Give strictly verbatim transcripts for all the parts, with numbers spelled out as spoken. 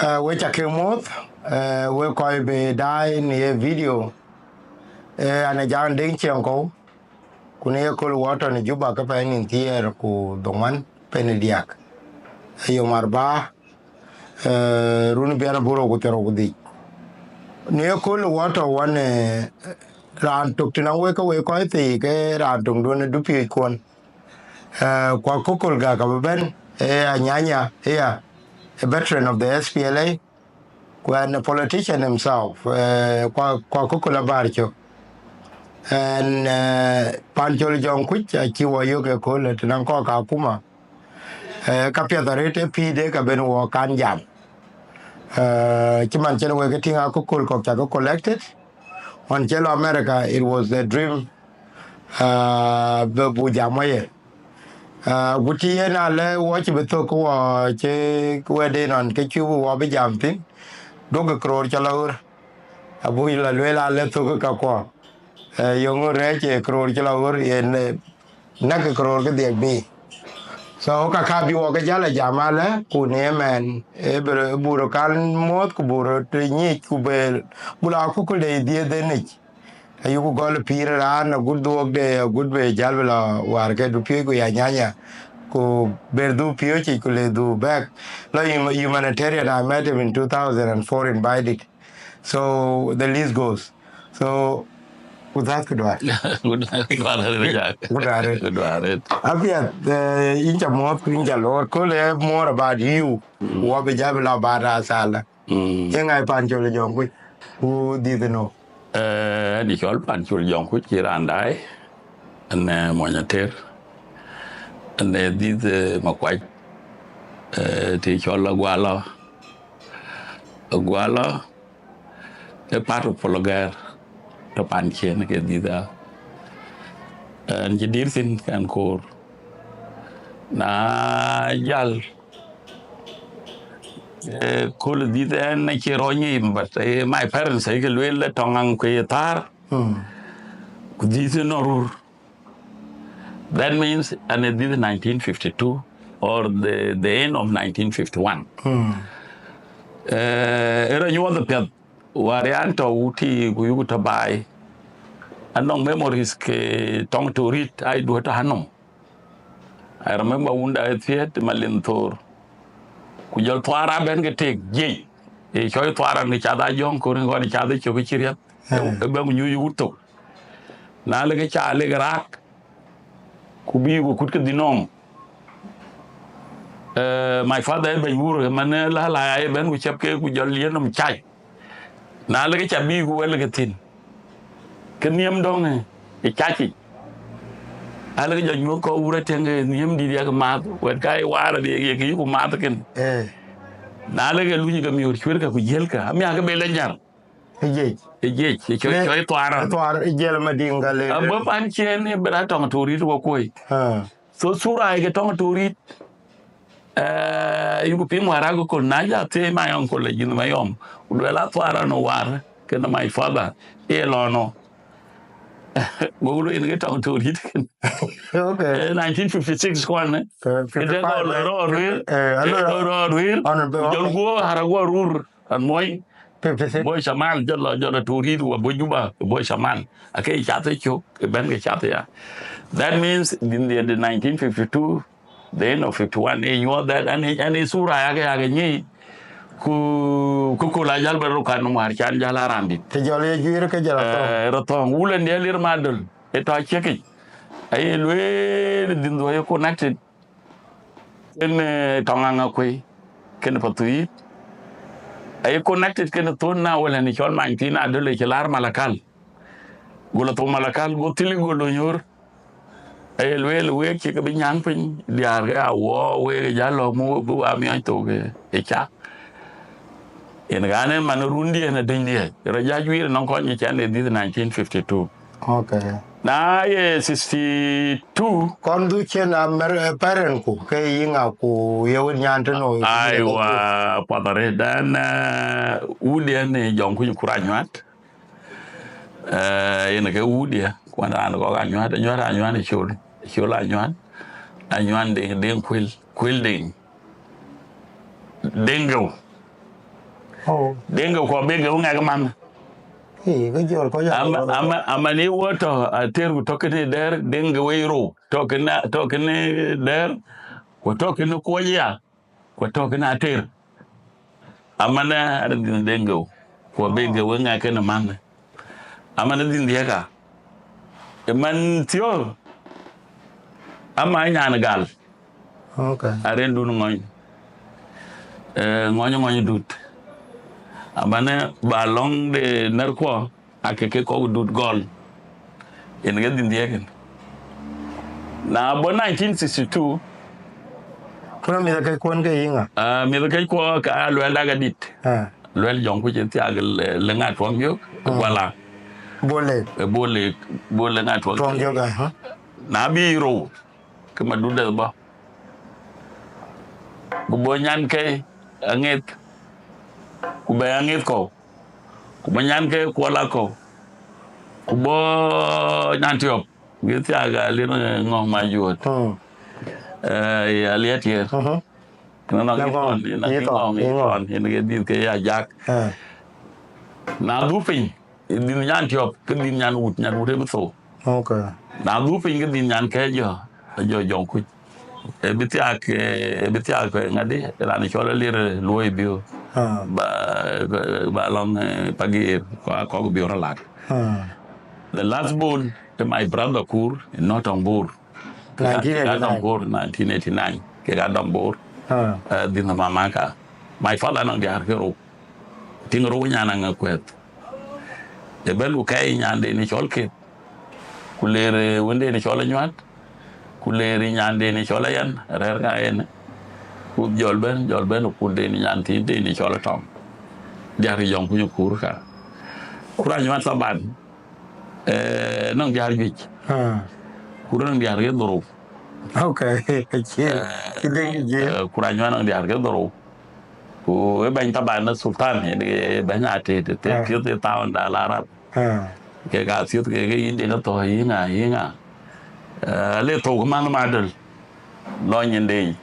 Uh, we ca ke muɔ̈th, uh, we kɔc bï daai në ye video. Uh, an ë Jaŋ Deŋ Ciɛŋkɔ̈u, ku në ye kööl wɔ tɔ̈ në Juba ke pɛɛi nïn thiëër ku dhoŋuan pɛɛi diäk. Ë yom arba, uh, run biɛn burou ku thiërrou ku dhïc. Në ye kööl wɔ tɔ̈ wɔ në raan tök tënɔŋ wek ke wek kɔc thii ke raan töŋ duɔ̈n ë dupiööc kuɔn. Uh, ku akököl gäk abï bɛ̈n, ë Anyanya, ëya, a veteran of the S P L A, ku an a politician himself, uh, ku, ku akököl abäär cök. And, uh, Pancol Jɔŋ Kuc acï wɔ yök ëkööl tënɔŋ kɔc akuma. Uh, ka piɛth arëët ë pïïrde ka ben wɔ kan jam. Uh, cï man cïn wek ke tïŋ akököl kɔ̈k ca ke collected. Ɣɔn cï lɔ America, it was a dream, uh, bï bu jam wɔ ye. Uh, ku të yen alë wɔ cï bï thök ke wɔ cï wɛ̈tden ɣɔn ke cï bï wɔ bï jam thïn, duɔ̈kkë këroor cï lɔ ɣöt. Abuk lɔ lueel alë thök ke kakuɔ. Uh, yeŋö rɛ̈ɛ̈c ë këroor cï lɔ ɣöt yen, uh, näkkë këroor ke dhiɛk bï. So ka ka bï wɔ ke jäl a jam alë, ku në ëmɛn, ë bï rɔ, buk rɔ kan muɔ̈th, ku buk rɔ të nyic, ku bï, buk la akököl de dhiëëth ë nyic. Ayuku gɔl pïïr raan agut dhuɔ̈kde, agut bï jäl bï lɔ wäär ke dupiööc ku ya Anyanya, ku ber dhupiööc yic ku le dhu bɛ̈k. Lɔ hum-, humanitarian, I met him in two thousand and four, invited. So the list goes. So, ku dhath ku duar. Ku duar, ku duar. Ku duar. Apiɛth, eh, yïn ca muɔ̈th, yïn ca loor. Kööl ë more about you. Mm. Wɔ bï jäl bï lɔ about us alë. Mm. Yeŋa ye Pancol Jɔŋ Kuc? Ku dhiëth ënɔ? Eh, ɣɛn ë cɔl Pancol Jɔŋ Kuc, cï raan daai. Ɣɛn ë mony Ater. Ɣɛn ë dhiëth, eh, Makuac. Eh, të cɔl Agualɔ. Agualɔ ë part of Pologer, tɔ̈ pan ciëën ke dhiëth ɣa. Ɣɛn cï dït thïn kɛn koor. Na jäl, eh, kööl dhiëth ɣɛn acie rɔt nyic, but, eh, my parents ayekë lueel ë Tɔŋ Aŋ ku ye thäär. Hmm. Ku dhiëth ënɔ rur. That means, ɣɛn ë dhiëth nineteen fifty-two or the, the end of nineteen fifty-one. Hmm. Eh, ë rɔt nyuɔɔth apiɛth, wäär yan tɔ̈ wutic ku yuku tɔ̈ baai. Anɔŋ memories ke Tɔŋ Torit, aa duɔ̈t tɔ̈ anɔm. I remember wunda ë thiëët Malin Thor. Ku jɔl Thuara bɛ̈n ke tek jiëc. Ë cɔl Thuara në cath Ajɔŋ, ku rin ɣɔn cath ë cök cï riɛth. Eh. Ë bɛ̈n ku nyuc wut thok. Na lek ca lek raak, ku bï ku kut ke dhïn nɔm. Eh, my father ë bɛ̈ny wur, man ë la la ë bɛ̈n ku cäp ke ku jɔl yen nɔm cai. Na lek ca bï ku wɛl ke thïn. Ke nhiëm dɔ̈ŋ ë, ë cac yic. Alek jɔ nyuɔ̈th kɔc wur atëŋ ke nhiëm dït yak maath, wɛt ka ye waar adï ye ke yï ku maath kën. Eh. Na lek luny ke miöör cuër ke ku jiël ke, amiäk ke bel ë nyar. Ë jiëc. Ë jiëc, ë cɔi, ne, cɔi Thuara. Thuara, ë jiël Madinga le. Abï pan ciëën ë bï raan Tɔŋ Torit wɔ kuɔ̈i. Ah. So thura ke Tɔŋ Torit, eh, yuku piŋ wäär akököl na ja thiëëc my uncle Ajïth Mayɔm, ku lueel a Thuara në wäär, kënë my father, ë lɔ nɔ. Go lueel ke Tɔŋ Torit kën. Okay. Eh, nineteen fifty-six kuan, eh. Eh, fifty-five, këde go lɔ eh, rɔ ruir, eh, eh, alo, go rɔ ruir, on the, jɔl okay. Guɔ hara guɔ rur, an muɔi. Fifty-six. Boi Shamal, jɔl lɔ, jɔl lɔ Torit, wa boi Juba, boi Shamal. Ake cath ë cök, ke bɛ̈n ke cath ya. That means, in the, the nineteen fifty-two, the end of fifty-one, ë nyuɔɔth that, and, and ë thura yak, yak nyic, ku, ku, ku la jäl bɛ rɔt kan wäär can jäl a raan dït. Të jɔl ye juiir ke jɔl a thɔ̈ŋ. Eh, rɔt thɔ̈ŋ, wulën diɛ̈ lir madöl, ë tɔ̈ ciekic. Aye lueel dhïn dhuɔ̈k ye connected. Kën, eh, Tɔŋ Aŋakuei, kën Pathuyith. Aye connected kën thon na wël ɣɛn cɔl many thïn adöl ë cï laar Malakal. Go lɔ thou Malakal, go thil go lony ɣör. Aye lueel week cï ke bï nyääŋ piny, diäär ke a wɔ week ë jäl lɔ mu bï wa miɔny thok ë, ë cak. Yen ɣɛn ë man rundiɛ̈n ë dënydiɛ̈, rɔt ja juiir nɔŋ kɔc nyic ɛn ë dhiëth nineteen fifty-two. Okay. Na ye sixty-two. Kɔn dhuk cïn a mer-, eh, parent ku, ke yï ŋa ku ye wën nyan tënou? Aiwa, puɔth arëët dan, eh, wutdiɛ̈n ë Jɔŋ Kuc Kur Anyuat. Eh, yen ke wutdiɛ̈, kuan raan kɔk Anyuat, Anyuat, Anyuat ë Col, Col Anyuat, Anyuat Deŋ, Deŋ Kuel, Kuel Deŋ. Deŋ Geu. Oh. Deŋ ke kuɔ bek ke ŋɛk man. Ii, ke jɔl kɔc ya. Ama, ama, ama ni wo tɔ ater ku tɔ kene der, deŋ ke wei rou. Tɔ kene, tɔ kene der, ku tɔ kene kuɔc ya, ku tɔ kene ater. Aman adïn deŋ ke, ku bek ke we ŋɛk kene man. Aman adïn diɛka. E man thiɔ̈k, ama nyan gal. Okay. Arendun ŋɔny. Eh, ŋɔny, ŋɔny dut. Abane ba lɔŋ de nɛrkuɔ, ake ke kɔk dut gɔl. Yen ke dhil dhiëëk. Na bɔ nineteen sixty-two. Kuna mïth ke kuɔn ke yiŋa? Ah, mïth ke kuɔ ka luɛl dak adit. Ah. Luɛl jɔŋ kuc thiak le, le ŋa tuɔŋ yök, mm, wala. Bole. E bole, bole ŋa tuɔŋ. Tuɔŋ yök, aha. Na bi rou, ke ma dut de bɔ. Ku bɔ nyan ke aŋeth, ku bɛ aŋeth kɔu, ku bɔ nyan ke kuɔl akɔu, ku bɔ nyan tiɔp, ge thiak a lir, eh, ŋɔŋ ma juɔt. Hmm. Eh, ya liet yer. Mhm. Kena nɔŋ ŋɔŋ, ŋɔŋ, ŋɔŋ, ŋɔŋ, ŋɔŋ. Yen ke dhil ke ya jak. Eh. Na dhu piny, dhil nyan tiɔp, ke dhil nyan wut, nyan wut e bi thou. Okay. Na dhu piny, ke dhil nyan ke jɔ, jɔ jɔŋ kuc. E bi thiak, eh, e bi thiak, eh, ŋadi, raan cɔl alir luɔi biu. Ah. Ba, ba lɔŋ, eh, pagir, kɔ, kɔk biu rɔ lak. Ah. The last born, eh, my brother Kur, in North Tongbur. Nineteen eighty-nine. Kek a dɔm Bor, nineteen eighty-nine, kek a dɔm Bor. Ah. Eh, dhil mama ka. My father nɔŋ diäär ke rou. Tiŋ rou nyan aŋa kuɛth. E ben ku kɛɛi nyande ni cɔl Kith. Ku ler, eh, wende ni cɔl Anyuat. Ku ler nyande ni cɔl Ayan, rɛɛr ka en. Ku jɔl ben, jɔl ben, ku de ni nyan thiin de ni cɔl Tɔŋ. Diäär ke jɔŋ kuny Kur ka. Kur Anyuat Thaban. Eh, nɔŋ diäär juëc. Ah. Kur nɔŋ diäär ke dhorou. Okay. Cie, eh, cie deng cie. Eh, Kur Anyuat nɔŋ diäär ke dhorou. Ku e bɛny Thaban na Sultan, e bɛny a te, te, te, ah, thieth e thaun da la rap. Ah. Ke ka thieth ke, ke yin de ka thou, yin ŋa, yin ŋa. Eh, le thou ke man Madol. Lɔ nyin de.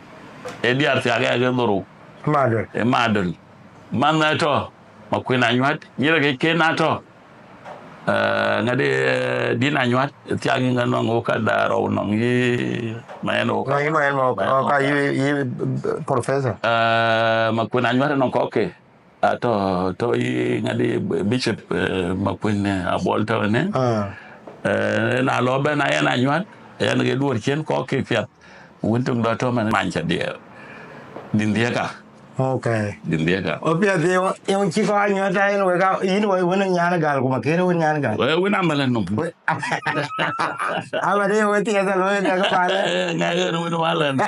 E diäär thiak ke dhorou. Madol. E Madol. Man na tɔ, ma kuen Anyuat, nyira ke ken na tɔ. Eh, ŋadi, eh, din Anyuat, thiak ŋa nɔŋ wo ka da rou nɔŋ yi, ma en wo ka. Nɔŋ yi ma en wo ka, yi, yi professor. Eh, ma kuen Anyuat nɔŋ kɔk ke. Atɔ, tɔ yi ŋadi Bishop, eh, ma kuen, eh, Abol tɔ ne. Ah. Eh, na lɔ ben a yɛn Anyuat, yɛn ke duɔr cien kɔk ke piath. Wun tung dɔ tɔ man man cha diɛ. Din diɛ ka. Okay. Din diɛ ka. Obia de, yon chi ko Anyuat ta yin we ka, yin we wun nyan gal kuma kere wun nyan gal. We wun amalen num. We, aba de we ti esa lo ka ka pale. Eh, ngai we wun amalen.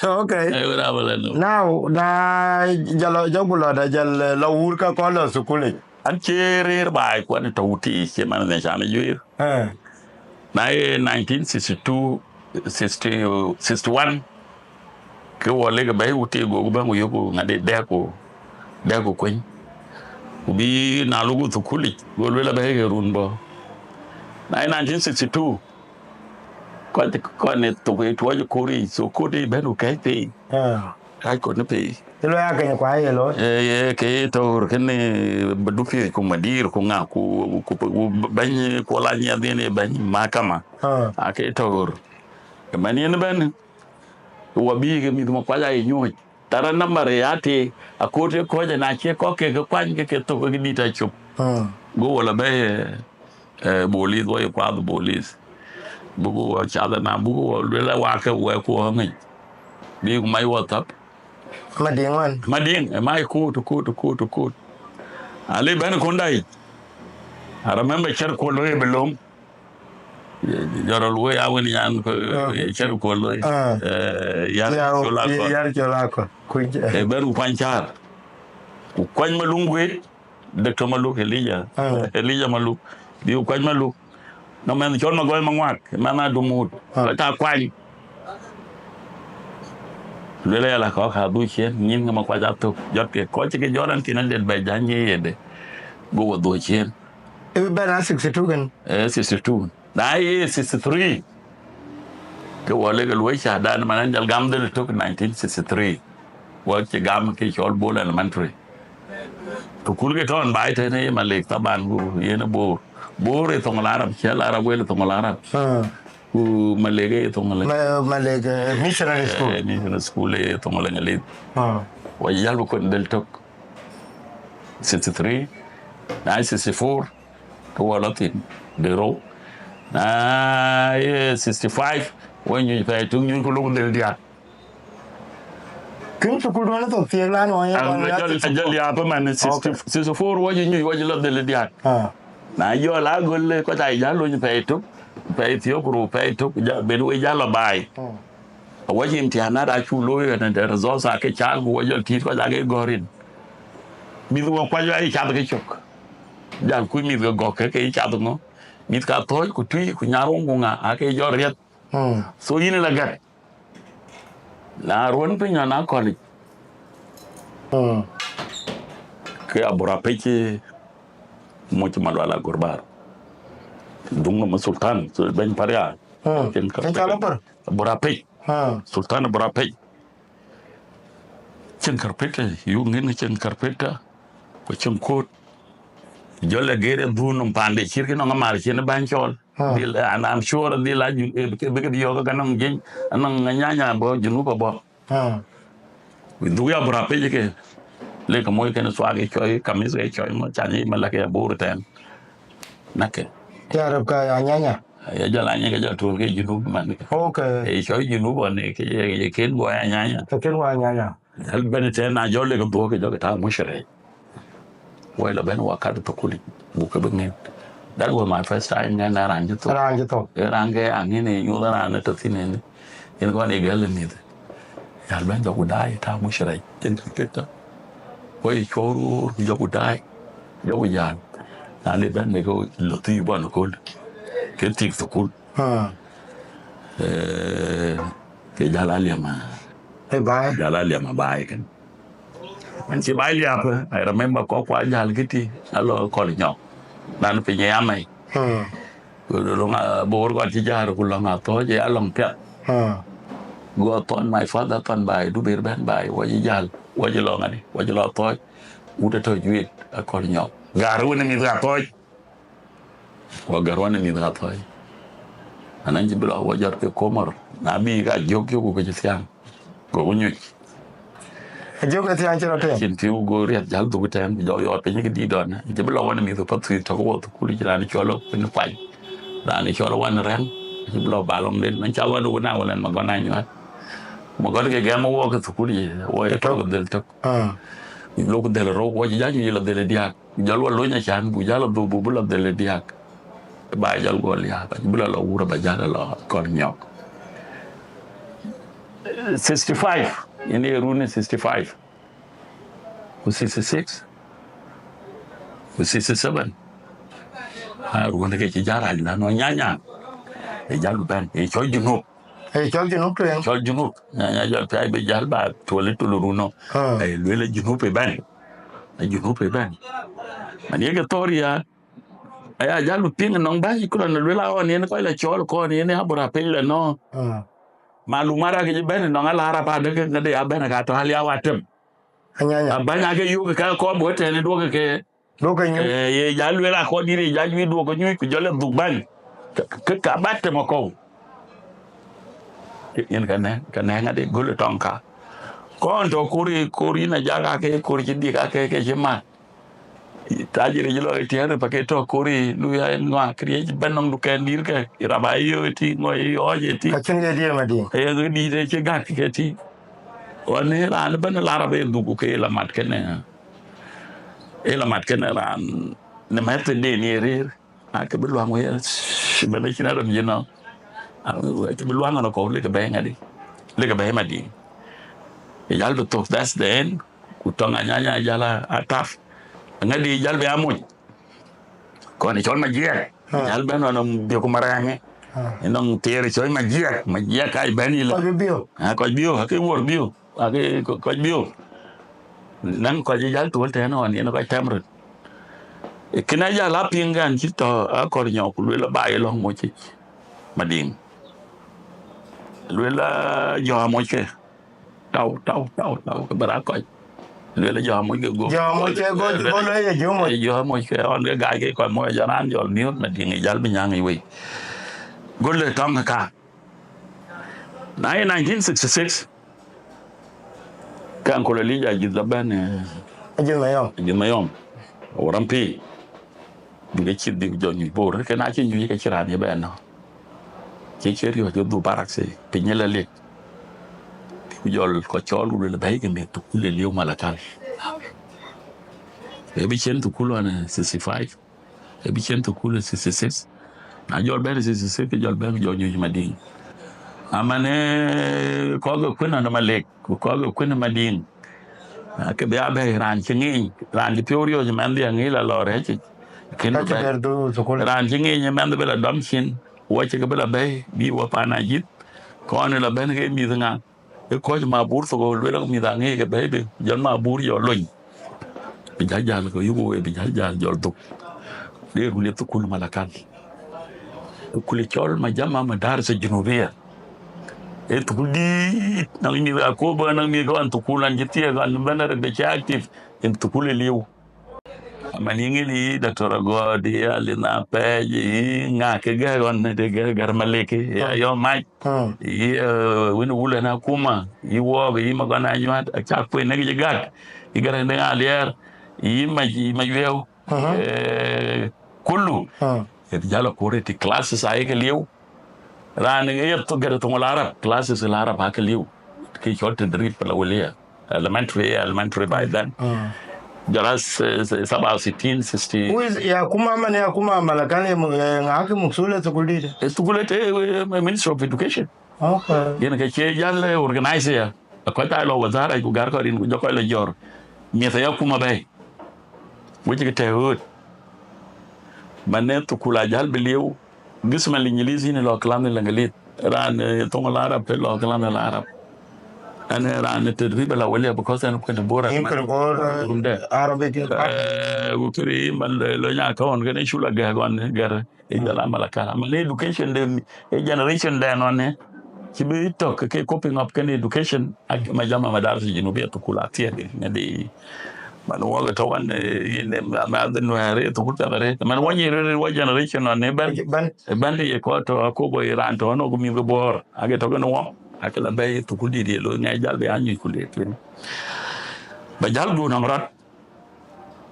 Okay. Eh, we amalen num. Now, na jalo, jagulo da jal, eh, la wur ka ko lo sukule. An che rer bai kwan to wuti che man ne chama juir. Eh. Na ye nineteen sixty-two, sixty, sixty-one, ke wɔ lek bɛ̈i ku tik, goku bɛ̈n ku yök ku ŋadi dɛ̈k ku, dɛ̈k ku kueny. Ku bï na lok ku thukul yic, go lueel abɛ̈i ke run bɔ̈. Na ye nineteen sixty-two, kɔc, kɔc ne thok ë tuɔɔc ë koor yic, so koor de bɛ̈n ku kɛ̈c pei. Ah. Kɛ̈c kɔc në pei. Cï luɔi akeny kuai ye looi. Eh, ye ke tɔ̈ ɣöör kënë, eh, bï dupiööc ku madir ku ŋa ku, ku, ku bɛ̈ny kuɔl anyiɛth yen ye bɛ̈ny mahakama. Ah. Ake tɔ̈ ɣöör. Ëmɛn yen bɛ̈n, wɔ bï ke mïth Makuac aa ye nyuɔ̈ɔ̈c. Tara nambar ya tëë, akoor të kɔ̈ɔ̈c, na cie kɔ̈k ke ke kuany ke ke thök ke dït acop. Ah. Go wɔ la bɛ̈i, eh, eh, bolis, wɔ ye kuath bolis. Buku wɔ cath na, buku wɔ lueel a wake wɛɛk ku ɣɔ̈ŋic. Bï ku mac wɔ thap. Madiŋ wan. Madiŋ, ë mac koot, koot, koot, koot. Ali bɛ̈n kunda yic. I remember cär kuɔl looi bï löŋ. Jɔrɔl wei a wën yan, okay, cär kuɔl looi. Ah. Eh, yar, ya, col akɔl. Yar col akɔl. Kuc. Eh, bɛ̈n ku kuany cäär. Ku kuany Maluk guet. Doctor Maluk, Elijah. Ah. Elijah Maluk. Bï ku kuany Maluk. Nɔŋ mɛnh cɔl Magɔc Maŋuak, mɛnh adumut. Ah. Kɔc ta kuany. Lueel aya la kɔ̈k ka dhuk ciëën, nyin ke Makuac athök. Jɔt ke kɔc cï ke jɔt an, kïn adet bɛ jany ye yede. Go wɔ dhuk ciëën. Ë bɛ̈n a sixty-two kën? Eh, sixty-two. Na ye sixty-three, ke wɔ lek luɔi cädan man an jal gam dhil tök nineteen sixty-three. Wɔ cï gam ke cɔl Bol Elementary. Thukul ke tɔ̈ baai tënë ye Malek, taban, ku yen ë Bor. Bor ë thoŋ Arab, cï Arab wël ë thoŋ Arab. Ah. Ku Malek ë thoŋ Malek. Ma-, Malek, eh, missionary school. Eh, missionary school ë thoŋ Malek. Ah. Wa jäl bï kuen dhël tök. Sixty-three, na sixty-four, ke wɔ lɔ thïn, de rou. Na ye sixty-five, wɔ nyuc pɛɛi tök, nyuc ku lok dhël diäk. Kën thukul duɔ̈n thok thiëëk lan wɔ ye. An, kɔn ya ajɔl, thukul. Ajɔl ya pe man, sixty, okay, sixty-four wɔ jï nyuc, wɔ jï lɔ dhël diäk. Ah. Na jɔl a göl le, kɔc aa jal lony pɛɛi tök, pɛɛi thiëëk ku rou, pɛɛi tök, ja, ben we jal lɔ baai. Hmm. Awɔc imtihanat acuk looi, ɣɛn de results ake caal, ku wɔ jɔl tïït kɔc ake gɔ̈r rin. Mïth wɔ kuac ayï cath ke cök. Jal kuc mïth ke gɔ̈k ke, ke yï cath ŋö? Mïth ka thɔ̈ɔ̈c, ku tui, ku nyarweŋ, ku ŋa, ake jɔl riɛth. Hmm. So yïn la gɛ̈t. Na ruɔ̈n piny ɣɔn akɔ̈lic. Hmm. Ke Aburapec, moc Malual Agurbar. Dhuŋ nɔm Sultan, so bɛ̈ny Pariak. Hmm. Cïn ka cïn cɔl Abur? Aburapec. Hmm. Sultan Aburapec. Cïn karpet, yuk ŋin cïn karpet, ku cïn kot. Jɔl ë geer ë dhuun nɔm paande cït kë nɔŋ amar cïn bäny cɔɔl. Ah. Dhil, and I'm sure dhil a ju-, eh, bï ke, bï ke bï yɔ̈ɔ̈k ke nɔŋ jiëny, anɔŋ anyanya bɔ̈, Junub abɔ̈. Ah. Dhuk ya Aburapec ke, le ke moc kën thuak ke cɔi, kamis ke cɔi, ŋö can yï malak ya Bor tɛ̈n. Nak ke. Ya rep ka anyanya. Ya jɔl anyanya ke jɔl tuɔ̈l ke Junub man. Okay. Ee cɔi Junub ɣɔn ke ye, ye ken guɔ anyanya. Ke ken guɔ anyanya. Jal bɛ̈n tɛ̈n na jɔl le ke dhuɔ̈k ke jɔl ke taŋ mushkila. Wɔ lɔ bɛ̈n wɔ kat thukul, buk ke bï ŋɛn. That was my first time ŋɛn na raan cï thok. Raan cï thok. Ee raan ke aŋën ë nyuɔ̈th raan ë tɔ̈ thïn ënë. Yen kɔn ë gɛ̈l ë mïth. Jal bɛ̈n jɔku daai taŋ mushkila. Cïn karpet tɔ̈. Wɔ ye cuɔ̈r roor, ku jɔku daai. Jɔku jal. Na le bɛ̈n le ke lɔ thii bɔn köl. Ke tik thukul. Ah. Eh, ke jal a liɛm, ah. Ë baai. Jal a liɛm a baai kën. An cï baai liap, I remember kɔc kua jal kiti, alɔ kɔl nyɔk. Nan piny ya mai. Hmm. Ku lɔŋ a Bor kɔn cï jal ku lɔŋ a thɔ̈ɔ̈c ya lɔŋ piɛth. Hmm. Go thɔn my father thɔn baai, du ber bɛ̈n baai, wɔ cï jal, wɔ cï lɔ ŋadi, wɔ cï lɔ thɔ̈ɔ̈c. Wut ë tɔ̈ juet, akɔl nyɔk. Gaar wën ë mïth ka thɔ̈ɔ̈c. Wɔ gär wän ë mïth ka thɔ̈ɔ̈c. Anɔŋ cï bï lɔ wɔ jɔt ke Komor. Na bï ka jök cök ku ke cï thiaŋ. Go ku nyuc. Ajök ke thiaŋ cï rɔt tɛ̈n. Cïn pïu go riɛth jäl dhuk tɛ̈n, ku jɔ yɔɔt piny ke dït dɔn. Cï bï lɔ wän ë mïth path thïn tök wɔ thukul cï raan cɔl ë piny kuany. Raan cɔl ë wän rɛ̈ŋ. Cï bï lɔ ba lɔŋ den. Mɛn ca wän wun a wun ɛn Magɔn anyuat. Magɔn ke gɛm wɔ ke thukul yic, wɔ ye tök dhël tök. Ah. Lok dhël rou, wɔ cï jal nyuc lɔ dhël diäk. Jɔl wɔ lony acan, bu jal lɔ dhuk, bu, bu lɔ dhël diäk. Ba jɔl guɔ liaak, bï lɔ lɔ wur, ba jal lɔ kɔn nyɔk. Sixty-five, yen ye run sixty-five. Ku sixty-six. Ku sixty-seven. A run ke cï jal rac la nɔ nyanya. E jal bɛ̈n, e cɔl Junub. Ë cɔl Junub tueŋ. Cɔl Junub. Nyanya jɔl piac bï jal ba tuɔl ë tulu runo. Ah. Ë luel ë Junub ëbɛ̈n. Ë Junub ëbɛ̈n. Man ye ke thɔ̈r ya. Aya jal bï piŋ nɔŋ bäny ku lɔ luel a ɣɔn yen kɔc la cɔl kɔn yen Aburapec la nɔ. Ah. Malumat akë cï bɛ̈n nɔŋ alar apa deke ŋäde abɛ̈n ka tɔ hal ya wa tem. Anyanya. Abäny akë yuk ka kɔp bï tɛ̈n duɔ̈k ke. Duɔ̈k ke nyuc. Eh, ye jal luel akɔn dït ye jal juic duɔ̈k ke nyuc ku jɔl ë dhuk bäny. Ke, ke, ke ka ba tem akɔ̈u. Yen ka nɛ̈, ka nɛ̈ ŋäde göl ë tɔŋ ka. Kɔn tɔ kor, kor yïn ajak ake, kor cï dik ake, ke cï mat. Tajir cï lɔ ë tiɛɛr pa ke tɔ kor, lui ya ŋɔa, kë riëc bɛ̈n nɔŋ dukɛn dït ke, rap ayö ë ti, ŋɔi ë ɣɔc ë ti. Ka cïn ke diëër madï. Ee, ke dït ë cï gak ke ti. Ɣɔn ë raan ëbɛ̈n ë la rap ë dhuk ke la mat kënë. Ë la mat kënë raan në mɛ̈th de ni rëër. Akë bï luaŋ wei, bɛ̈n acïn arem yïn nɔ. Akë bï luaŋ nɔ kɔ̈u, lek bɛ̈ɛ̈i ŋadï. Lek bɛ̈ɛ̈i madï. Ë jal bï thok, that's the end. Ku tɔŋ anyanya jal a, a tap. Ŋadï jal bï amuc. Kɔn ë cɔl majiɛk. Ah. Jal bɛ̈n nɔ nɔm biök marɛɛŋë. Ah. Ë nɔŋ thiëër cɔl majiɛk. Majiɛk ka bɛ̈n yï la. Kɔc bï biök. Ah, kɔc biök, akë wuɔr biök. Akë kɔc biök. Naŋ kɔc ë jal tuɔl tɛ̈n ɣɔn yen kɔc tɛm röt. Kën a jal a piŋ kan cï tɔ akɔr nyɔk ku luel aba ye lɔ̈ŋ moc yic. Madiŋ. Luel a jɔ amoc ke. Tau, tau, tau, tau, ke bï rak kɔc. Luel jɔ moc ke go. Jɔ moc ke go, go lo ye jɔ moc. Jɔ moc ke ɣɔn ke gaac ke kɔc moc, jɔ raan jɔl miöth Madiŋ, jal bï nyääŋ yic wei. Go le tɔŋ ka. Na ye nineteen sixty-six, ke Uncle Elijah Ajïth la bɛ̈n, eh, Ajïth Mayom. Ajïth Mayom. Waram pï. Bï ke cï dhil jɔ nyuc Bor, ke na cï nyuc ke cï raan ye bɛ̈n nɔ̈k. Cï cï riɔ̈c ke dhuk barracks, piny la lik. Ku jɔl kɔc cɔl ku luel bɛ̈i ke mïth thukul ë liu Malakal. Ë bï cien thukul ɣɔn, eh, sixty-five. Ë bï cien thukul ë sixty-six. Na jɔl bɛ̈n sixty-six, ke jɔl bɛ̈n jɔ nyuc Madiŋ. Aman, eh, kɔ̈k ë kuën ɣɔn Malek, ku kɔ̈k ë kuën Madiŋ. Ah, ke bï a bɛ̈i raan cï ŋic, raan cï piɔ̈u riɔ̈c mɛnhdiɛ̈ ŋic la lɔ rɛ̈ɛ̈c yic. Kën ka cï bɛ̈i dɛ̈t dhuk thukul. Raan cï ŋic mɛnhdiɛ̈ bï la dɔm cin, wɔ cï ke bï la bɛ̈i, bï wɔ paan Ajïth, kɔn la bɛ̈n ke mïth ŋa. Ë kɔc Mabur thok luel mïth aŋic ke bɛ̈i bï, jɔl Mabur yɔ lony. Bï jäl jäl ke yuk wei, bï jäl jäl jɔl dhuk. Dee run ye thukul Malakal. Thukul cɔl Majama Madaris Junubia. Ë thukul dït, naŋ mïth Akobo, naŋ mïth ke ɣɔn thukul an cï thiëëk, an bɛ̈n arëk de cï active, en thukul ë liu. Aman yï ŋic yï Doctor Agɔɔt, yï Alina Pɛɛc, yï ŋa ke gɛ̈k ɣɔn de gɛ̈k Gär Malek, yï Ayɔm Mac, yï, eh, wën wulën akuma, yï Wɔɔk, yï Magɔn Anyuat, acak kueen ë kë cï gäk, yï Gär Deŋ Aliɛɛr, yï Mac, yï Mac Wiɛu, eh, kulu. Ë jäl akur ë ti classes ayek liu. Raan ë ye thok gɛ̈t thoŋ Larab, classes Larab akë liu. Ke cɔl tedrib la wëlia. Elementary, elementary by then. Jɔl a, eh, saba sittin, sixty. Wis, ya kuma man, ya kuma Malakal ye mu-, eh, ŋa ke musul ë thukul dït? Ë thukul ë te, eh, Ministry of Education. Okay. Yen ke cie jäl, eh, organize ya. Kɔc aa lɔ wazara ku gär kɔc rin ku jɔ kɔc lɔ jɔr. Mïth aya kuma bɛ̈i. Wec ke tɛ̈ ɣööt. Man ë thukul ajäl bï liu. Gisma Liŋilith yïn lɔ kalam Liŋilith. Raan, eh, thoŋ Larab lɔ kalam Larab. Ɛn, eh, raan tedrib la wëlia because ɛn kuën Bor. Yïn kuën Bor, eh, rum dɛ. Arabic. Eh, ku këri man lɔ, lɔ nya ka ɣɔn kën cul agɛ̈k ɣɔn gɛ̈r. Ë jɔl a Malakal. Aman education de, ë generation de nɔn ë. Cï bï tök ke coping up kën education, ak Majama Madaris Junubia thukul athiek, ŋadi. Man wɔk tɔ̈ wan, eh, yïn, eh, ma, ma dhil Nuɛɛr, eh, thukul piath arëët. Man wɔ nyin rëër wɔ generation nɔn ë bɛ̈n. Bɛ̈n. Ë bɛ̈n ye kɔc tɔ̈ Akobo ye raan tɔ̈ nɔn ku mïth ke Bor. Ake tɔ̈ kën wɔ. Ake la bɛ̈i thukul dït ye looi ŋɛk jäl bï a nyuc ku le tueŋ. Ba jäl guɔ nɔm rɔt.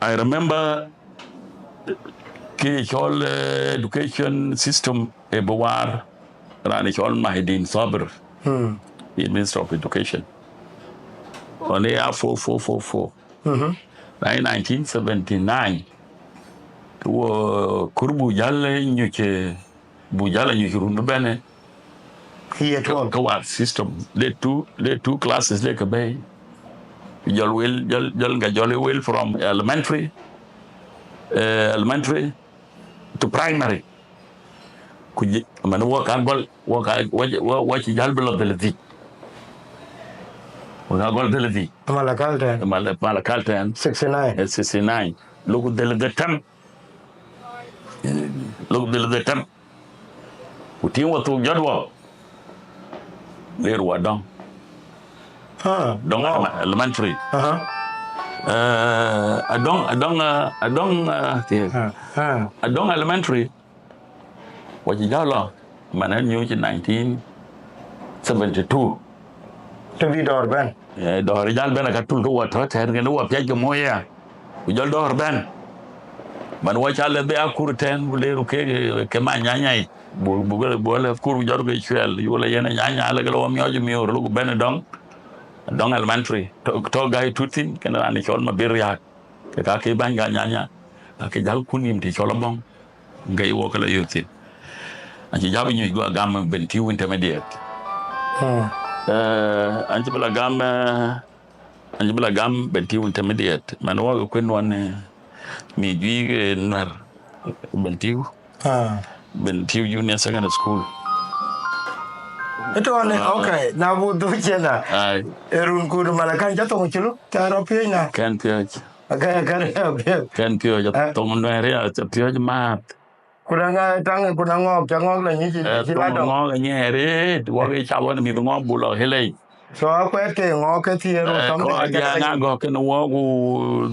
I remember kë cɔl, eh, education system ë bï waar raan cɔl Mahidin Sabir, in Minister of Education. Ɣɔn ë ya four four four four. Na nineteen seventy-nine, ke wɔ kur bu jäl, eh, nyuc, eh, bu jäl a nyuc run bï bɛ̈n, eh, year twelve. Ke war system, le two, le two classes le ke bɛ̈i. Jɔl wel, jɔl, jɔl ka jɔl wel from elementary, eh, elementary to primary. Ku jë-, man wɔ ka gɔl, wɔ ka, wɔ, wɔ, wɔ cï jäl bï lɔ dhil dhïc. Wɔ ka gɔl dhil dhïc. Malakal tɛ̈n. Mal-, Malakal tɛ̈n. Sixty-nine. Eh, sixty-nine. Lok dhil dhil tɛm. Lok dhil dhil tɛm. Ku tiŋ wɔ thuk jɔt wɔ. Ler wɔ Adɔŋ. Ah, Adɔŋ, wow. Elementary. Aha. Eh, Adɔŋ, Adɔŋ, eh, Adɔŋ, eh, tiɛk. Ah, ah. Adɔŋ Elementary. Wɔ cï jäl lɔ, man ɛn nyuc nineteen seventy-two. Të bï dɔ̈ɔ̈r bɛ̈n. Eh, dɔ̈ɔ̈r jäl bɛ̈n aka tul ke wɔ tɔ̈ tɛ̈n kën wɔ piac ke moc ya. Ku jɔl dɔ̈ɔ̈r bɛ̈n. Man wɔ ca lɛth bï a kur tɛ̈n, ku leer ke, ke ma nyanya yic. Bu, bu, bu lɛth kur ku jɔt ke cuɛl, yu la yen nyanya, la ke lɔ wɔ miɔɔc miöör, lok bɛ̈n Adɔŋ. Adɔŋ Elementary. Tɔ̈, tɔ̈ gai tut thïn, kën raan cɔl Mabir Riak. Ke ka ke bäny ka nyanya. Ka ke jäl kun nïm të cɔl Abɔŋ. Gɛi wɔ ke la yök thïn. An cï jäl bï nyuc guɔ gam Bentiu Intermediate. Hmm. Eh, an cï bï la gam, eh, an cï bï la gam Bentiu Intermediate. Man wɔ ke kuën wan, eh, mi juëc, eh, Nuɛr Bentiu. Ah. Bentiu Junior Secondary School. Ëtɔɔnë, ah, okay, na bu dhuk ciëna. Ai. Ë run kudu mala kan ca thoŋ cï luk, ca rɔ piöc na. Kɛn piöc. Kɛn, kɛn piöc. Kɛn piöc, ah, thoŋ Nuɛɛr ya, ca piöc maath. Kuna ŋa taŋ, kuna ŋɔɔk, ca ŋɔɔk la nyic, eh, ci la thoŋ dɔŋ. Ŋɔɔk nyɛɛr, eh, wɔ ke ca wan mïth ŋɔɔk bu lɔ helei. So akuɛt ke ŋɔ ke thiëër or something kɔc like that. Ŋa gɔ̈k kën wɔ ku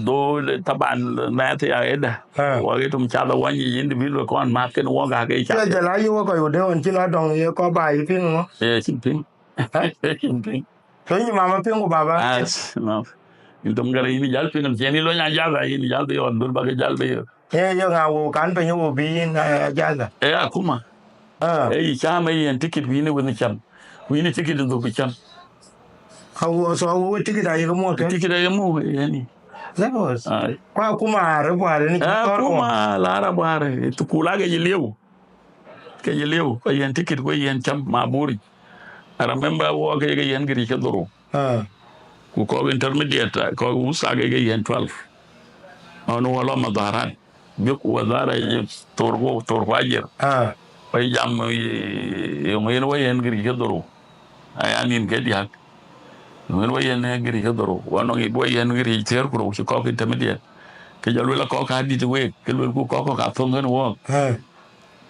dho taban mɛth ya ëda. Wɔ ke tum cath awany individual kɔn math kën wɔ ga ke cath. Jal ayi wɔ kɔc ku de ɣɔn cï la dɔŋ ye kɔ ba yï piŋ ŋɔ. Ye cïn piŋ. Cïn piŋ. So yïn mama piŋ ku baba. As no. Yïn tum gɛrɛ yïn jal piŋ, cien yï lony ajatha, yïn jal bï ɣɔn dhul ba ke jal bï. Ye ye ŋa wo kan piny wo bï yïn ajatha. E akuma. E yï cam e yɛn tikit ku yïn e wënh cam. Ku yïn tikit dhuk cam. Awo, so awo tikit aye ke muɔt. Tikit aye mu yani. Levels. Ai. Kwa kuma are bware ni. Eh, kuma lara bware. Tukula ke yiliu. Ke yiliu. Ko yɛn tikit ko yɛn cam maburi. I remember wo ke ke yɛn giri ke duru. Ah. Ku ko intermediate, ko usa ke ke yɛn twelve. On wala madarat. Bïk wazara ye thor ku, thor ku ajer. Ah. Wai jam, eh, yöŋ yen wai yen gëri ke dhorou. Aya nin ke diäk. Yöŋ yen wai yen gëri ke dhorou. Wa nɔŋ yï wai yen gëri thiëër ku rou cï kɔk intermediate. Ke jɔ luel kɔk ka dit week, ke luel ku kɔk kɔk ka thöŋ kën wɔɔk. Ah.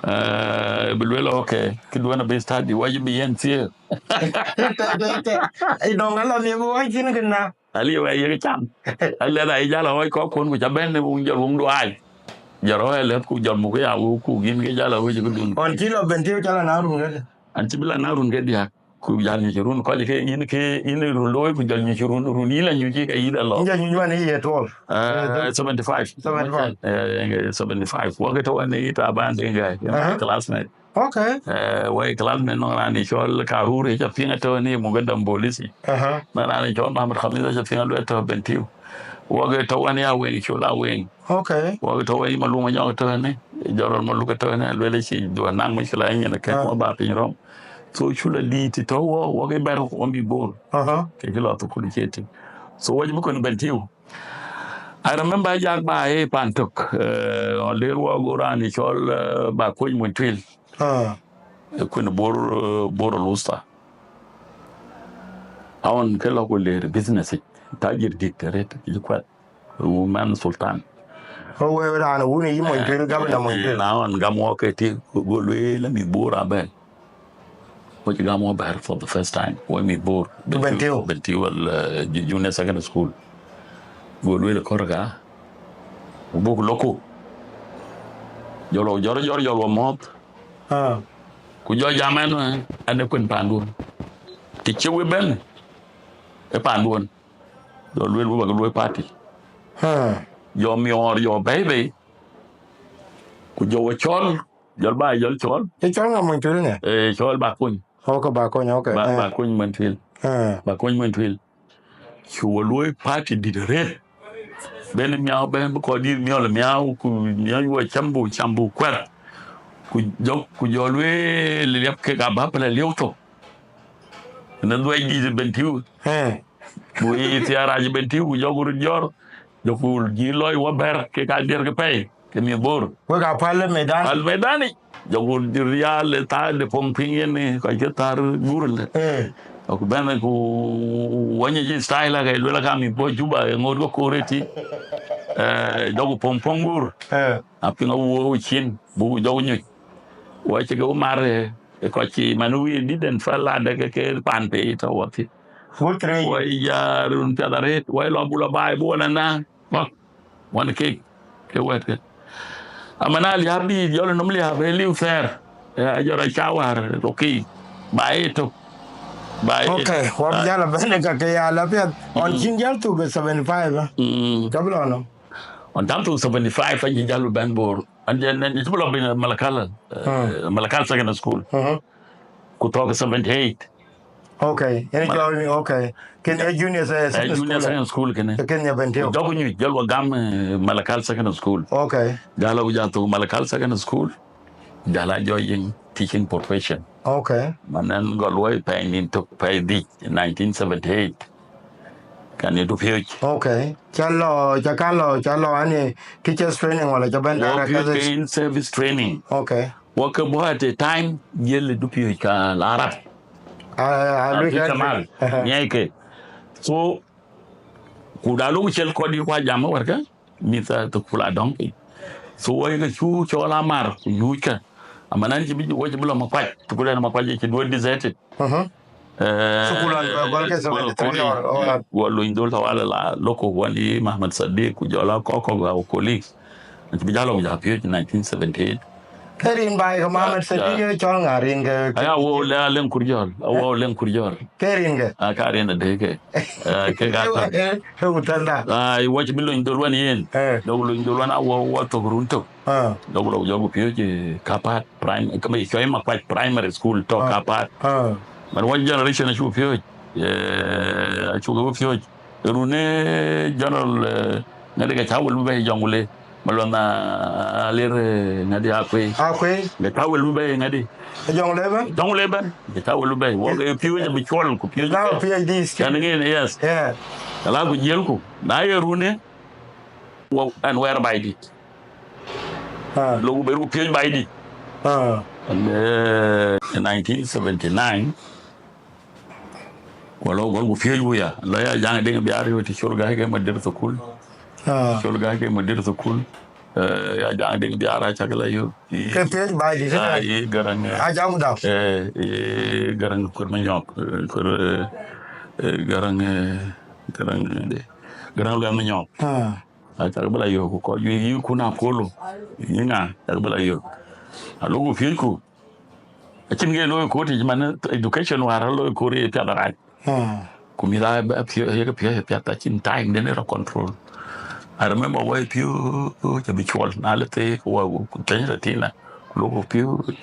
Eh, bï luel, okay, kë duɔ̈n abï study, wa jï bï yen thiëër. Te, te, te. Ai, dɔŋ ala mi bï wai cïn kën na. Aliu ë yek cam. Alɛth ayï jal ɣɔɔc kɔ̈k kuɔn ku ca bɛ̈n në wuŋ jɔl wuŋ duaai. Jɔl rɔ̈ɔ̈c alɛth ku jɔl muk ya wëu ku yïn ke jal ɣɔɔc këdun. Ɣɔn cï lɔ ben tiëu ca la na run këdë? An cï bï la na run ke diäk. Ku jal nyuc run kɔc ke yïn ke yïn run looi ku jɔl nyuc run, run yïn la nyuc ke yïn la lɔ. Yïn jal nyuc man ye twelve. Eh, seventy five. Seventy five. Eh, seventy five. Wɔ ke tɔ̈ wën ë Taban Deng Gai, my classmate. Okay. Eh, wai classmate nɔŋ raan ë cɔl Karur, ë ca piŋ atɔ̈ ni muk ë dɔm polisi. Aha. Na raan ë cɔl Mohamed Khamis, ë ca piŋ aluel tɔ̈ Bentiu. Wɔ ke tɔ̈ wën ya Weng, cɔl a Weng. Okay. Wɔ ke tɔ̈ wën Maluk Manyɔk tɔ̈ ni, Jɔrɔl Maluk tɔ̈ ni, luel cï duɔ̈ naŋ muckila nyin ke wɔ ba piny rɔm. So cul a dit tɔ̈ wɔ, wɔ ke bɛ̈r wɔ mi Bor. Aha. Ke cï lɔ thukul cï ëtï. So wɔ cï bï kɔn Bentiu. I remember jak ba ë pan tök, eh, ɣɔn ler wɔ go raan ë cɔl, eh, ba kuc mun tuil. Ah. Ë kuën Bor, eh, Bor Lusta. Aɣɔn ke lɔ ku ler business ic, tajir dit arëët, yï kuɛth, woman sultan. Ko we raan wun yï mun tuil, governor mun tuil. Na ɣɔn gam wɔ ke ti, go lueel la mïth Bor abɛ̈n. Wɔ cï gam wɔ bɛ̈r for the first time, wɔ mïth Bor. Bentiu. Bentiu, eh, ju-, junior secondary school. Go lueel kɔ̈r ka, ku buk loku. Jɔl wɔ jɔr, jɔr, jɔl wɔ mɔ̈ɔ̈th. Ah. Ku jɔ jam ɛn, ɛn ë kuën panduön. Të cï we bɛ̈n, ë panduön. Jɔ lueel we bä ke luöi party. Ah. Jɔ miɔɔr, jɔ bɛ̈i bei. Ku jɔ we cɔl, jɔl ba, jɔl cɔl. Ë cɔl ŋa mun tuil ënë? Ë cɔl ba kuny. Okay, ba kuny, okay. Ba, eh, ba kuny mun tuil. Eh. Ba kuny mun tuil. Cu we luöi party dït arëët. Ben miau, ben bï kɔc dït miɔl miau, ku miɔl wɔ cam bu, cam bu kuɛth. Ku jɔ, ku jɔ lueel liɛp kek abä pɛlɛ lieu thok. Në dhuɛc dït Bentiu. Eh. Ku yï thiaar rac Bentiu, ku jɔ ku rut jɔr. Jɔ ku jï lɔc wɔ bɛ̈r kek adiɛr ke pɛi. Ke mïth Bor. Wek a päl ë medan. Päl medan ic. Jɔ ku rial ë thaar de pɔŋ piŋ yen, eh, kɔc ke thar gur lë. Eh. Ku bɛ̈n ku wany cï style ake luel ka mïth Bor Juba, eh, ŋoot ke koor ëtï. Eh, jɔ ku pɔŋ pɔŋ gur. Eh. A piŋ awuɔɔu cin, bu jɔ ku nyuc. Wɔ cï ke ku mar, eh, kɔc cï man wïï dït en päl ade ke, ke pan pei tɔ̈ wɔ thïn. Wɔ ya run piath arëët, wɔ lɔ bu lɔ baai bu wɔ la na. Bä, wan kek, ke wɛ̈t ke. Aman a liääp dïït, jɔl nɔm liääp, ë liu thɛɛr. Ya, jɔl rɔt ca wäär, okay. Ba ë tök. Ba ë. Okay, wap jal a bɛ̈n ka ke ya la piath. Ɣɔn cïn jal thuk ë seventy five, eh? Mm. Ka bï lɔ nɔm. Ɣɔn cam thuk seventy five, an cï jal bɛ̈n Bor. An jɛ nɛn, cï bï lɔ piny Malakal, eh, hmm, Malakal Secondary School. Mhm. Ku thɔ̈k seventy eight. Okay, yen jɔ, okay. Kën ye junior se-, eh, secondary school. Junior secondary school kënë. Kën ye Bentiu. Jɔku nyuc, jɔl wɔ gam, eh, Malakal Secondary School. Okay. Jal a ku jal thuk Malakal Secondary School. Jal a jɔ yiŋ teaching profession. Okay. Man ɛn gɔl wɔ pɛɛi nïn tök, pɛɛi dhïc, nineteen seventy eight. Kan ye dupiööc. Okay. Ca lɔ, ca kan lɔ, ca lɔ ani teachers training wala ca bɛn direct ke in service training. Okay. Wɔ ke bɔ̈ at a time, jël dupiööc ka la Arab. Ah, ah, Abdul Kamal. Aha. Nyai ke. So, ku da lok cel kɔc dï kua jam wärkë, mïth, ah, thukul adɔŋ piny. So, wɔ ke cu cɔl amar, ku nyuc ke. Aman an cï bï, wɔ cï bï lɔ Makuac, thukul ɛn Makuac cï duɔ̈t deserted. Aha. Thukul an, gɔl ke seventy three or, or guɔ luny dhöl tawala la loko wan yi Mohamed Sadiq ku jɔl a kɔk kɔk our colleagues. Acï bï jal lɔ ku ja piööc nineteen seventy eight. Ke rin baai ke Mohamed Sadiq, cɔl ŋa rin ke? Aya wo le Aleŋ Kurjɔl, a wo Aleŋ Kurjɔl. Ke rin ke? A ka rin adeke. Ke ka tɔ̈. He utanda. Ai, wɔ cï bï luny dhöl wan yen. Dok luny dhöl wan a wo, wo thok run tök. Dok lɔ jɔku piööc Kapat Primary, ke bï cɔl Makuac Primary School tɔ̈ Kapat. Man wɔ generation acu piööc, acu ke piööc. Run ë General, ŋadï ke cä wël bï bɛ̈i Jɔŋlei, Maluath Alir, ŋadï Akuei. Akuei. Ke cä wël bï bɛ̈i ŋadï. Jɔŋlei bɛ̈n? Jɔŋlei bɛ̈n. Ke cä wël bï bɛ̈i. Wɔ ke piööc abï cuɔl ku piööc. Now PhD student. Can ŋic, yes. Yeah. Ala ku jiëlku. Na ye run ë, wɔ ɛn wɛɛr baai dït. Lok ku ber ku piööc baai dït. Ɛn, nineteen seventy nine, ku lɔ gɔl ku piööc ku ya. Lɔ ya Jaŋ Deŋ Biaar yöö të col gäi ke madir thukul. Col gäi ke madir thukul. Ya Jaŋ Deŋ Biaar acak la yöö. Ke piööc baai dït. Ai, Garaŋ, eh, Ajak Dau. Eh, Garaŋ Kuer Manyɔk, eh, Kuer, eh, Garaŋ, eh, Garaŋ, eh, Garaŋ Luɛth Manyɔk. Acak bï la yök ku kɔc juëc yï kun Apollo, yï ŋa, acak bï la yök. Alok ku piööcku. Acïn ke looi koor yic man education wäär looi koor ye piath arac. Ku mïth aa bɛ piööc, ye ke piööc piath, acïn time den ë rɔ control. I remember wɔ piööc abï cuɔl, na le theek wɔ ku tɛ̈ny rɔ tïnä, ku lok ku piööc.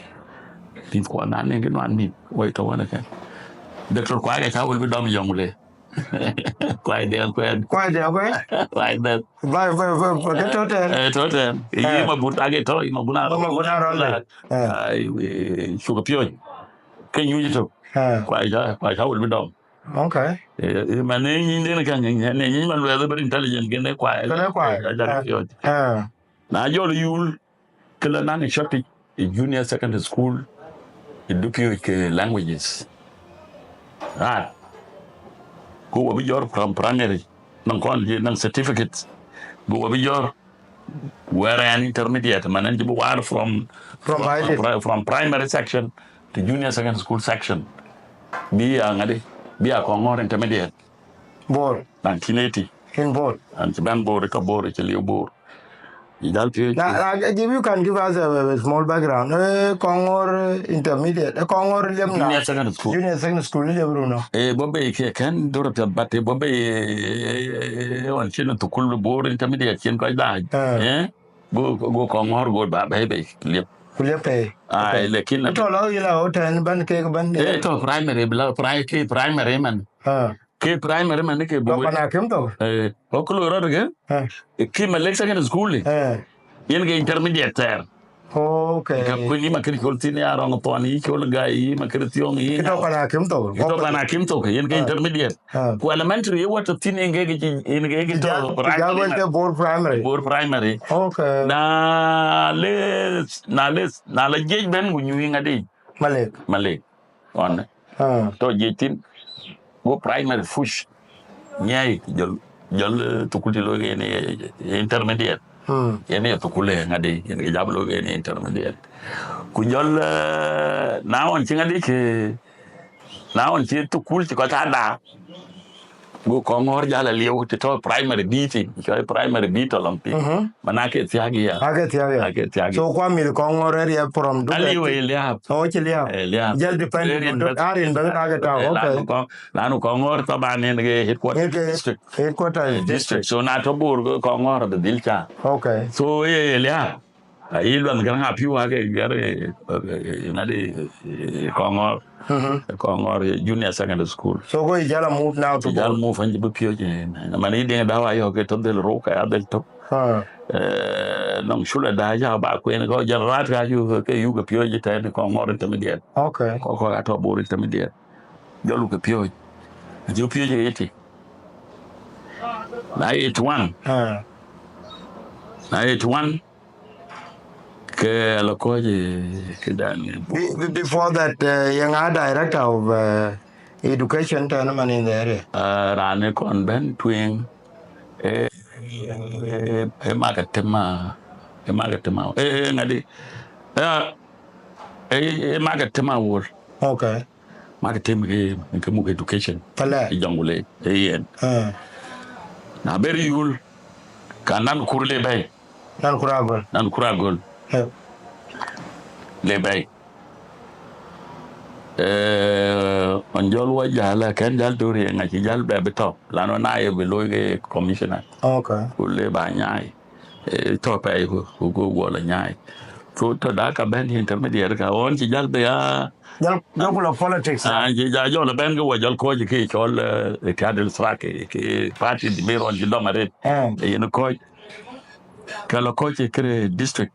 Mïth kuɔ na nïŋ kë nuan mïth, wɔ tɔ̈ wën ëkën. Doctor Kuai ke cä wël bï dɔm Jɔŋlei. Kuai de akuɛn. Kuai de akuɛn? Kuai de. Bai, bai, bai, bai, ke tɔ̈ tɛ̈n. Eh, tɔ̈ tɛ̈n. Yï Mabun, ake tɔ̈, yï Mabun Arɔl. Mabun Arɔl. Ai, cuk piööc. Ke nyuc tök. Kuai cä, kuai cä wël bï dɔm. Okay. Eh, man ne nyin den ka nyin, ne nyin man luɛth very intelligent, kene kuai. Kene kuai. Aja piööc. Na jɔl yul, ke la naŋ shortage ë junior secondary school, ë du piööc ke languages. Right. Ku wɔ bï jɔr from primary, naŋ kɔn, naŋ certificate. Ku wɔ bï jɔr wɛɛr ɛn intermediate, man ɛn cï bï waar from, from, from primary section to junior secondary school section. Bï ya ŋadï, bï ya Kɔŋɔ̈ɔ̈r intermediate. Bor. Nineteen eighty. In Bor. An cï bɛ̈n Bor, ka Bor, cï liu Bor. Yï jal piööc. Now, now, if you can give us a, a small background. Eh, Kɔŋɔ̈ɔ̈r intermediate, eh, Kɔŋɔ̈ɔ̈r liep na. Junior secondary school. Junior secondary school liep runo. Eh, bɔ bei ke kɛn dor piath, but, eh, bɔ bei, eh, eh, eh, wan cïn thukul Bor intermediate cïn kɔc daai. Eh. Go, go Kɔŋɔ̈ɔ̈r go ba bei bei liep. Ku liep pei. Ai, okay. Lakin ito lo yila hotel ban ke ban. Eh, to primary, bila pri-, ke primary man. Ke primary man ke bu. Pana kim to. Eh, oklo rot ke? Ki Malek Secondary School. Yen ke intermediate thɛɛr. Okay. Ka kuni ma kiri chol tini arong pon yi chol ga yi ma kiri thiong yi. Kito pana kim to. Kito pana kim to, yen ke intermediate. Ku elementary ye wat tini yen ke, yen ke to primary. Jago ke Bor primary. Bor primary. Okay. Na le, na le, na le jej ben ku nyuyi ŋadï. Malek. Malek. Ɣɔn. Tɔ̈ jiëc thïn, go primary push. Nyiɛɛi, jɔl, jɔl, eh, thukul cï looi ke yen, eh, intermediate. Yen ye thukul, eh, ŋadï, yen ke jam looi ke yen intermediate. Ku jɔl, eh, na ɣɔn cï ŋadï cï, na ɣɔn cï thukul cï kɔc ada. Go Kɔŋɔ̈ɔ̈r jal aliu të tɔ̈ primary dit, cɔl primary dit tɔ̈ lɔŋ piny. Mana ke thiak ya. Ake thiak ya. Ake thiak ya. So kua mïth Kɔŋɔ̈ɔ̈r area from Dubai. Aliu e liap. Oh, cï liap. E liap. Just depending on the, arin bɛ ka ke tau. Okay. Lanu Kɔŋɔ̈ɔ̈r thaban yen ke headquarter district. Headquarter district. So na tɔ̈ Bor go Kɔŋɔ̈ɔ̈r bï dhil ca. Okay. So e liap. Ayï Luaŋ Garaŋ apiu ake gɛr, eh, eh, ŋadï, eh, Kɔŋɔ̈ɔ̈r. Kɔŋɔ̈ɔ̈r, eh, Junior Secondary School. So go ijala move now to Bor. Ijala move anji bï piööc, eh, na man yi Deŋ Dau ayɔ̈k ke tɔ̈ dhil rou ka ya dhil tök. Eh, nɔŋ cul ada ja ba kuen go jal rat ka ju ke yuk ke piööc tɛ̈n Kɔŋɔ̈ɔ̈r intermediate. Okay. Kɔk kɔk atɔ̈ Bor intermediate. Jɔl ke piööc. Ju piööc eighty. Na eighty one. Na eighty one. Ke ala kɔc, eh, këdan. Be-, be-, before that, eh, yɛn a director of, eh, education tɛ̈n man in the area. Ah, raan ë kɔn bɛ̈n tueŋ, eh, eh, eh, Margaret Tema, eh, Margaret Tema, eh, eh, ŋadï, eh, eh, eh, Margaret Tema Wol. Okay. Mak tim ke, ke muk education. Pala. I Jonglei, e yen. Ah. Na ber yul, ka nan kur le bai. Nan kur agol. Nan kur agol. Eh. Le bai. Eh, on jol wa jala, ken jal duri, nga ci jal be bito. Lano na ye bi loy ke commissioner. Okay. Ku le ba nyai. Eh, to pɛi ku, ku, ku gol nyai. So, to da ka ben intermediate ka, on ci jal be ya. Jal, jal ku la politics. Ah, ci ja jol ben ke wa jol ko ke chol, eh, Ittihad al-Ishrak, ke, ke party di Miron ci dom aret. Eh. Eh, yen ko. Ka la ko ke kre district.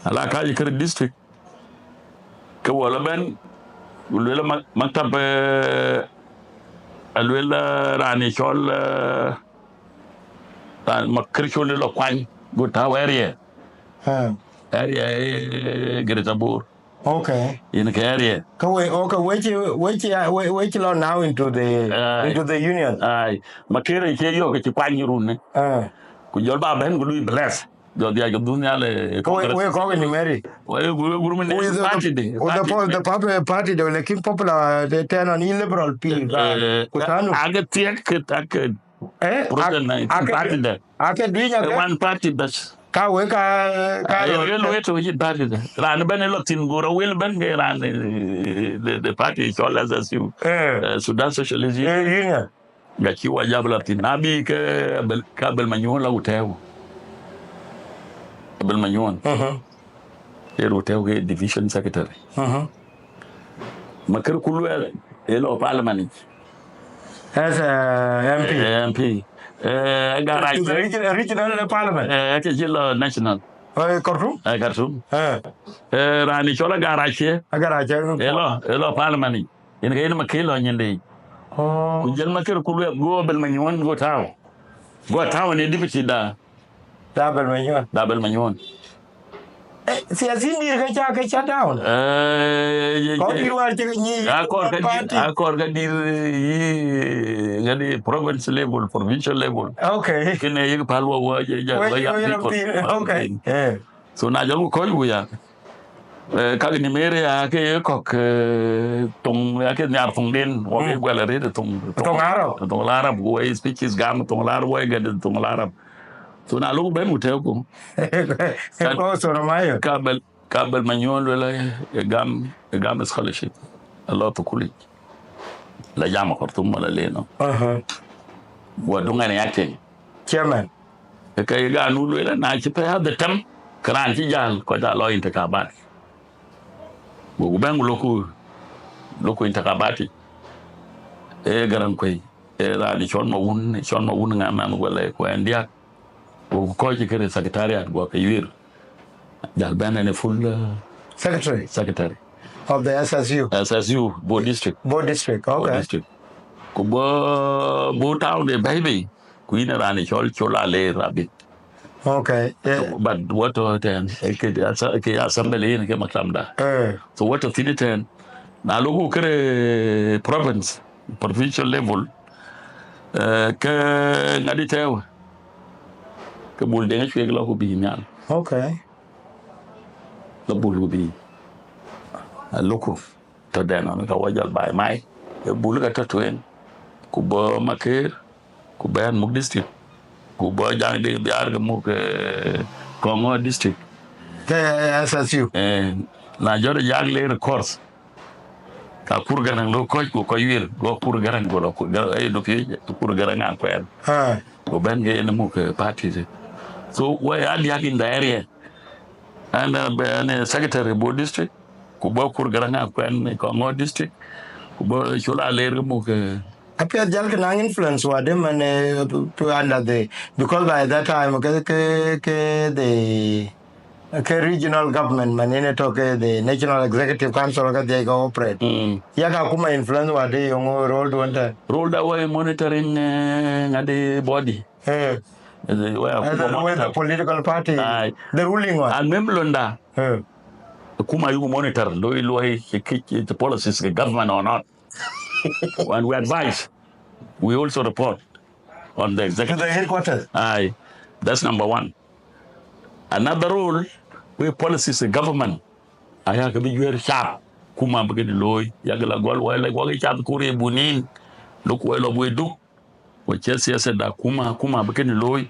Ala ka ke kre district. Ke wa la ben, ku luel ma-, maktab, eh, a luel, eh, rani chol, eh, ran ma kër chol lo kwany, go tau area. Ah. Area, eh, Greater Bor. Okay. In ke area. Ka we, okay, we ci, we ci, we, we ci lo now into the, ah, into the union. Ai, ma kër ke yo ke ci kwany run ne. Ah. Ku jol ba ben ku lui bless. Jɔ dhiac ke dhun nhial, eh, Ko we, Congress. We kɔk ni Mary. We, we, we, we, With the, party de, with the party po-, de. The pop-, party de, lakin popular, the turn on liberal pi, eh, ku tanu. Ake thiek ke, ake, eh, President ake, party de. Ake duinya ke. One party bas. Ka we ka, ka, eh, lo we to yit party de. Ran ben lo tin gura wel ben ke ran, eh, the, the party called S S U. Eh. Eh, Sudan Socialist Union. Eh, Union. Nga ci wa jab la thin. Na bi ke Abel, ka Abel Manyuɔn la uteu. Abel Manyuɔn. Mhm. Yer uteu ke division secretary. Mhm. Ma kër ku luel, e lo parliament. As a M P. Eh, M P. Eh, Agarache. Regional, regional parliament. Eh, ke ci lo national. Oh, e Khartoum? Eh, Khartoum. Eh. Eh, rani chola Agarache. Agarache. E lo, e lo parliament. Yen ke yen ma kelo nyinde. Oh. Ku jël ma kër ku luel go Abel Manyuɔn go tau. Go tau ne deputy da. Da Abel Manyuɔn. Da Abel Manyuɔn. Eh, siasin dir ka cha, ka cha down. Eh, ye, kɔk ye. Dir war ci ni. Akor ka dir, party. Akor ka dir, yi, ngadi province level, provincial level. Okay. Kene yek palwa wa, ja, ja, wa ya people. Okay. Eh. So na jol ko ya. Eh, kak ni mere ya ke kɔk, eh, tong ya ke nyar tong den, wa ke gwel re de tong, tong Arab. Tong Arab, wa speeches gam tong Arab, wa gad tong Arab. So na lo ben uteu ko. Ko so na mayo. Ka Abel, ka Abel Manyuɔn lo la, e gam, e gam scholarship. A lot of college. La jama Khartoum wala leno. Aha. Wa dunga ne acting. Chairman. Ke ga nu luel na ci pe hadhi tem, kran ci jal, ko ja lo intikabat. Go ku ben loku, loku intikabat. E garan kwe, e rani chon ma wun, chon ma wun nga man wala ko en diak. Go ku ko ci kere secretariat go ke yuir. Jal ben ne full, uh, secretary. Secretary. Of the S S U. S S U, Bor district. Bor district, Bor okay. District. Ku bo, bo town de baby. Ku ina rani chol chola le rabbit. Okay. Yeah. So, but what to ten? Ke, ke assembly in ke maktam da. Eh. So what to thin ten? Na loku kere province, provincial level. Eh, ke ngadi tew. Ke bul deng chwe lo ku bi nyal. Okay. Lo bul ku bi. A loku. To den on ka wa jal bai mai. E bul ka to twen. Ku bo Maker. Ku ben muk district. Ku bo jang de biar ke muk, eh, Kongo district. Ke S S U. Eh, na jor jang le course. Ka kur garang lo coach ku ko yuir. Go kur garang go lo kur garang. Eh, do pi kur garang an kwen. Ha. Go ben ke ne muk, eh, party. So we are diak in the area. And, uh, be an, uh, secretary Bor district, ku bo kur garang a kwen Kongo district, ku bo chula ler ke muk, uh, apiath jal ke nang influence wa dem man, uh, to under the, because by that time ke, ke, ke the, ke regional government man ene to ke the National Executive Council ke they go operate. Mm. Ya ka kuma influence wa de yong role do anta. Role da wa monitoring, uh, ngadi body. Eh. As a way of, as a, with the political party, aye, the ruling one. And mem londa. Eh. Kuma yuku monitor, lo, lo, eh, eh, eh, the policies of the government or not. And we advise. We also report on the executive. To the headquarters. Aye. That's number one. Another rule, we policies of government. Aya ke bi juer sharp. akuma bï kënë looi, yak la gɔl wɛl, wak cath kur ye bunin, luk wɛl ɔ buɔi duk, ku cï siasa da akuma, akuma bï kënë looi.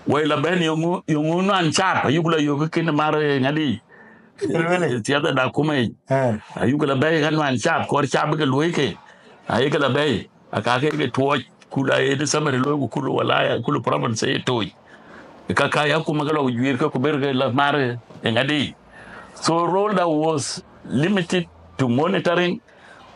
Wɛl la bɛ̈n yöŋö, yöŋö nuan cap, ayuk la yök kënë mar, eh, ŋadï. Luele. Siasa da akuma yic. Eh. Ayuk la bɛ̈i ka nuan cap, kɔɔr cap bï ke luɔi ke. Ayek la bɛ̈i, aka ke ke tuɔɔc, kul aye de summary looi ku kul walaya, kul province aye tooc. Ka ka ya akuma ke lɔ juiir ke ku ber ke la mar, eh, ŋadï. So role that was limited to monitoring,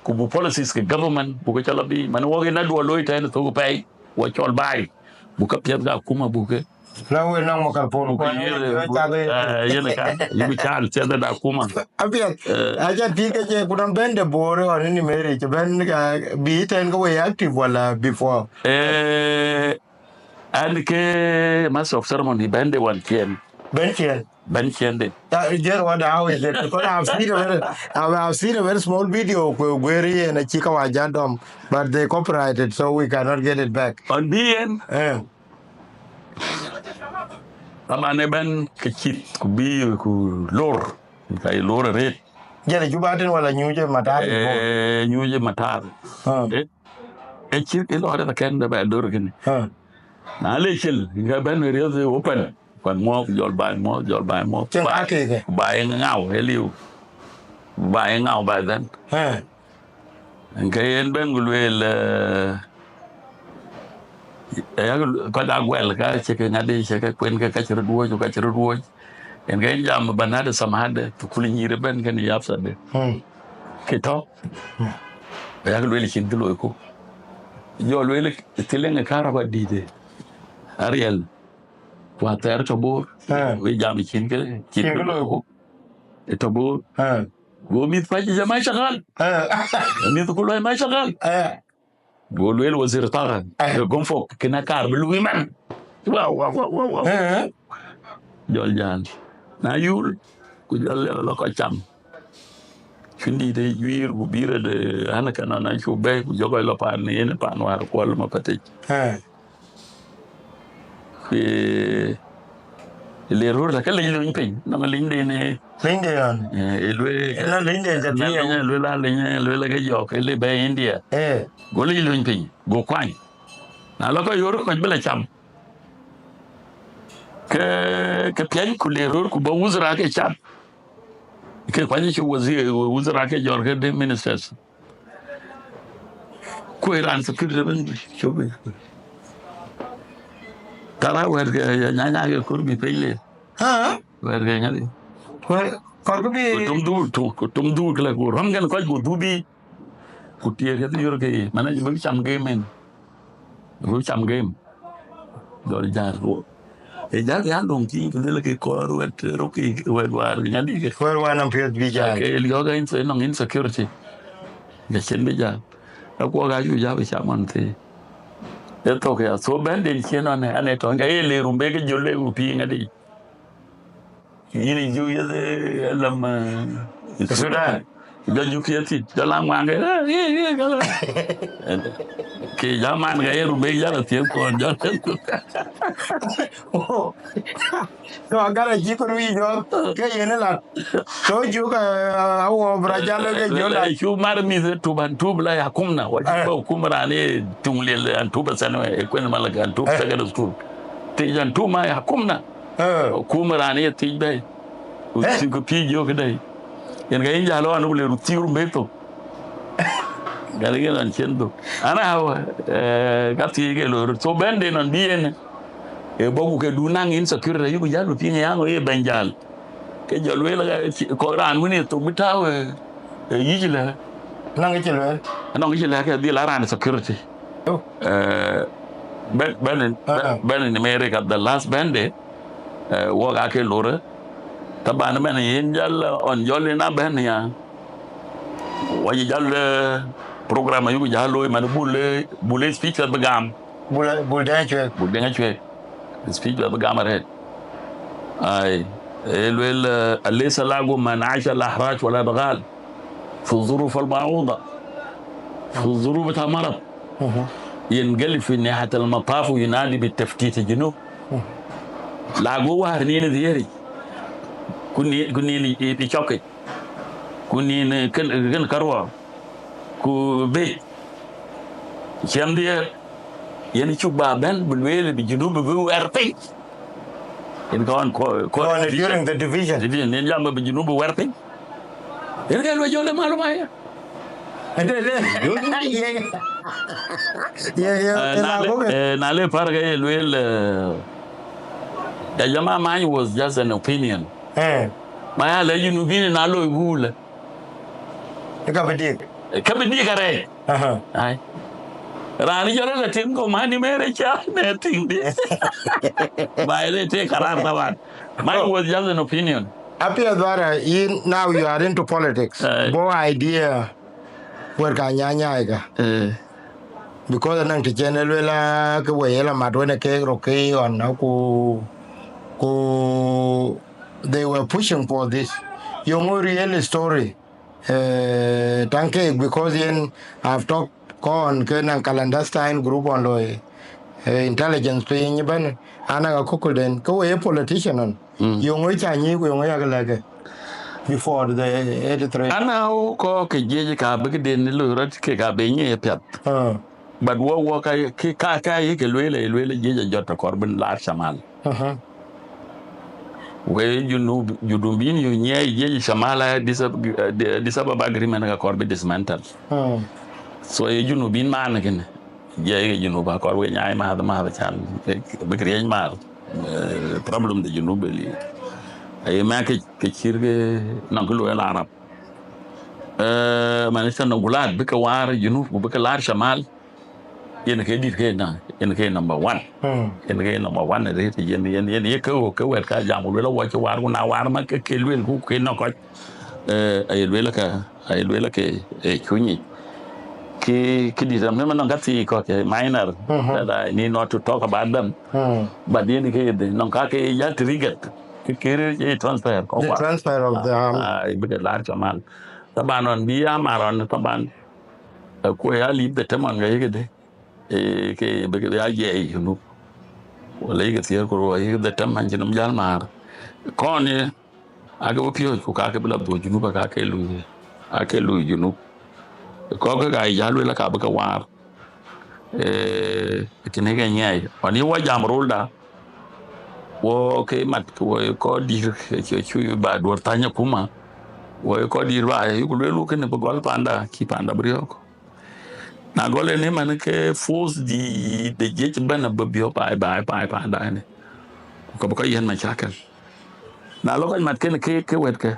ku bu policies ke government, bu ke cɔl abi, man wok ina duɔ looi tɛn thok pɛi, wa cɔl bai, bu ka piɛth ka akuma bu ke. La we nang microphone, ku ko yir, we bu, cak ye. Eh, yen ka, yibu chan siasa da akuma. Apiɛth, eh, aca ti ke je kunam bende bore on ni meri, ke ben ka bi ten ka we active wala before? Eh, and ke master of ceremony bende wan kien. Ben kien. Ben kien de. Uh, just wonder how is it? Because I've seen a very, I've, I've seen a very small video ku gweri and a chika wa jadom, but they copyrighted, so we cannot get it back. On bien. Eh. Taban e ben ke chit ku bi ku lor. Ka lor ret. Jere juba tin wala nyuje matar. Eh, nyuje matar. Ah. Eh, e chit e lor ta ken da ba dor kini. Ah. Na le chil, ga ben riyo open. Kuan muɔk, jɔl baai muɔk, jɔl baai muɔk. Cïn ka keke. Baai ŋau, e liu. Baai ŋau baai dhɛn. He. Ke yen ben ku lueel, eh, ayak kɔc a guɛl ka cï ke ŋadï, cï ke kuen ke ka cï röt wuɔ̈c, ku ka cï röt wuɔ̈c. Yen ke yen jam banade samahade, thukul nyïïr ëbɛ̈n kën yapsade. Hmm. Ke tɔ̈. Hmm. Ayak lueel cïn kë loiku. Jɔ lueel thilëŋ ë karaba dïïtë. Ariɛl. Ku athɛɛr tɔ Bor. Eh. We jam cin ke, cin ke loiku. E tɔ Bor. Eh. Go mïth pac jama shagal. Eh. Mïth ku loi ma shagal. Eh. Go luel wazir taga. Eh. Go fok kina kar bi lui man. Wow, wow, wow, wow, wow. Eh. Jɔl jal. Na yul, ku jɔl lɔ kɔc cam. Cïn dït ë juiir ku bï rɔt, eh, an, ke nɔn acuk bɛ̈i, ku jɔkɔc lɔ paan yen paan wäär kuɔl ma patic. Eh. Ku, eh, le röör la ke lec lony piny, nɔŋ linyden ë. Linyden ɣɔn? Eh, e lueel. Ënɔŋ linyden ca thiëëu. Lueel a liny, lueel a ke jɔk, e le bɛ̈i India. Eh. Go lec lony piny, go kuany. Na lɔ kɔc ɣöör kɔc bï la cam. Ke, ke piɛny ku le röör ku bä wuzra ke cam. Ke kuany cï wazir, wuzra ke jɔl ke de ministers. Ku ë raan security ben cop. Tara wɛ̈ɛ̈t ke nyanya ke kur bï piny le. Ha? Wɛ̈ɛ̈t ke ŋadï. Wɛ̈ɛ̈t, kɔr ku bï. Ku tum dhuk, tu-, ku tum dhuk le ku rɔm kën kɔc ku dhuk bï. Ku tiɛɛr ke thiör ke ye. Mana bï cam game en. Bï cam game. Jɔl jal ku. E jal ya dong ki, ku lele ki kɔɔr wɛt, ruk ki wɛt war, ŋadï ke. Wɛt war nɔŋ piɛth bï jal. Ke liɔ̈k in se nɔŋ insecurity. Ke cin bï jal. Akuɔk acu ja bï cam ɣɔn thii. E thok ya, so bɛ̈n den cien ɣɔn, ane tɔ̈, ke ye le rum be ke jol le ku piŋ adi. Yïn juk yeth, eh, alam, eh, Sudan. Jɔ juk yeth thïn, jɔ la ŋuan ke, eh, eh, eh, jɔ la. Ke jɔ man ke ye rum be jɔ la thieth kɔn, jɔ la. So agar a cï kɔn wic jɔ, ke yen lat. So juk, eh, awɔ bra jal ke jɔ la. Eh, cu mar mïth tup an tup la ya kumna, wa cï ba kum ran ye tuŋ lil an tup a thɛn, eh, kuen malak an tup secondary school. Thiëc an tup ma ya kumna. Eh. Kum raan ye thiëc bɛ̈i. Ku thiëc ku piëc jɔ këdɛ̈i. Yen ka yïn jal ɣɔn ku le rut thiëc rum bek thok. Gal yen an cien thok. Ana hawa, eh, ka thiëc ke lor. So bɛ̈n de nɔn bï yen. E bɔku ke du naŋ insecurity, yuku jal piŋ ya ŋo ye bɛ̈ny jal. Ke jɔ lueel ka, kɔc raan wën ye thok bï tääu, eh, eh, yic lɛ. Nɔŋ yic lɛ. Nɔŋ yic lɛ ke dhil a raan security. Oh. Eh, ben, ben, ben, ah, ben in America, the last bɛ̈n de, eh, wok ake lore. Taban ben yen jal, eh, on jɔl in a bɛ̈n ya. Wa jal, eh, program ayuk jal looi man bul, eh, bul, eh, speech bï gam. Bul, bul dɛŋ cuek. Bul dɛŋ cuek. Speech bï gam arɛt. Ai, e luel, eh, alaysa lagu man asha al-ahraj wal adghal. Fi zuruf al-ba'uda. Fi zuruf ta marad. Mhm. Yanqalib fi nihat al-mataf wa yunadi bi taftit al-junub. Mhm. Lagu war ni ni dhieri. Kuni, kuni ni, ni, ni choke. ku nïn, eh, kën, kën karuɔ, ku bec, ciɛm diɛɛr, yen cuk ba bɛ̈n, bï lueel, bï Junub bï wɛɛr piny. Yen ka ɣɔn kɔ-, kɔ-, During the division. Division, yen jam bï Junub bï wɛɛr piny. Yen ke lueel jɔl ë malum aya. Ade, ade. Ye, ye, Eh, ye, na na le, boge. Eh, na le par ke ye lueel, eh, ya jama, mine was just an opinion. Eh. Ma ya le Junubin na loi wule. Ka bï dik. Ka bï dik arɛɛc. Aha. Ai. Raan jɔl la tim ko mani mere cha ne tim di. Ba ile te karar taban. Mine was just an opinion. Apia dhara, in, now you are into politics. Eh. Bo idea wɛ̈t ka nyanyai ka. Eh. Because anɔŋ të cïn ë lueel, ke we ye la mat wën ë kek röt ke ɣɔn, ku, ku they were pushing for this. Yöŋ real story. Eh, taŋ keek, because yen I've talked kɔn ke naŋ clandestine group ɣɔn loi, eh, intelligence piny ëbɛ̈n, anaŋ akököldɛn, ke we ye politician ɣɔn. Mm. Yöŋö ca nyic, ku yöŋö yak lɛ̈k ke before the eighty-three. Ana wo kɔɔr ke jiëc ka bï këden loi rɔt ke ka bï nyic piath. Ah. But wo, wo ka, ki, ka, ka ye ke lueel, ye lueel jiëc ajɔt akɔɔr bï laar Shamal. Aha. We Junub, Junubin yu nyiɛɛi jiëc Shamal, eh, Addis Ab-, eh, Addis Ababa Agreement ka kɔɔr bï dismantle. Ah. So ye Junubin man kënë. Jiɛc ke Junub akɔɔr we nyaai maath, maath can, eh, bï këriëëc maath. Eh, problem de Junub eli. Aye mɛk ke, ke cït ke nɔŋ kë lueel Arab. Eh, man cï tɔ̈ në gulat bï ke waar Junub, ku bï ke laar Shamal. Yen ke dït ke na, yen ke number one. Hmm. Yen ke number one arëët, yen, yen, yen ye ke wo ke wɛ̈t ka jam, ku lueel awɔ cï waar, ku na waar ma ke, ke lueel ku ke nɔŋ kɔc. Eh, aye lueel ka, aye lueel ke, eh, cunyi. Ki, ki dït am, nɔŋ ka thii kɔ̈k, eh, minor, Mhm. that I need not to talk about them. Hmm. But yen ke dhi, nɔŋ ka ke ya triggered, ke kere ye transfer kɔ̈k. The transfer of the army. Ah, bï ke laar Shamal. Taban ɣɔn bï ya mar ɣɔn, taban, eh, ku ya leave the term ɣɔn ka ye ke dhi. Eh, ke bï ke ya jiɛɛi Junub. Wala yï ke thiëër ku rou, yï ke dhetem, man cïn nɔm jäl maar. Kɔn ye, ake bï piööc, ku ka ke bï la dhuöc Junub, aka ke lui, ake lui Junub. Kɔc ke ka jäl lueel, aka bï ke waar. Eh, kënë ke nyiɛɛi. Ɣɔn yï wɔ jam rol da, wɔ ke mat, wɔ kɔc dït, cï, cï ba duɔ̈r thany akuma. Wɔ kɔc dït ba, yï ku lueel, wɔ kënë bï gɔl panda, cï panda bï riɔ̈ɔ̈k. Na gɔl ënë man ke force di de jiëc bɛ̈n abï biɔ̈ baai, baai, baai, baai, baai ënë. Ku ka bï kɔc yiɛ̈n macakël. Na lɔ kɔc mat kënë ke, ke wɛ̈t ke,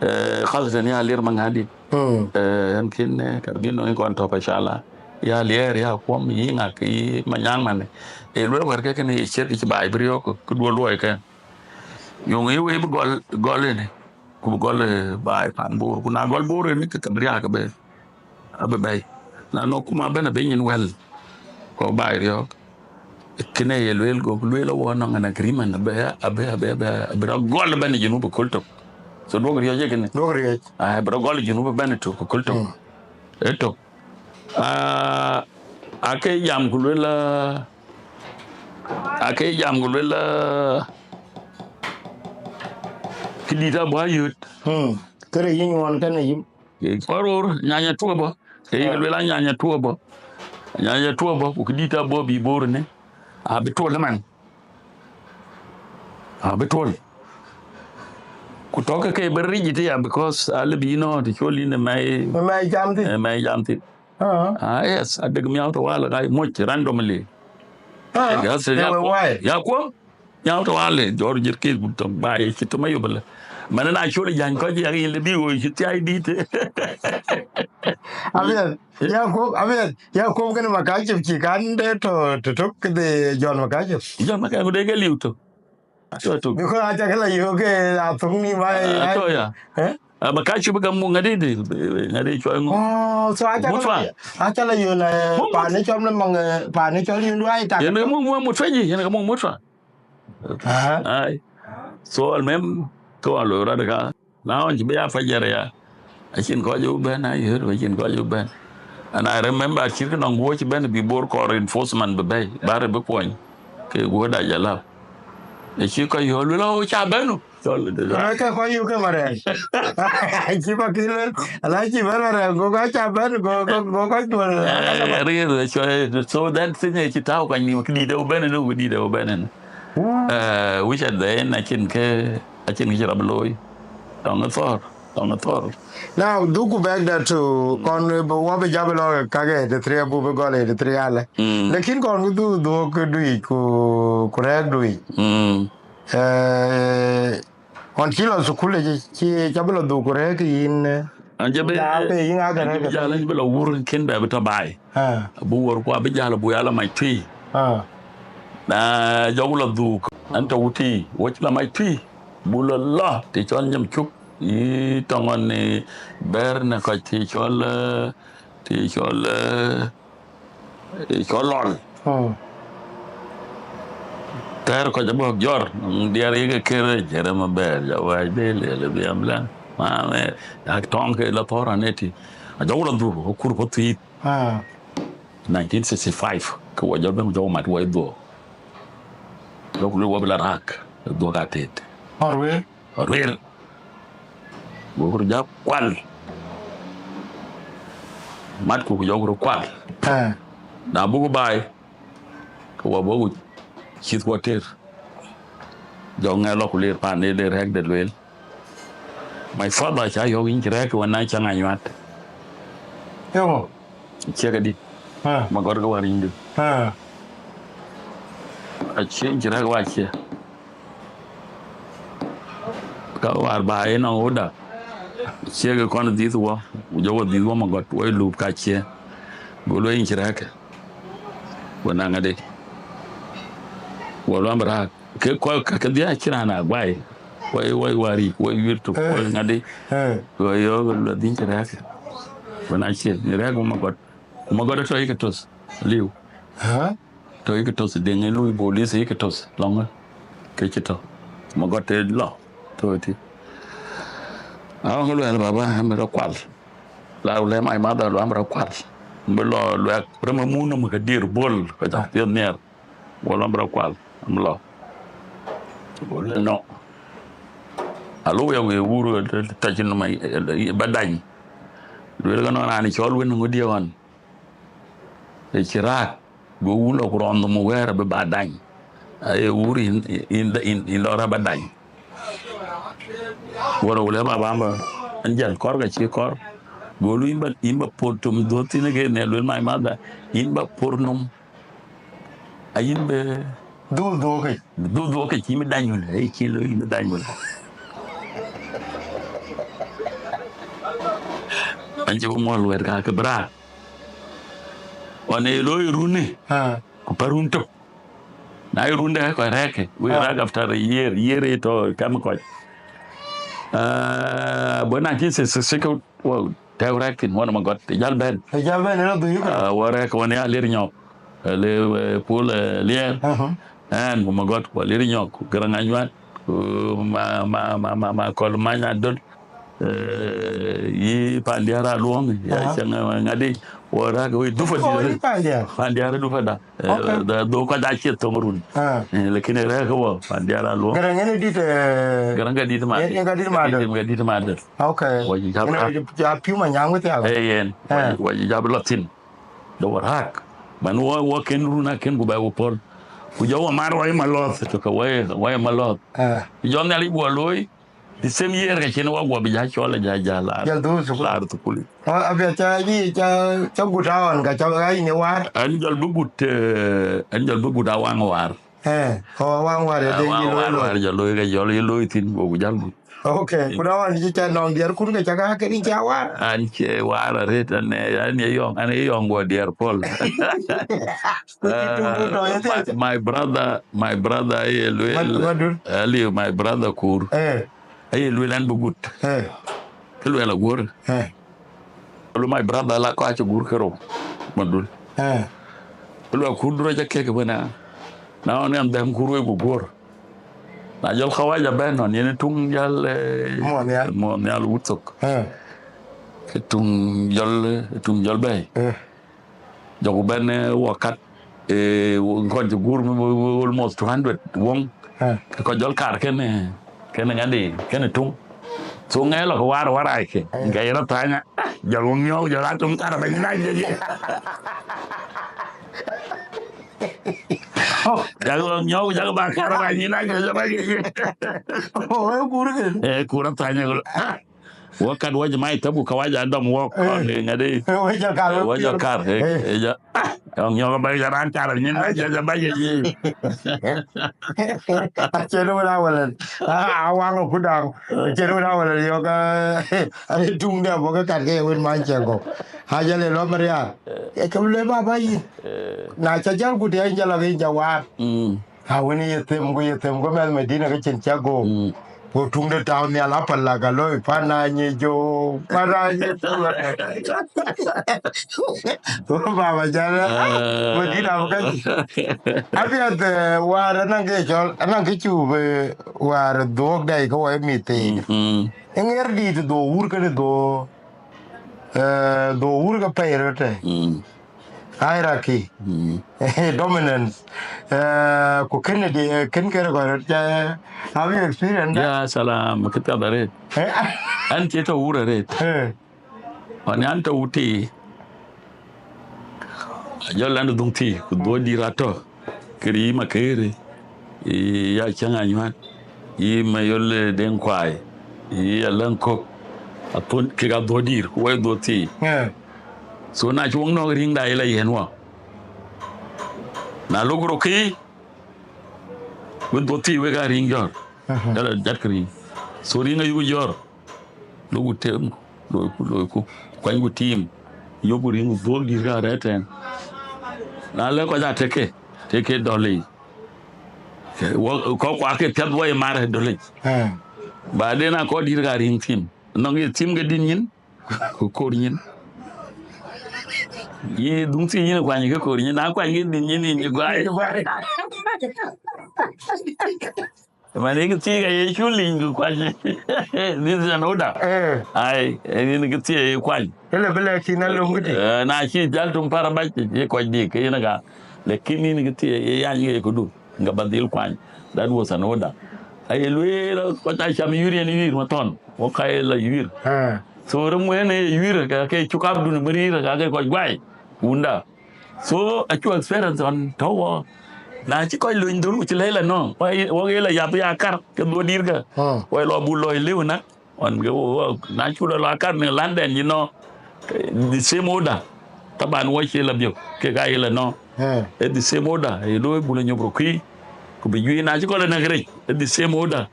eh, khasatan ya Alier Maŋadit. Hmm. Eh, ɣɛn kën, eh, ka bï nɔŋ kɔn tɔ̈ pa shala. Ya Alier, ya Kuɔm, yï ŋa ke yï Manyaŋ man. Eh, luel wɛ̈t ke kënë ye ciɛ̈t kë cï baai bï riɔ̈ɔ̈k, kë duɔ̈l luɔi ke. Yöŋ yï wei bï gɔl, gɔl ënë. Ku bï gɔl, eh, baai pan Bor. Ku na gɔl Bor ënë, ke ka bï riääk ëbɛ̈n. Abï bɛ̈i. Na nɔŋ akuma bɛ̈n abï nyin wɛ̈l. Kɔc baai riɔ̈ɔ̈k. Kënë ye lueel, go lueel awɔ nɔŋ an agreement abï, abï, abï, abï, abï rɔt gɔl bɛ̈n Junub ëköl tök. So duɔ̈k riɔ̈c ee kënë. Duɔ̈k riɔ̈c. Ai, bï rɔt gɔl Junub bɛ̈n tök ëköl tök. Mm. Ëtök. Ah, ake jam ku lueel, ah, ake jam ku lueel, ah, këdït abɔ̈ ayöt. Hmm. Kërë yïn ŋuɔn kënë yïn. Kɔc ror, nyanya tuɔ̈ bɔ̈. Ke yï lueel a nyanya tuɔ̈ bɔ̈. Nyanya tuɔ̈ bɔ̈, ku këdït abɔ̈ bï Bor ënë. Abï tuɔl ëman. Abï tuɔl. Ku tɔ̈ ke ke bï ric ëtï ya, because alë bï yïn ɣɔn të col yïn ë mɛi, ë mɛi jam thïn. Ë mɛi jam thïn. Ah. Ah, yes, adek miau tawali ka moc randomly. Ah, ya, they were wild. Ya Kuɔm. Miau tawali, jɔr jir kek gup tɔŋ, ba ye cï tɔŋ ayop lë. Man na col jany kɔc ya yin lë bi wo cï thiai dit. Amen. Ya Kuɔm, amen. Ya Kuɔm kënë Makacip cï kan de tɔ̈, tɔ̈ tök këde John Makacip. John Makacip de ke liu tɔ̈. Atɔ̈ tök. Because aca ke la yök ke athöŋ ni ba, ah, atɔ̈ ya. Eh? Ah, Makacip ka muk ŋadï di, ŋadï cuɔi ŋö. Oh, so aca ke la, aca la yök la, pan ni cɔl ni maŋ, pan ni cɔl yïn duai tak. Yen ke muk, muk, muk tueji, yen ke muk, muk tua. Aha. Ai. So, almuhim, ke wa loi rɔt ka. Na ɣɔn cï bï ya fajar ya. Acïn kɔc ë bɛ̈n, ayöt, acïn kɔc ë bɛ̈n. And I remember cït ke nɔŋ guɔ cï bɛ̈n bï Bor kɔɔr reinforcement bï bɛ̈i, bä rëër bï kuɔny. Ke guɔ da jɔl la. Ë cï kɔc yɔ̈ɔ̈l, lueel, "Oh, ca bɛ̈n nu." Cɔl, ke kɔc yök ke marɛɛk. Cï bä kï lël, ala cï bɛ̈n marɛɛk, go ka ca bɛ̈n, go, go, go kɔc duɔ̈l. Eh, riɛl, so, so that thing, eh, cï tääu kɔc nïm, kë dït ë bɛ̈n ënë, kë dït ë bɛ̈n ënë. Eh, which at the end, acïn kë, acïn kë cï rɔt looi. Tɔŋ ë thɔ̈r, tɔŋ ë thɔ̈r. Now, dhuk ku back that to, kɔn, eh, wɔ bï jam lɔ kake eighty-three, abu bï gɔl eighty-three alë. Mm. Lakin kɔn ku dhuk, dhuk duic, ku, ku rɛɛk duic. Mm. Eh, ɣɔn cï lɔ thukul, cï, cï, ca bï lɔ dhuk ku rɛɛk yïn, eh, an jɛ bï, ya bï yïn ŋa ke an jɛ rɛɛk bï jal, an jɛ bï lɔ wur kën bɛ bï tɔ baai. Ah. Abï wor ku abï jal, abï ya lɔ mac tui. Ah. Na jɔku lɔ dhuk, an tɔ wuti, wɔ cï lɔ mac tui, bu lɔ lɔ, të cɔl nyam cuk, yï tɔŋɔn ni bɛ̈ɛ̈r në kɔc të cɔl, eh, të cɔl, eh, cɔl lɔl. Hmm. Thɛɛr kɔc abɔ̈k jɔr, diɛɛr yï ke kër, jërë ma bɛ̈ɛ̈r, jɔ wɛɛc bï lël bï am lɛ̈ŋ. Ma mɛ, ya tɔŋ ke la thɔ̈r aneti. A jɔ wul adhur, akur puɔ̈th thiit. Ah. Nineteen sixty-five, ke wɔ jɔ bɛ̈n jɔ mat wɔ dhuɔ̈k. Lok lu wɔ bï la raak, dhuɔ̈k atet. Ɔr wëër? Ɔr wëër. Go kur jɔ kual. Mat ku jɔ kur kual. Ah. Na buku baai, ke wɔ bɔ̈ ku cïth wɔ tër. Jɔ ŋɛk lɔ ku lir paan de, de rɛ̈k de lueel. My father ca yɔ̈ɔ̈k yïn cï rɛ̈k wën na cäŋ anyuat. Yöŋö? Ciek adï. Ah. Ma gɔ̈t ke wär yïndï. Ah. Acie yïn cï rɛ̈k wa cie. Ka wäär bä ë nɔŋ ɣöda, ciëëk ë kɔn dhith wɔ, ku jɔ wɔ dhith wɔ ma gɔt, wɔ ë lup ka cië. Go lueel yïn cï rɛ̈ɛ̈k, wɔ naŋ adï. Wɔ luam bï rääk, ke kɔc ka ke dhiëëth acïn raan a guai, wɔ ë, wɔ ë wäric, wɔ ë wiɛ̈r tök, wɔ ë ŋadï. Eh. Go yɔ̈ɔ̈k lueel yïn cï rɛ̈ɛ̈k, wɔ na cië, yïn rɛ̈ɛ̈k wɔ ma gɔt, ku ma gɔt atɔ̈ yï ke toth, liu. Hä? Tɔ̈ yï ke toth, deŋ ë lui bolis yï ke toth, lɔŋë ke cï tɔ̈. Ma gɔt të lɔ, tɔ̈ ëtï. Awäŋ luɛɛl baba, am rɔ kual. La lɛ my mother, luɛɛl am rɔ kual. Bï lɔ luɛɛk, rem amun nɔm ke diir bol, ke jɔ piɔ̈th nhiɛɛr. Wɔ luɛɛl am rɔ kual, am lɔ. Go lɛ nɔ. Alo ya wee wur, tɔc nɔm, ba dany. Lueel ke nɔn raan cɔl wën ŋö dië ɣɔn. Ë cï raak. Go wun lɔ ku rɔɔn nhom wɛ̈ɛ̈r abï ba dany. Aye wur yïn, yïn, yïn, yïn lɔ rɛ̈p adany. Wär wulë baba, an jäl kɔr ka cï kɔr. Go lueel yïn ba, yïn ba por tom dhuɔ̈k thïn ke ne lueel my mother, yïn ba por nom. A yïn bï dhuk dhuɔ̈k ke. Dhuk dhuɔ̈k ke cï mi dany wun, ë cï lo yïn dany wun. An cï ku muɔl wɛ̈t ka ke bï raak. Ɣɔn ë looi run ë, ah, ku pär run tök. Na ye run de kɔc rɛ̈ɛ̈k, we, ah, rɛ̈ɛ̈k after a year, year ë tɔ̈ kam kɔc. Ah, bï nineteen sixty-six ke wɔ tɛ̈ɛ̈u rɛ̈ɛ̈k thïn, wɔ ma gɔt, ë jäl bɛ̈n. Ë jäl bɛ̈n, ë rɔ dhuk yï kë? Ah, wɔ rɛ̈ɛ̈k wɔ ya Lir Nyɔk, ë le, eh, Pul, eh, Liɛɛr. Aha. Ɛn, ku ma gɔt, ku Lir Nyɔk, ku Garaŋ Anyuat, ku ma, ma, ma, ma, ma Kɔl Many Adöl. Eh, yï Pandiɛɛr Aluɔŋ, ya, aha, cäŋ, eh, ŋadï, wɔ rɛ̈ɛ̈k wei dhupa. Oh, dït, yï Pandiɛɛr. Pandiɛɛr dhupa da. Eh, okay. Da, dhuk kɔc acie thoŋ run. Ah. Eh, lakin ë rɛ̈ɛ̈k wɔ, Pandiɛɛr Aluɔŋ. Garaŋ ŋɛn ë dït, eh, Garaŋ ka dït ma, ŋɛn, ŋɛn ka dït ma döl. Ŋɛn ka dït ma döl. Okay. Wɔ yï jap, ŋɛn a, a piu ma nyaŋ wïth ya. Eh, yen. Ah. Wɔ, wɔ yï jap lɔ thïn. De wɔ rɛ̈ɛ̈k. Man wɔ, wɔ kën run akën ku bɛ wɔ pɔ̈l. Ku jɔ wɔ mar wɔ ye malɔ̈ɔ̈th, tök ke wɔ ye, wɔ ye malɔ̈ɔ̈th. Ah. Jɔ Nhialic guɔ looi, the same year ka cïn wɔ guɔ bï ja cɔl, ja, ja laar. Jal dhuk thukul. Laar thukul. Oh, abia ca yï ca, ca gut aɣɔn ka ca ɣac në waar. An jɔl bï gut, eh, an jɔl bï gut awaŋ waar. Eh, oh, awaŋ waar, eh, de yï looi, waar, looi. Waar jɔl looi, ka jɔl yï looi thïn, go ku jal gut. Okay, ku na ɣɔn cï ca nɔŋ diɛɛr kun ke ca ka kë rin ca waar. An cie waar arëët, an, eh, an ye yɔŋ, an ye yɔŋ guɔ diɛɛr pɔ̈l. Ku cï tum ku tɔ̈ ye, eh, my, thiac. My brother, my brother ye lueel. Madun. Aliu, my brother Kur. Eh. Aye lueel an bï gut. Eh. Ke lueel aguɔ̈r. Eh. Lu my brother la kɔc acï gur ke rou, Madun. Eh. Ke lueel akur dura ca kek bena. Na ɣɔn an dhɛm kur wei ku guɔ̈r. Na jɔl kawaja bɛ̈n nɔn yen tuŋ jal, eh, muɔn nhial. Muɔn nhial wut thok. Eh. Ke tuŋ jɔl, eh, tuŋ jɔl bɛ̈ɛ̈i. Eh. Jɔku bɛ̈n, eh, wɔ kat, eh, kɔc cï guur mi, mi, mi almost two hundred wuɔŋ. Eh. Ke kɔc jɔl kar kën, eh, Kënë ŋadi, kënë tuŋ. So ŋɛɛr lɔ ke waar, waar ai ke. Ŋɛɛr rɔt thany, jɔl wä miɔɔk, jɔl a tuŋ kar bɛny na jɔl. Oh, jɔl wä miɔɔk, jɔl ba kar bɛny na jɔl, jɔl ba jɔl. Oh, eh, kur ke. Eh, kur rɔt thany, eh, gɔl. Wä kat wä jë mai thäp ku kawaja dɔm wä kɔn, eh, ŋadi. Eh, wä jɔl kar, wä jɔl kar, eh, eh, jɔl. Yɔŋ nyɔk ba jɔ raan car nyin, ba jɔ, ba jɔ yi. Acïn wën a wëlë. A, a waŋ ku daŋ. Acïn wën a wëlë yɔk, eh, ai tuŋ de bɔ̈ ke kat ke wën man cieŋ kɔ̈k. A jɔ le lɔ Marial. E ke le baba yïn. Na ca jäl ku de jɔ la ke jɔ war. Mm. A wën ye them ku ye them ku mɛth Medina ke cïn ca go. Mm. Go tuŋde tau nhial apalak aloi, pana nyi jo, pana nyi jo. Baba jana, ah, wadi na bukan. Apiɛth, eh, war anang ke cɔl, anang ke cu be war dhuɔk dai ke wai mi thei. Mm, mm. Eŋer dit dhuɔ wur ke dhuɔ, eh, dhuɔ wur ke pɛi rot, eh. Mm. Hierarchy. Mm. Dominance. Eh, ku kën di, kën kërë kɔc röt ca, have you experienced that? Ya, salam, kë piath arëët. Eh? An cï tɔ wur arëët. Eh. Ɣɔn an tɔ wut thii. Ajɔl an dhuŋ thii, ku dhuɔ̈k dït atɔ. Kërë yï Makëër, yï Acäŋ Anyuan, yï Mayol, eh, Deŋ Kuai, yï Alɛŋ Kök, athon kek adhuɔ̈k dït, ku wai dhuɔ̈k thii. Eh. So na cï wok nɔ̈k riŋda yï la yɛn wɔ. Na lok rokë, wek dhuɔ̈k thii wek aa riŋ jɔ̈ɔ̈r. Aha. Jɔl a jat kë riŋ. So riŋ ayuk jɔ̈ɔ̈r. Lok ku tem, loi ku, loi ku. Kuany ku tim. Yök ku riŋ dhuɔ̈k dït ka rɛ̈ɛ̈r tɛ̈n. Na lɛ̈k kɔc aa tëk ke, tëk ke dɔ̈l yic. Ke wɔ, kɔc kuak ke piɛth wɔ ye mar dɔ̈l yic. Eh. Baden a kɔc dït ka riŋ tim. Nɔŋ ye tim ke dït nyin. Ku kor nyin. Yï dhuŋ thii yïn kuany ke kor nyin, na kuany ke dït nyin yïn guai. Man, yïn ke thii ka ye cu liny ku kuany. This is an order. Eh. Ai, yïn ke thii ye kuany. Ele bele ki na lom gudi. Eh, na ci jal tum para bac, ye kuany di ke yïn ka. Lakin yïn ke thii ye yany ke kudu. Nga ba dhil kuany. That was an order. Aye lueel, kɔc aa cam yuir yen yuir mathɔn. Wok ka ye la yuir. Ah. So rem wen ye yuir ka ke cuk abdun marir ka ke kɔc guai. Wunda. So acu experience ɣɔn tɔ̈ wɔ. Na cï kɔc luny dhöl ku cï lɛ̈i la nɔ̈. Wok ye la yap ya kar ke dhuɔ̈k dït ka. Ah. Wok lɔ bu lɔi liu na. Ɣɔn ke wo, wo, na cuk lɔ la kar në London, you know, eh, the same order. Taban wɔ cie la biök, ke ka ye la nɔ̈. Eh. Eh, the same order. Ye looi bul nyop rokui, ku bï juëc na cï kɔl ë näk rec, eh, the same order.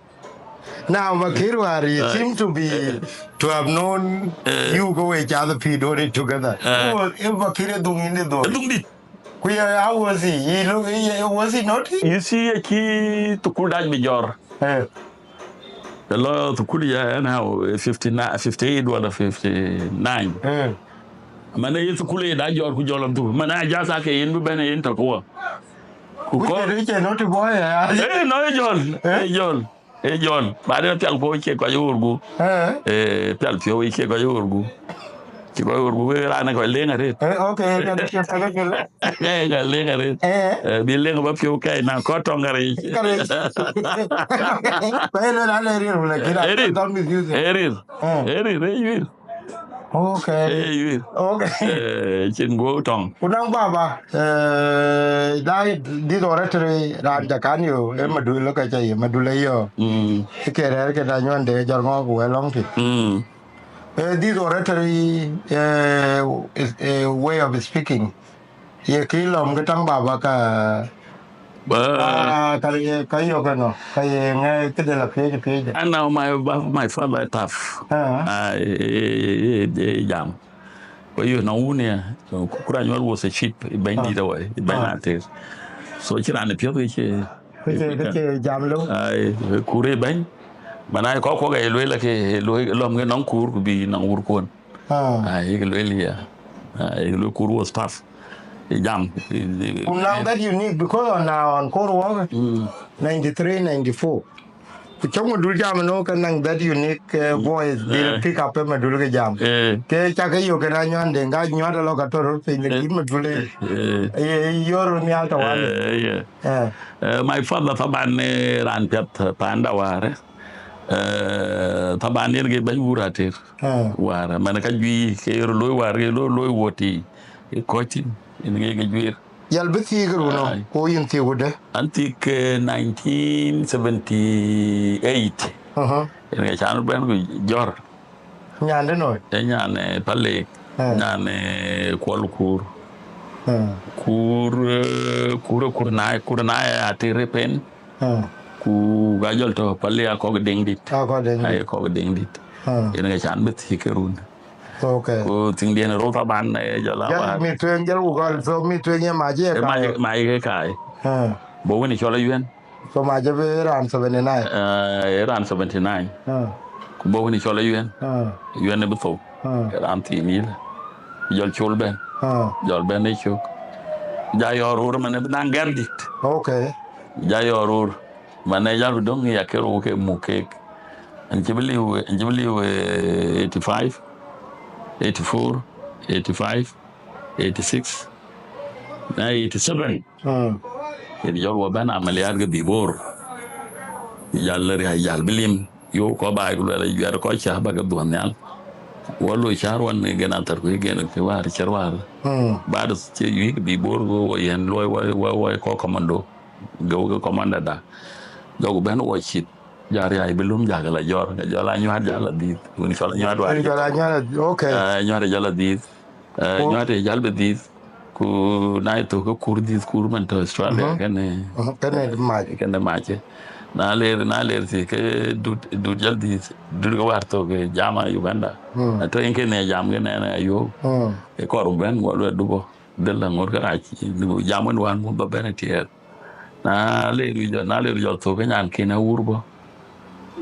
Now, Bakir war, you, eh, seem to be, eh, to have known, eh, you go with each other, P, doing it together. Eh. Who was, if Bakir is doing it, though? Adhuŋ dït. Ku ye, how was he? He look, he, was he not? You see, acï thukul dac bï jɔ̈ɔ̈r. Eh. Të lɔ thukul ya, anyhow, fifty-nine, fifty-eight wala fifty-nine. Eh. Man, ye thukul ye dac jɔ̈ɔ̈r ku jɔl thukul. Man, a jasa ke yen bï bɛ̈n yen tɔ̈ ku wɔ. Ku kɔc, eh, not boy, eh? Eh, no, e jɔl, eh? E jɔl. E jɔl, baden pial puɔ̈u cie kɔc ɣöörku. Eh. Eh, pial piɔ̈u cie kɔc ɣöörku. Cie kɔc ɣöörku, wek raan ë kɔc leŋ arëët. Eh, okay, ka leŋ arëët. Eh. Eh, bï leŋ ba piɔ̈u kɛc na kɔc tɔŋ ka rec. Ka rec. Kɔc ë lël an, ee rir, lakini, eh, rir. Don't misuse it. Eh, rir. Eh. Eh, rir, eh, yuir. Okay. Eh, yuir. Okay. Eh, cin guɔ tɔŋ. Ku naŋ baba, eh, da this oratory raan ja kan yo, eh, Madul ka ca ye, Madul ayo. Mm. Ke rɛ̈ɛ̈r ke da nyuɔn de jɔr ŋɔk ku wɛl lɔŋ ti. Mm. Eh, this oratory, eh, is a way of speaking. Ye kë lɔm ke taŋ baba ka, ba, ah, ka ye, ka yök ënɔ, ka ye ŋɛ këde la piëëc, piëëc. And now my, my father tough. Ah. Ah, eh, eh, eh, eh, jam. Ku yök nɔŋ wun ya, so, ku, ku Ranyuɔl was a chief, bɛ̈ny, ah, dït awai, bɛ̈ny, ah, na tir. So, cï raan ë piɔ̈th ke cie, ke cie, ke cie jam lou. Ai, ku rëër bɛ̈ny. Mana kɔc kuɔk aye lueel ke, lueel lɔm ke nɔŋ kuur, ku bï nɔŋ wurkuɔn. Ah. Ah, yek lueel ya. Ah, yek lueel kur was tough. Jam. Ku naŋ that unique because on, uh, on Kor Wok, mm, ninety-three, ninety-four. Ku cɔk Madul jam no ke naŋ that unique, uh, mm, voice, dil, eh, pick up, eh, Madul ke jam. Eh. Ke cak ke yo ke na nyuan de, nga nyuan de lo ka toro piny, eh, ki Madul, eh, eh, eh, yor ni alta wan. Eh, yeah. Eh. Eh, my father taban, eh, raan piɛth, eh, panda ware. Eh, taban yen ke bɛ̈ny wur ater. Ah. Wäär, man ka juëc, ke yer looi wäär, ke looi, looi wot yi. Ke kɔc tïŋ, yen ke ke juëër. Jal bï thiëëk run nɔ, ai, ku yïn thiëëk wudë? An thiëëk, eh, nineteen seventy-eight. Aha. Yen ke can bɛ̈n ku jɔr. Nyan de noi? E nyan, eh, Palek, ah, nyan, eh, Kuɔl Kur. Ah. Kur, eh, Kur, Kur na, Kur na ya ater pen. Ah. Ku ka jɔl tɔ Palek akɔk Deŋdït. Akɔk Deŋdït. Ai, kɔk Deŋdït. Ah. Yen ke can bï thiëëk run. Okay. Ku thiŋdiɛn rou taban, eh, jɔl a jal wa. Mi tueŋ jal ku gɔl, so mi tueŋ ye mac ye, e mac, kaai. Mac ke kaai. Ah. Bɔ̈ wën cɔl Ayuɛn. So mac abï raan seventy-nine. Eh, raan seventy-nine. Ah. Ku bɔ̈ wën cɔl Ayuɛn. Ah. Ayuɛn ë bï thou. Ah. Raan thiin yïlë. Jɔl col bɛ̈n. Ah. Jɔl bɛ̈n ë cök. Ja yɔɔr ror man ë bï naŋ gɛ̈r dït. Okay. Ja yɔɔr ror. Man ë jal bï döŋ ya ke rou ke muk keek. An cï bï liu, an cï bï liu, eh, eighty-five, eighty-four, eighty-five, eighty-six, na eighty-seven. Mm. Yen jɔl wɔ bɛ̈n amaliat ke bï bor. Jal riac jal bï lim. Yo kɔ baai ku luɛl ajuɛɛr kɔc cä bä ke dhuɔn nhial. Wɔ loi cäär wan gen athar ku gen ke wäär cär wäär. Mm. Baad cï yuik bï bor go wɔ yen luɔi wɔ, wɔ, wɔ kɔ commando. Go ke commander da. Jɔku bɛ̈n wɔ cit. Ja riac bï lum ja ke la jɔr. Ke jɔl a nyuat ja la dhiith. Wën cɔl a nyuat wäär. Wën cɔl a nyuat, okay. Eh, nyuat ja la dhiith. Eh, ku nyuat ë jal bï dhiith, ku na ë thök ke kur dhiith kur man tɔ Australia, mhm, kënë, mhm, kënë mac. Kënë mac. Na ler, na ler thï ke dut, dut jal dhiith, dut ke war thök ke jam a Uganda. Mm. Atɔ yen kënë jam kënë na yo. Mm. E kɔr bɛ̈n wɔ luɛ dubɔ, dhil la ŋot ke rac, jam wën wan mut bä bɛ̈n ë tiɛɛl. Na ler jɔ, na ler jɔ thök ke nyan kin a wur bɔ.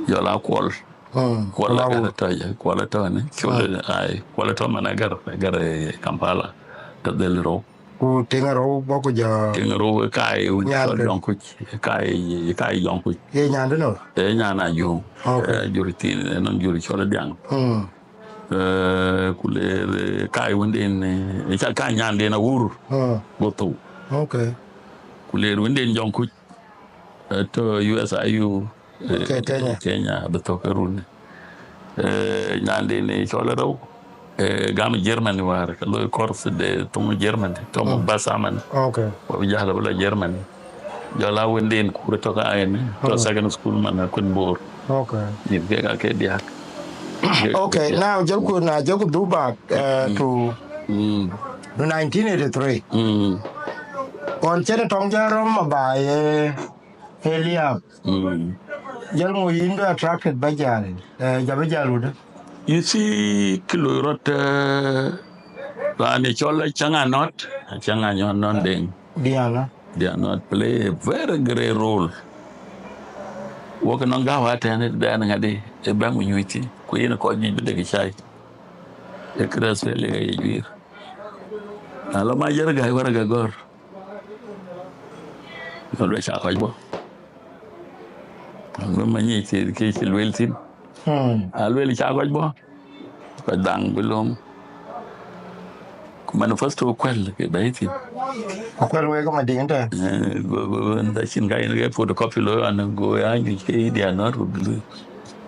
Jɔl a Kuɔl. Mm, Kuɔl Kuɔl a Awu. Gär tɔ ye, Kuɔl tɔ ni. Kuɔl, mm, ai, Kuɔl tɔ man a gär, gär, eh, Kampala. Tɔ dhil rou. Ku tiŋ a rou bɔ ku jɔ. Tiŋ a rou e kai un nyan cɔl de. Jɔŋ Kuc, e kai, e kai Jɔŋ Kuc. Ye nyan de no? E nyan a Jɔŋ. Okay. E jur tin, e non jur cɔl Diaŋ. Mm. Eh, ku ler, eh, kai wënden, eh, e ca kai nyanden a wur. Mm. Go thou. Okay. Ku ler wënden Jɔŋ Kuc. Eh, tɔ U S I U, eh, ke Kenya. Kenya, bï thök ë run. Eh, nyande ni cɔl rou, eh, gam Germany wäär, ke loi course de thoŋ Germany, tɔ, mm, Mombasa man. Okay. Wa bï jahla bï la Germany. Jɔl a wënden kur tɔ ka en, tɔ, mm, second school man, a kun bor. Okay. Ni ke ka ke diak. Okay, now jɔl ku na jɔl ku du back, eh, mm, to, mm, to nineteen eighty-three. Mm. Ɣɔn cïn tɔŋ jɔ rɔm ma ba ye, eh, Eliab. Mm. Jal ŋö yïn bï attracted ba jal, eh, ja bï jal wudë? You see, kë loi rɔt, eh, raan ë cɔl Acaŋ Anɔt, Acaŋ Anɔt Nɔn Deŋ. Diana. Diana play a very great role. Wok nɔŋ gäu atɛn ë bɛ̈n ŋadï, ë bɛ̈n ku nyuc thïn, ku yen kɔc juëc bï dek cai. Ë kërɛth Australia ye juiir. Na lɔ ma jär gäi wärä gɛ gɔ̈r. Luel ca kɔc bɔ̈. Luel ma nyic thïn, ke cï luel thïn. Hmm. A luel ca kɔc bɔ̈. Kɔc dhaŋ bï lööm. Ku manifesto kuɛl ke bɛ̈i thïn. Ku kuɛl wek ke Madiŋ tɛ̈. Eh, go, go, go, nda cïn ka yen ke photocopy looi ɣɔn, go ya nyuc ke idiot nɔ̈t ku bï luel.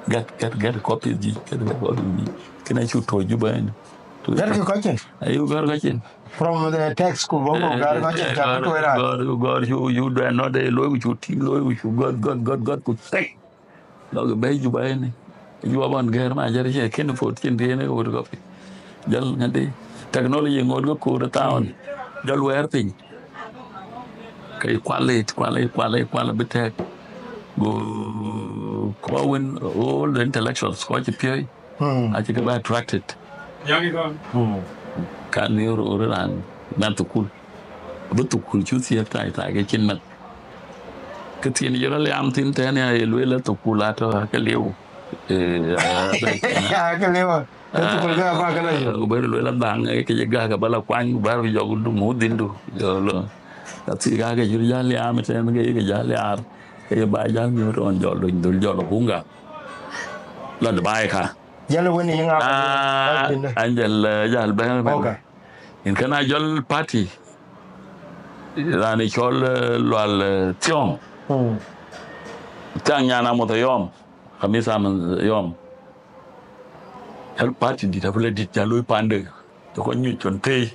Gät, gät, gät copy juëc, gät, gät copy juëc. Kënë acuk tuɔ̈c Juba ënë. Gät kï kɔc cin? Ayï gɔ̈r kɔc cin. From the text ku bɔ̈ ku, eh, gär kɔc cin, eh, ca bï tuɔ̈c raan. Gɔ̈r, gɔ̈r, gɔ̈r, cu, cu duɛn nɔ̈t ë looi, ku cu tïŋ looi, ku cu gɔ̈t, gɔ̈t, gɔ̈t, gɔ̈t, ku thek. Lɔk bɛ̈i Juba ënë. Juba bɔn gɛ̈r ma jär cie kën phot cin tïn ë ɣöt kɔpi. Jɔl ŋadï. Technology ŋot ke koor ë thaun. Jɔl wɛɛr piny. Ke kual it, kual it, kual it, kual bï tɛ̈k. Go kɔc wën, all the intellectuals, kɔc cï piööc. Hmm. Acï ke bɛ attracted. Hmm. Kan ni röör raan mɛnh thukul. Bï thukul cu thiëëk tai tai ke cïn mɛnh. Kë thiin jɔ rɔ liaam thïn tɛ̈n ya ye lueel thukul atɔ̈ ke liu. Eh, ke liu. Ke thukul ke apa ke la yök. Ku bɛ̈r lueel adhaŋ, eh, ke ye gäk ba la kuany, ku bɛ̈r jɔk du mu dhindu. Jɔ lo. Ka thii ka ke cï rɔ jäl liaam tɛ̈n ke ye ke jäl liaar. Ke ye ba jäl nyuɔ̈t ɣɔn jɔl duny dhul jɔl bunga. Lɔ Dubai ka. Jal wën yï ŋa? Ah, Angel, eh, jal bɛ̈n, bɛ̈n. Okay. Yen kënë a jɔl party. Raan ë cɔl, eh, Lual, eh, Thiɔŋ. Hmm. Thiaŋ nyan Amoth Ayɔm. Khamis aman yom. Jal party dït, hafla dït, jal looi pande. Jɔkɔ nyuc cɔn thëi.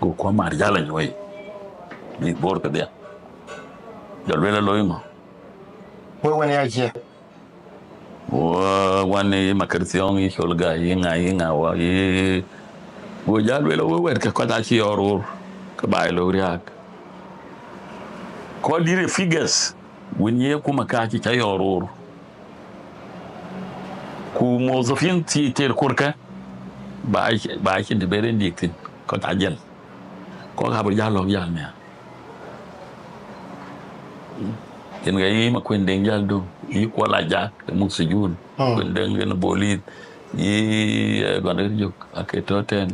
Go kuɔ mar jal anyuɔi. Mïth Bor kedhia. Jɔl lueel alooi ŋö? Wek wën ya cie? Wo, wan yï Makër Thiɔ̈ŋ, yï Col Gai, yï ŋa, yï ŋa, wa, yï, go jal lueel, we wɛ̈t ke kɔc acï yɔɔr ror, ke baai lok riääk. Kɔc dït ë figures, wën ye akuma ka cï ca yɔɔr ror. Ku muwazafin thii tëër kurkë, ba, ba cïn të ben rin dïk thïn, kɔc ajël. Kɔc abï jal lɔ̈k jal nhial. Yen ke yï Makuën Deŋ jal döŋ, yï Kuɔl Ajak, ke muk sijun, Kuën Deŋ yen bolith, yï, eh, Gɔn Riɛ̈r Jök, ake tɔ̈ tɛ̈n,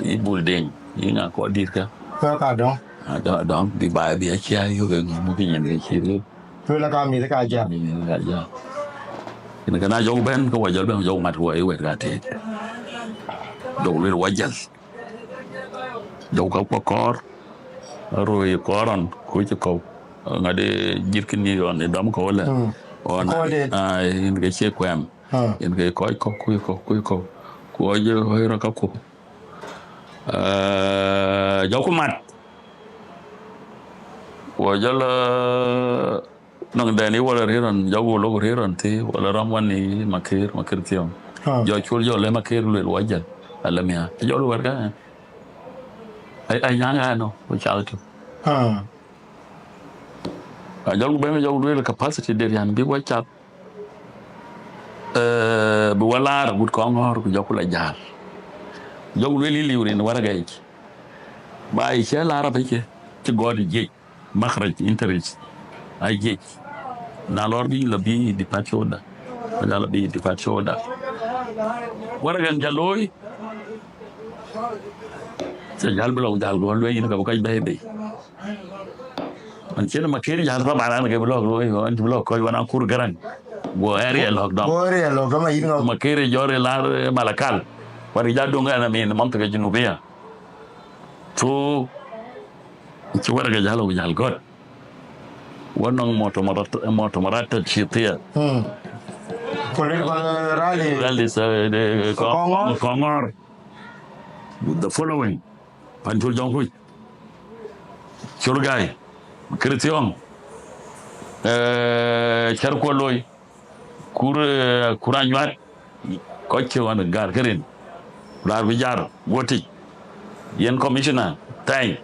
yï Bul Deŋ, yï ŋa kɔc dït kä. Kɔc ka dɔ̈ŋ. Adɔ̈ŋ, adɔ̈ŋ, bï baai bï acia yök, ë ŋö muk yen ke cï röt. Tuel aka mïth ka jam. Mïth ka jam. Yen ke na jɔk bɛ̈n, ke wa jɔl bɛ̈n, jɔk mat wɔ, ë wɛ̈t ka tëët. Jɔk lueel wa jäl. Jɔku ka kuɔ kɔɔr, aroi kɔɔr ɣɔn, ku cï kɔ̈u. Ŋadï jïtkï ni ɣɔn, ë dɔm kɔ̈u lɛ. Mm. Ɣɔn, kɔɔr dït. Ah, yen ke cie kuɛm. Ah. Yen ke kɔc kɔ̈u, kuc kɔ̈u, kuc kɔ̈u. Ku ɣɔc ɣɔc rɔt ka ku. Ah, jɔku mat. Ku jɔl, ah, Nɔŋ dɛn ë wala rëër ɣɔn, jɔku lok rëër ɣɔn thï, wala rɔm wan ë Makër, Makër Thiɔ̈ŋ. Ah. Jɔ col jɔ lë Makër lueel wa jäl, ala mia. Jɔ lueel wɛ̈t ka, eh. Ai, ai, nyaŋ ɣa nɔ, ku cath tök. Ah. A jɔku bɛ̈n, jɔku lueel capacity de riän bï wa cath. Eh, bï wa laar agut Kɔŋɔ̈ɔ̈r, ku jɔku la jäl. Jɔku lueel yï liu rin waragaic. Ba yï cï laar apëcë, cï gɔ̈t jiëc. Makhraj, entries, ajiëc. Na lɔr bï la bï departure order. Ba jal la bï departure order. Waraga jal looi. Cï jal bï lɔ jal gɔl lueel yïn ka bï kɔc bɛ̈ɛ̈i bei. An cïn Makër jal thaban an ke bï lɔk looi, an cï bï lɔk kɔc wan Akur Garaŋ. Go area lɔk dɔm. Go area lɔk dɔm, ayïn ŋɔk. Makër jɔr ë lar, eh, Malakal. Wan jal döŋ an amin mantiga junubia. So, cï waraga jal, ku jal gɔ̈t. Wa nɔŋ mɔtɔmɔrat, mɔtɔmɔrat tɔ̈ cï thiëëth. Hmm. Political rally. Rally, eh, de, Kɔ-, Kɔŋɔ̈ɔ̈r. Kɔŋɔ̈ɔ̈r. The following. Pan Col Jɔŋkuc. Col Gai. Kër Thiɔ̈ŋ. Eh, Cär Kuɔl Loi. Kur, eh, Kur Anyuat, kɔc cï ɣɔn gäär ke rin. Laar bï jar, guɔ tic. Yen commissioner, thɛny.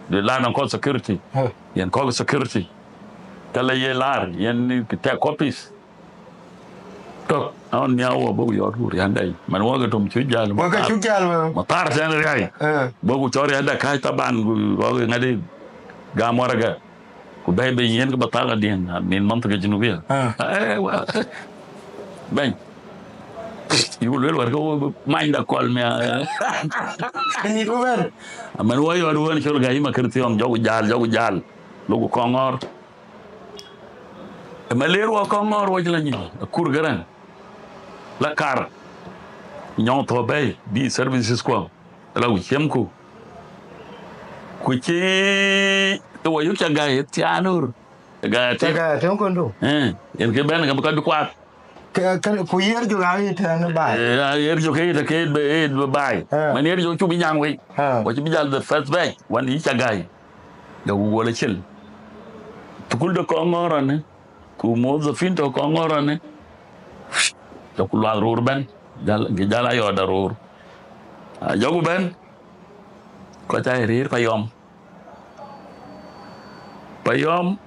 Dë laar nɔŋ kɔc security. Huh. Yen kɔc security. Tɛ̈ la ye laar, yen tɛ̈ copies. Tök, aɣɔn nhiaar wɔ bɔ̈ ku yɔɔt ku riända yic. Man wɔ ke tom cuk jäl. Wɔ ke cuk jäl wɔ. Ma thar tɛ̈n riäi. Eh. Bɔ̈ ku cɔl riända kääc thaban ku wɔ ke ŋadï gam waraga. Ku bɛ̈ɛ̈i bei yen ke ba thal adiɛn, amin mantiga junubia. Ah. Eh, wa-, bɛ̈ny. Yuk lueel wär ke wo manyda kɔl mia. Bï nyit ku bɛ̈n. Aman wɔ yɔt wën Col Gai Makër Thiɔ̈ŋ, jɔku jäl, jɔku jäl. Loku Kɔŋɔ̈ɔ̈r. Ë ma ler wɔ Kɔŋɔ̈ɔ̈r wɔ cï la nyic, Akur Garaŋ. La kar. Nyɔŋ thɔ̈ bɛ̈ɛ̈i, bï services kuɔ. La ku ciɛmku. Ku cï ë wɔ yök ca gai ë thiaan ɣöör. Gai ca gai atëŋ kɔndu. Eh, yen ke bɛ̈n ke bï kɔc bï kuath. Ke, ke, ku yer jök aa yï tɛ̈n baai. Eh, yer jök ke yï tɛ̈ ke yï bï, yï bï baai. Eh. Man yer jök cuk bï nyaŋ wei. Eh. Wɔ cï bï jal the first batch, wan yï ca gai. Jɔku wɔ la cil. Thukul de Kɔŋɔ̈ɔ̈r anë. Ku muwazafin tɔ̈ Kɔŋɔ̈ɔ̈r anë. Jɔku luath ror bɛ̈n. Jal, ke jal ayɔɔda ror. A jɔku bɛ̈n. Kɔc aa rëër Payɔm. Payɔm,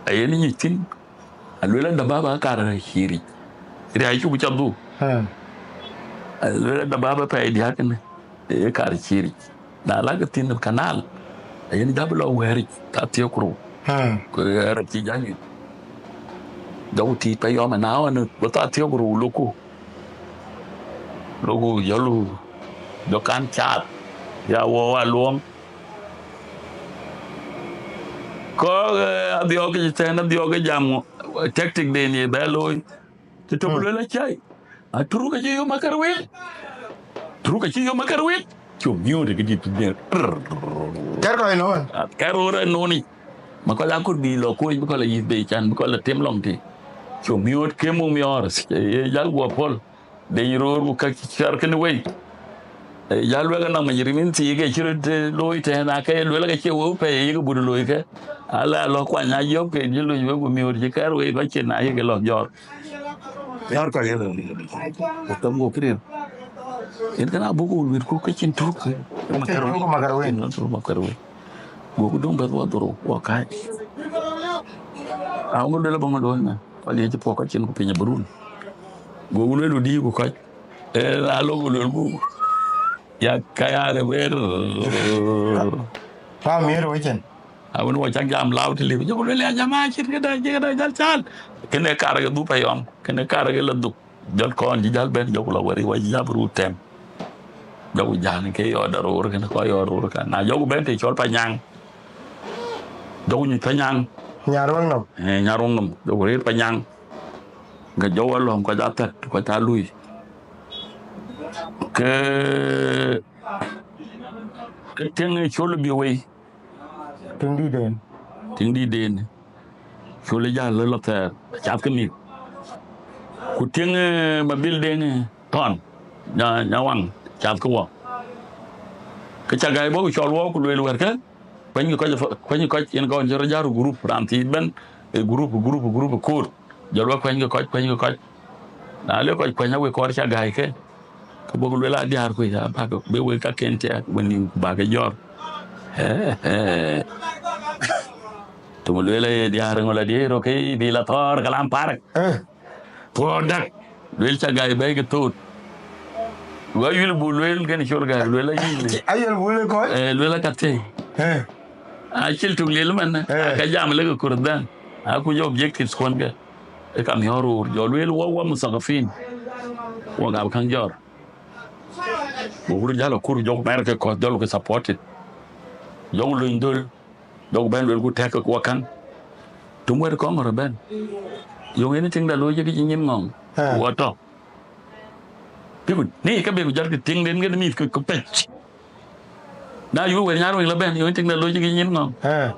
ayen nyic thïn, alueel an, dababa kar cï ric. Riac cuk ca dhuk. Hmm. Alueel an, dababa pɛɛi diäk kënë, ee kar cï ric. Na lak thïn kanal, ayen jal bï lɔ wɛ̈ɛ̈ric, thaa thiëër ku rou. Hmm. Ku ɣɛɛr acï jal nyuc. Jɔku tiit Payɔm ëna ɣɔn, bï thaa thiëër ku rou loku. Loku jɔlu, jɔ kan caath, ya wɔ wa luɔŋ. Kɔc, eh, adhiɔ̈k ke tɛ̈n, adhiɔ̈k ke jam, tactic den ye bɛ looi. Cï tök lueel acai. Aturuk acï yom akär wit. Turuk acï yom akär wit. Cï miööt ke dït. Kɛ̈r kɔc nɔn. Kɛ̈r ɣöör ë nɔn yic. Ma kɔc akur bï lɔ kuöc bï kɔc la yïth bei can bï kɔc la tem lɔŋ tï. Cu miööt ke muk miɔɔr, ye jäl guɔ pɔ̈l. Deny roor ku ka cär kënë wei. Jäl luɛk anɔŋ many rimin thii ke cï röt looi tɛ̈ɛ̈n, ake luel ke cie weu pɛ̈i yek but looi ke. Ala lɔ kuany a yök ke cï loc wek ku miööt cï kɛ̈r wei kɔc cin ayek lɔ jɔɔr. Yɔr kɔc yek. Ku thom ku këriëëc. Yen kënë abuk ku luiit ku ke cïn tuk. Makar wei. Makar wei. Makar wei. Goku döŋ bɛ̈th wɔ dhorou wɔ kääc. Aŋö luel abɔŋ looi na. Kɔc liec puɔk kɔc cin ku piny abï run. Goku luel u dïïu ku kɔc. Ee, na lok ku luel ku. Ya kaya rëbër. Pa miëër wecin. Awën wɔ cak jam lau të liu. Jɔku luel ya jama cït këda, cït këda, jal cal. Kënë karë ke dhup ayɔm. Kënë karë ke la dhup. Jɔl kɔn cï jäl bɛ̈n, jɔku la wɛ̈t, wɔ cï jäl bï ruu tɛm. Jɔku jäl ke yɔɔt daroor kënë, kɔc yɔɔt roor kan. Na jɔku bɛ̈n të cɔl Panyaŋ. Jɔku nyuc Panyaŋ. Nyar wëŋ nɔm. Eh, nyar wëŋ nɔm. Jɔku rëër Panyaŋ. Ke jɔku alɔ̈m kɔc athät, kɔc alui. Ke, ke tiŋ col bï wei. Tiŋ dïït den. Tiŋ dïït den. Col ë jäl lɔ thɛɛr, cath ke mïth. Ku tiŋ, eh, mabil den, eh, thɔn, nya, nya waŋ, cath ke wɔ. Ke ca gäi bɔ̈ ku cɔl wɔ ku lueel wɛ̈t kë, kuany kɔc, kuany kɔc yen kɔn cï rɔt jäl group, raan thiëëc bɛ̈n, eh, group, group, group koor. Jɔl wɔ kuany ke kɔc, kuany ke kɔc. Na le kɔc kuany awek kɔɔr ca gäi ke. Ke bɔ̈ ku luel a diäär ku ya bäk bï wek kaken tiɛɛk wën nïm ku bäk ke jɔr. Të mu luel aye diäär ŋö la diëër rok ke bï la thɔɔr kalam park. Eh. Thɔɔr dak. Luel ca gäi bɛ̈i ke thoot. Wa yul bu luel kën col gäi luel ayï. Ayol bu le kɔc. Eh, luel aka thëi. Eh. Acïl tuk lil man. Eh. Aka jam lek kur dhɛn. Aku jɔ objectives kuɔn ke. E ka miɔɔr ror, jɔ lueel wɔ, wɔ muthakafin. Wɔ gam käŋ jɔr. Wɔ wur jäl akur jɔk mɛr ke kɔth jɔl ke supported. Jɔk luny dhöl, jɔk bɛn lueel ku tɛk ke kuɔ käŋ. Tum wɛt kɔŋ rɔ bɛn. Yöŋ en tiŋda looi jek nyin ŋɔŋ. Ah. Wɔ tɔ. Bï ku, ni ke bï ku jɔl ke tiŋ den ke mïth ke, ke pec. Na yï wël nyar wëŋ la bɛ̈n, yï wëŋ tik na logic yï nyin ŋɔŋ. Eh.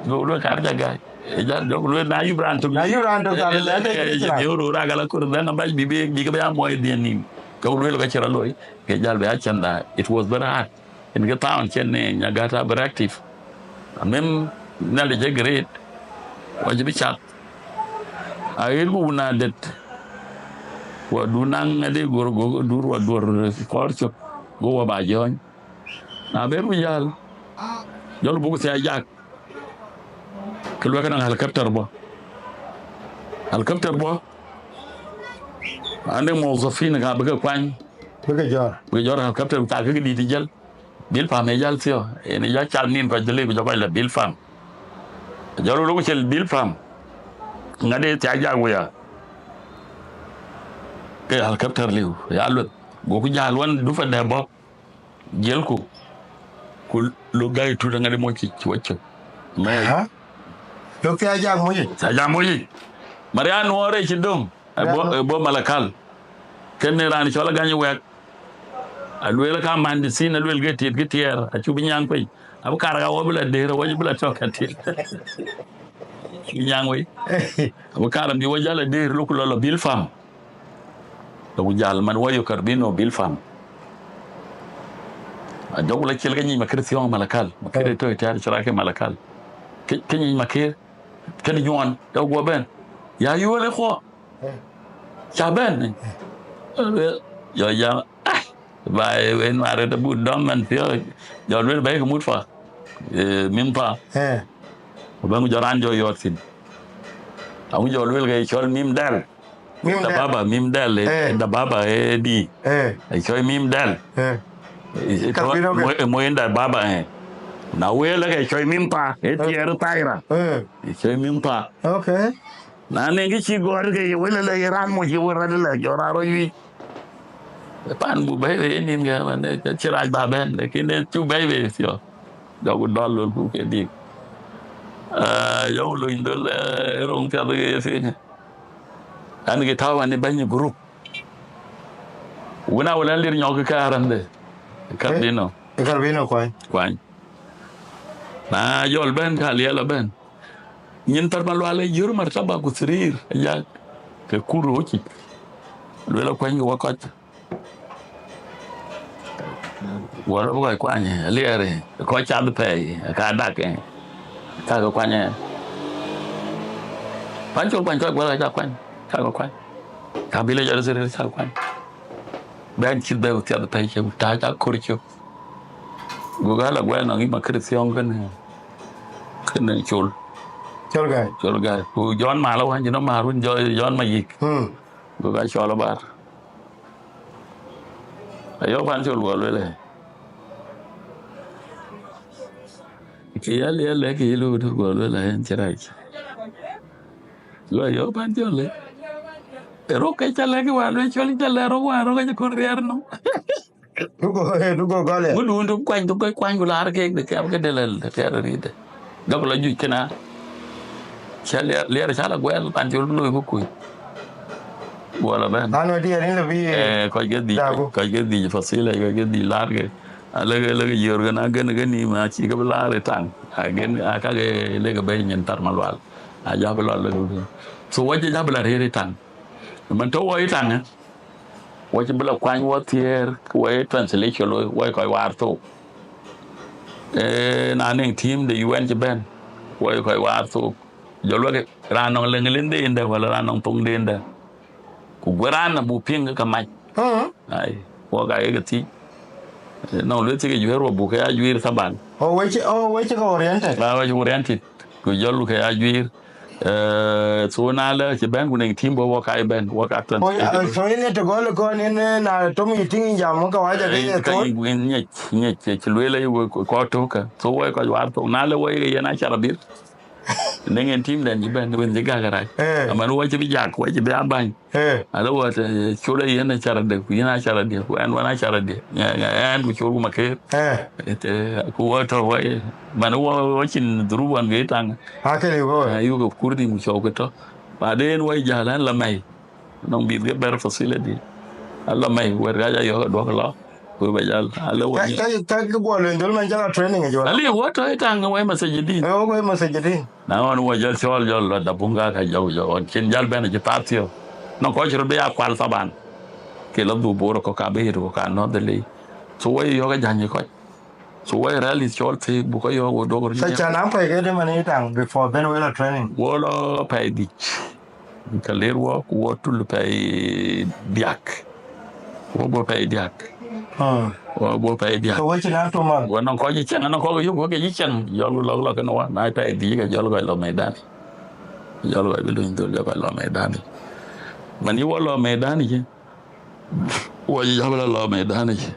Go luel kar ja gai. E ja, jɔk luel na yï brand tok. Na yï brand tok, eh, eh, eh, eh, yï ro ra gala kur, then abac bi, bi, bi ke ba moy dien nim. Ke luel ka cï rɔ looi. Ke jal be a cɛn da. It was very hard. In ke town cɛn ne, nya gata very active. Amem, na le je great. Wa je bi chat. A ɣet ku wun adet. Wa du naŋ ade gor go dur wa dur kɔr cök. Go wa ba jɔny. Na ber ku jal. Jɔl buk thia jak. Ke luek naŋ helicopter bɔ. Helicopter bɔ. Ande muwazzafin ka bï ke kuany. Bï ke jɔr. Bï ke jɔr helicopter ta ke di ti jal. Bil pam e jal thio, en e jal cal nin kɔc dhili ku jɔ kɔc la bil pam. Jɔl ruk cil bil pam. Ŋade thiak jak wuya. Ke helicopter liu, ya lueth. Go ku jal wan du fa de bɔ. Jel ku. Ku lu gai tu ŋade mo ci ci wacce. Me. Ha? Lok thiak jak mo ci. Thiak jak mo ci. Marian nuore ci dong. Abo, abo Malakal. Kene raan cɔl agany wɛk. Aluel ka man di sin aluel ke tiet ke tiɛɛr. Acu bi nyaŋ piny. Abu kar ka wɔ bi la der, wɔ bi la tɔk ka tiet. Bi nyaŋ wei. Abu kar bi wɔ jal a der, luk lɔ lɔ bil pam. Lɔ ku jal man wɔ yo kar bi no bil pam. Ajɔk la cil ke nyi makir thiɔŋ Malakal. Makir to tiar cira ke Malakal. Ke, ke nyi makir. Kën nyuɔn, jɔ guɔ bɛn. Ya yuɔl ë kuɔ. Ca bɛn. Jɔ jam, ah, ba ë nuaar ë but dɔm man piɔ̈ɔ̈c. Jɔ luel ba yek mut pa. Eh, mim pa. Eh. Ku bɛn ku jɔ raan jɔ yɔɔt thïn. Aŋu jɔ luel ke cɔl mim dɛl. Mim dɛl. Dababa, mim dɛl, eh, eh, dababa, eh, di. Eh. Eh, cɔl mim dɛl. Eh. Eh, eh, ka to, bino ke mo, eh, mo inda baba, eh. Na wël ke cɔl mim pa, eh, eh, tiɛɛr taira. Eh. Eh, cɔl mim pa. Okay. Na ne ke ci gɔr ke ye wël le ye ran mo ci wël rɛd le, jɔ ra ro yui. Pan bu bɛ̈i be nin ke man, eh, ci rac ba bɛn, lakin ne cu bɛ̈i be sio. Jɔ ku dɔl lol ku ke dik. Eh, jɔ ku luny dol, eh, rong piath ke ye sini. An ke tau an bɛ̈ny group. Wuna wala lir nyɔk ke arande. Karbino. Eh, karbino kuany. Kuany. Na jɔl bɛn ka liɛl bɛn. Nyin Tharmalual ë yör martaba ku thirir, ayak ke kur rööcic. Luel akuany ke wakɔc. Wɔ lɔ bï kɔc kuany, aliɛɛr, kɔc cath pɛɛi, ka dak, ka ke kuany. Pan col kuany, kɔc guɛl ka ca kuany, ka ke kuany. Ka bï lec jɔt thirir, ca kuany. Bɛn cït bɛ thiath pɛɛi cë, ta ca kor cök. Go gal a guɛl nɔŋ yï ma kër thiɔŋ kënë, kënë col. Col gai. Col gai. Ku Jɔn mal awän cï nɔm maar wun, Jɔ-, Jɔn ma yik. Hmm. Go gal cɔl abar. Ayɔ̈k pan col guɔ luel ë. Kë yal, yal lɛ̈k yï luut guɔ luel ë, en cï rac. Go ayɔ̈k pan col ë. Ë rok ke ca lɛ̈k wään luel col, ca lɛ̈k rok wään, rok ke cï kɔn riɛɛr nɔm. Dugo, eh, dugo gɔl ë. Ŋö duun tök kuany, tök kuany ku laar keek de kɛm ke de lɛl de tɛɛr rït de. Dɔk lɔ juëc këna. Ca liɛr, liɛr ca la guɛl, pan col looi ku kuc. Guɔ la bɛn. Lan wä diɛɛr in lɔ bï, eh, kɔc ke dhic, dagu. Kɔc ke dhic fasila, kɔc ke dhic laar ke. A leke, leke yöör ke na gen ke nïïm, a cï ke bï laar ë taŋ. A gen, a kake leke bɛ̈i nyin Tharmalual. A ja bï lɔ leke bï. So wä cï ja bï la rëër ë taŋ. Man tɔ̈ wɔ ë taŋ, eh? Wɔ cï bï la kuany wɔ thiëër, ke wɔ ye translation looi, wɔ ye kɔc waar thok. Eh, na nɛŋ team de U N cï bɛ̈n, wɔ ye kɔc waar thok. Jɔ luɛk raan nɔŋ leŋ lin de yïndë, wala raan nɔŋ thoŋ de yïndë. Ku guɔ raan abuk piŋ ke mac. Mm. Ai, wɔ ka ye ke thiëc. Eh, nɔŋ lueth cï ke juëër wɔ buk ke ya juëër thaban. Oh, wɔ cï, oh, wɔ cï ke oriented. Ah, wɔ cï oriented. Ku jɔl ke ya juëër. Eh, so na lɛ cï bɛ̈n ku nɛŋ team bɔ̈ wɔ ka ye bɛ̈n, wɔ ka tɔn. Oh, yeah, so in it gol kon in, eh, na tom yï tiŋ jam ka waja ke, eh, ye ka thon. Yï ŋiɛc, ŋiɛc, cï lueel aye wɔ kɔc tök ka. So wɔ kɔc waar thok. Na lɛ wɔ ye yen acara dhil. Nɛŋ en team dɛn cï bɛ̈n, wën cï gäk rac. Eh. Aman wɔ cï bï jak, wɔ cï bï abany. Eh. Ala wɔ, eh, col ë yen acara de, ku yen acara de, ku ɛn wën acara de. Ŋa, ŋa, ɛn ku col ku maker. Eh. Ete, ku wɔ tɔ̈ wɔ ye. Man wɔ, wɔ cïn dhurub wan ke taŋ. Akënë wɔ. Eh, yuk ke kur nïm ku cɔu ke tɔ̈. Baden wɔ jäl ɛn la mɛi. Nɔŋ bïth ke bɛr facility. Ala mɛi, wɛt ka ja yɔ̈k aduɔk lɔ. Ku ba jäl, ala wɔ. Ka, ka, ka, ka guɔ lony dhul man jala training jɔ. Ali wɔ tɔ̈ ë taŋ wɔ ye masajidin. Eh, wɔ ye masajidin. Na ɣɔn wɔ jɔl cɔl jɔl lɔ da bunga ka jɔu jɔ ɣɔn cïn jal bɛ̈n cï path thiɔ̈k. Nɔŋ kɔc röt bï ya kual thaban. Ke lɔ dhuk Bor kɔ̈k ka bï yet kɔ̈k ka nɔ̈th dhil yic. So wɔ ye yɔ̈k ajäny kɔc. So wɔ ye rallies cɔl thiëëk buk kɔc yɔ̈k wɔ duɔk röt. So can a pɛ̈i ke de man ë taŋ before bɛ̈n wek lɔ training? Wɔ lɔ pɛ̈i dhic. Ka ler wɔ ku wɔ tul pɛ̈i diäk. Wɔ bɔ̈ pɛ̈i diäk. Hmm. Wɔ bɔ̈ pɛ̈i diäk. So wɔ cïn an two months? Wɔ nɔŋ kɔc cï cieŋ, nɔŋ kɔc yök wɔ ke cï cieŋ. Jɔl ku lɔk lɔk kënë wɔ, na pɛ̈i dhic ke jɔl kɔc lɔ mɛ̈idan. Jɔl kɔc bï luny dhöl jɔl kɔc lɔ mɛ̈idan. Man yï wɔ lɔ mɛ̈idan cï. Wɔ cï jɔl lɔ mɛ̈idan cï.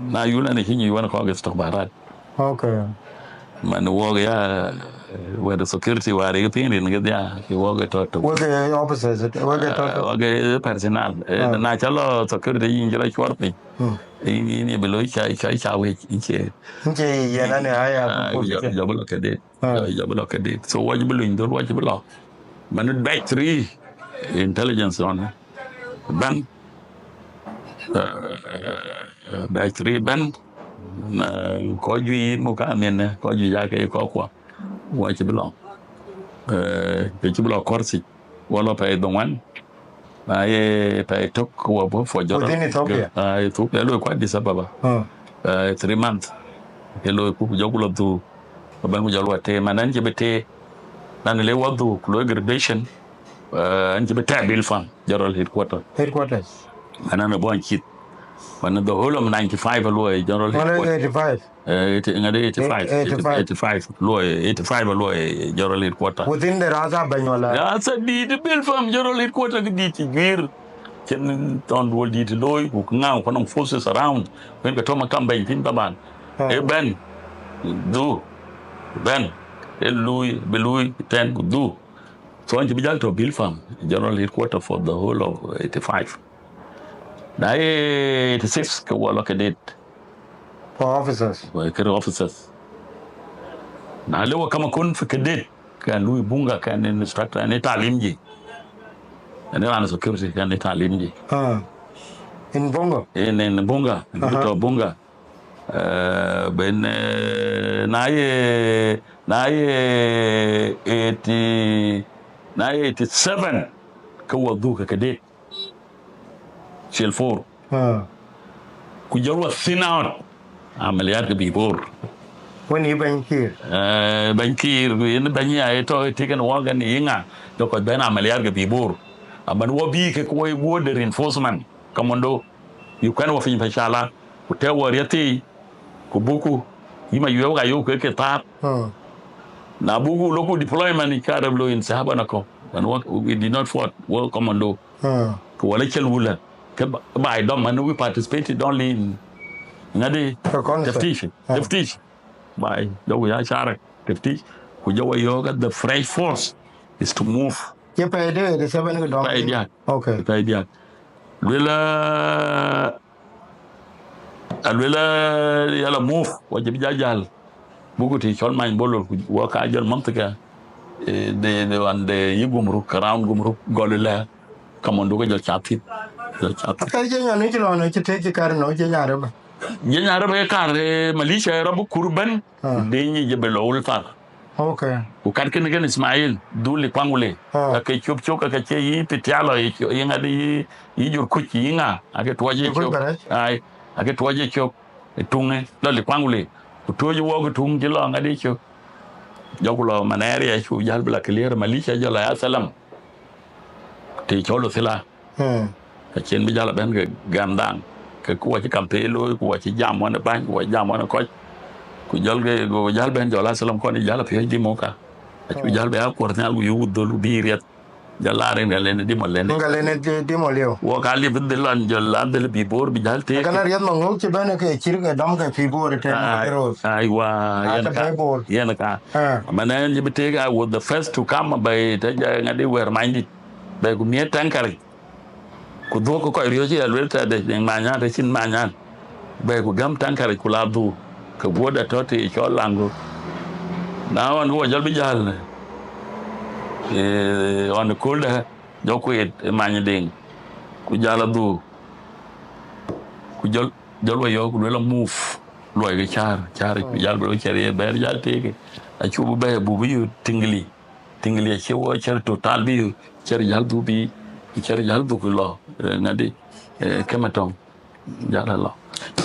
Na yun ɛn cï nyuc wën kɔc ke thok barat. Okay. Man wok ya, eh, wɛ̈t security wäär ye piŋ rin kedhia, ye wok ye tɔ̈ tök. Wok ye officers, wok ye tɔ̈ tök. Eh, wok ye personnel. Eh, ah, na ca lɔ security yïn cï rɔ cuɔr piny. Hmm. Yïn, yïn ye bï looi ca, ca, ca wec, yïn cie. Yïn cie yen ani aya, ah, ku jɔ, jɔ bï lɔ kedit. Ah. Jɔ, jɔ bï lɔ kedit. So wɔ cï bï luny dhöl, wɔ cï bï lɔ. Man batch three intelligence ɣɔn. Bɛ̈n. Eh, batch three bɛ̈n. Na kɔc juëc yïn muk ka miɛn, kɔc juëc ake kɔc kuɔ. Wɔ cï bï lɔ. Eh, ke cï bï lɔ kɔrthi. Wɔ lɔ pɛ̈i dhoŋuan. Na ye pɛ̈i tök wɔ bɔ̈ for jɔl. Within Ethiopia? Ah, Ethiopia, loi ku Addis Ababa. Hmm. Eh, three months. Ke loi ku jɔku lɔ dhuk. Ku bɛ̈n ku jɔl wɔ tëë, man ɛn cï bï tëë. Na le wɔ dhuk, loi graduation. Eh, ɛn cï bï tɛ̈ Bilpam, General Headquarter. Headquarters. Ɛn ɛn ë bɔny cït. Wën the whole of ninety-five aluɔi General Headquarter. Wën eighty-five. Eh, eighty, ŋade eighty-five. Eh, eighty-five. Eighty-five aluɔi, eighty-five aluɔi General Headquarter. Within the rasa bɛny wala? Rasa dït Bilpam General Headquarter ke dït cï juir. Cïn tɔn duɔl dït looi, ku ŋa ku nɔŋ forces around. Wën ke tɔ̈ maktam bɛny thïn taban. Ah. E bɛ̈n, dhuk, bɛ̈n. E lui, bï lui, tɛ̈n ku dhuk. So, an cï bï jal tɔ̈ Bilpam, General Headquarter for the whole of eighty-five. Na ye eighty-six ke wɔ lɔ cadet. For officers? Wɔ kër officers. Na le wɔ kamakun fi cadet, kan lui bunga, kan instructor, ni talim ji. Ni ran security, kan ni talim ji. Ah. In Bongo? In, in bunga, in, aha, tɔ̈ bunga. Eh, ben, eh, na ye, Na ye eighty, na ye eighty seven, ke wɔ dhuk ke deet. Cil four. Ah. Ku jɔl wɔ thin out. Amaliat ke bï bor. Wën yï bɛ̈ny Kiir. Eh, bɛ̈ny Kiir, ku yen bɛ̈ny ya ye tɔ̈ ë tik en wɔ kën yï ŋa, jɔ kɔc bɛ̈n amaliat ke bï bor. Aman wɔ bï ke kuɔi guɔ de reinforcement, commando. Bï kuɛn wɔ piny pɛcala, ku tɛ̈ wɔ riɛth thii, ku buku, yï ma yuëu ka yöu ke ke thaar. Ah. Na buku loku deployment, ka rep lo in sahaba na kɔ. Man wɔ, we did not fought, wɔ commando. Ah. Ku wala cel wula. Ke ba, ba dɔm man we participated only in ŋadi. Ke kɔn ke. Teftish. Ah. Teftish. Bai, jɔ wɔ ya sharak. Teftish. Ku jɔ wɔ yɔ̈ɔ̈k, the fresh force is to move. Ye pɛɛi de, de seven ke dɔm. Pɛɛi diak. Okay. Pɛɛi diak. Luela, aluela yala move, wɔ jɛ bï jal jal. Buku ti cɔl many bolol, ku wɔ ka jɔl mɔm thika. Eh, de, de wan de yï gumruk, around gumruk, gɔl lɛ. Commando ke jɔl cath thïn. Jɔl cath thïn. Ka jɛ nyan ni cï lɔ nɔ, cï tek cï kar nɔ, cï nyan rëbä. Jɛ nyan rëbä ye kar, eh, militia rɔt bï kur bɛ̈n. Ah. Deny jɛ bï lɔ Wulfar. Okay. Ku kat kënë kën Ismail, dhul ë kuaŋ wule. Ah. Ka ke cop cök, ka ke cie yï Pitialo, yï ŋadi, yï, yï jur kuc, yï ŋa, ake tuɔc ë cök. Ai, ake tuɔc ë cök, ë tuŋë, lɔ lë kuaŋ wule. Ku tuɔc wɔ ke tuŋ cï lɔ ŋadi cök. Jɔku lɔ Maneria, cu jal bï la clear, militia jɔ la ya salam. Ti cɔl Uthila. Hmm. Ka cien bï jal a bɛ̈n ke gam dhaŋ. Ke ku wɔ cï campaign looi, ku wɔ cï jam wɔn ë bäny, ku wɔ jam wɔn ë kɔc. Ku jɔl ke, ku jal bɛ̈n jɔl a salam kɔn ë jal a piɔ̈ɔ̈c dï mɔ̈u ka. Acu jal bɛ a kuɔr nhial ku yöök dhöl ku bï riɛth. Jɔl a rin rin lɛn dï mɔ lɛn. Ŋa lɛn dï, dï mɔ liu. Wɔ ka lip dhil lɔn jɔl a dhil bï bor bï jal tek. Kana riɛth ma ŋök cï bɛ̈n ke cïr ke dɔm ke pï bor ë tɛ̈n. Ai, ke roth. Aiwa, yen ka, bɛ̈i bor. Yen ka. Ah. Mɛn ɛn cï bï tek, I was the first to come, bɛ̈i tɛ̈ jɛ ŋadi wɛ̈ɛ̈r manydït. Bɛ̈i ku miëët tɛŋ karic. Ku dhuɔ̈k kɔc riɔ̈ɔ̈c ë aluel tɛ̈de, nyin manyan, tɛ̈ cïn manyan. Bɛ̈i ku gäm taŋ karic ku la dhuk, ke guɔ̈t atɔ̈ tëë cɔl Laŋgök. Na ɣɔn ke wɔ jɔl bï jäl, eh, ɣɔn ë köldä, jɔ kueet ë many deŋ, ku jäl adhuk. Ku jɔl, jɔl wɔ yɔ̈ɔ̈k, ku luel a move, luɔi ke cäär, cäär, ku jäl bï rɔt cär ye bɛ̈ɛ̈r jäl teeke. Acu bï bɛ̈ɛ̈i buk bï yök Tiŋgili. Tiŋgili acie wɔ cär total bï, cär jäl dhuk bï, cär jäl dhuk lɔ, eh, ŋadi, eh, Kematɔŋ, jäl lɔ.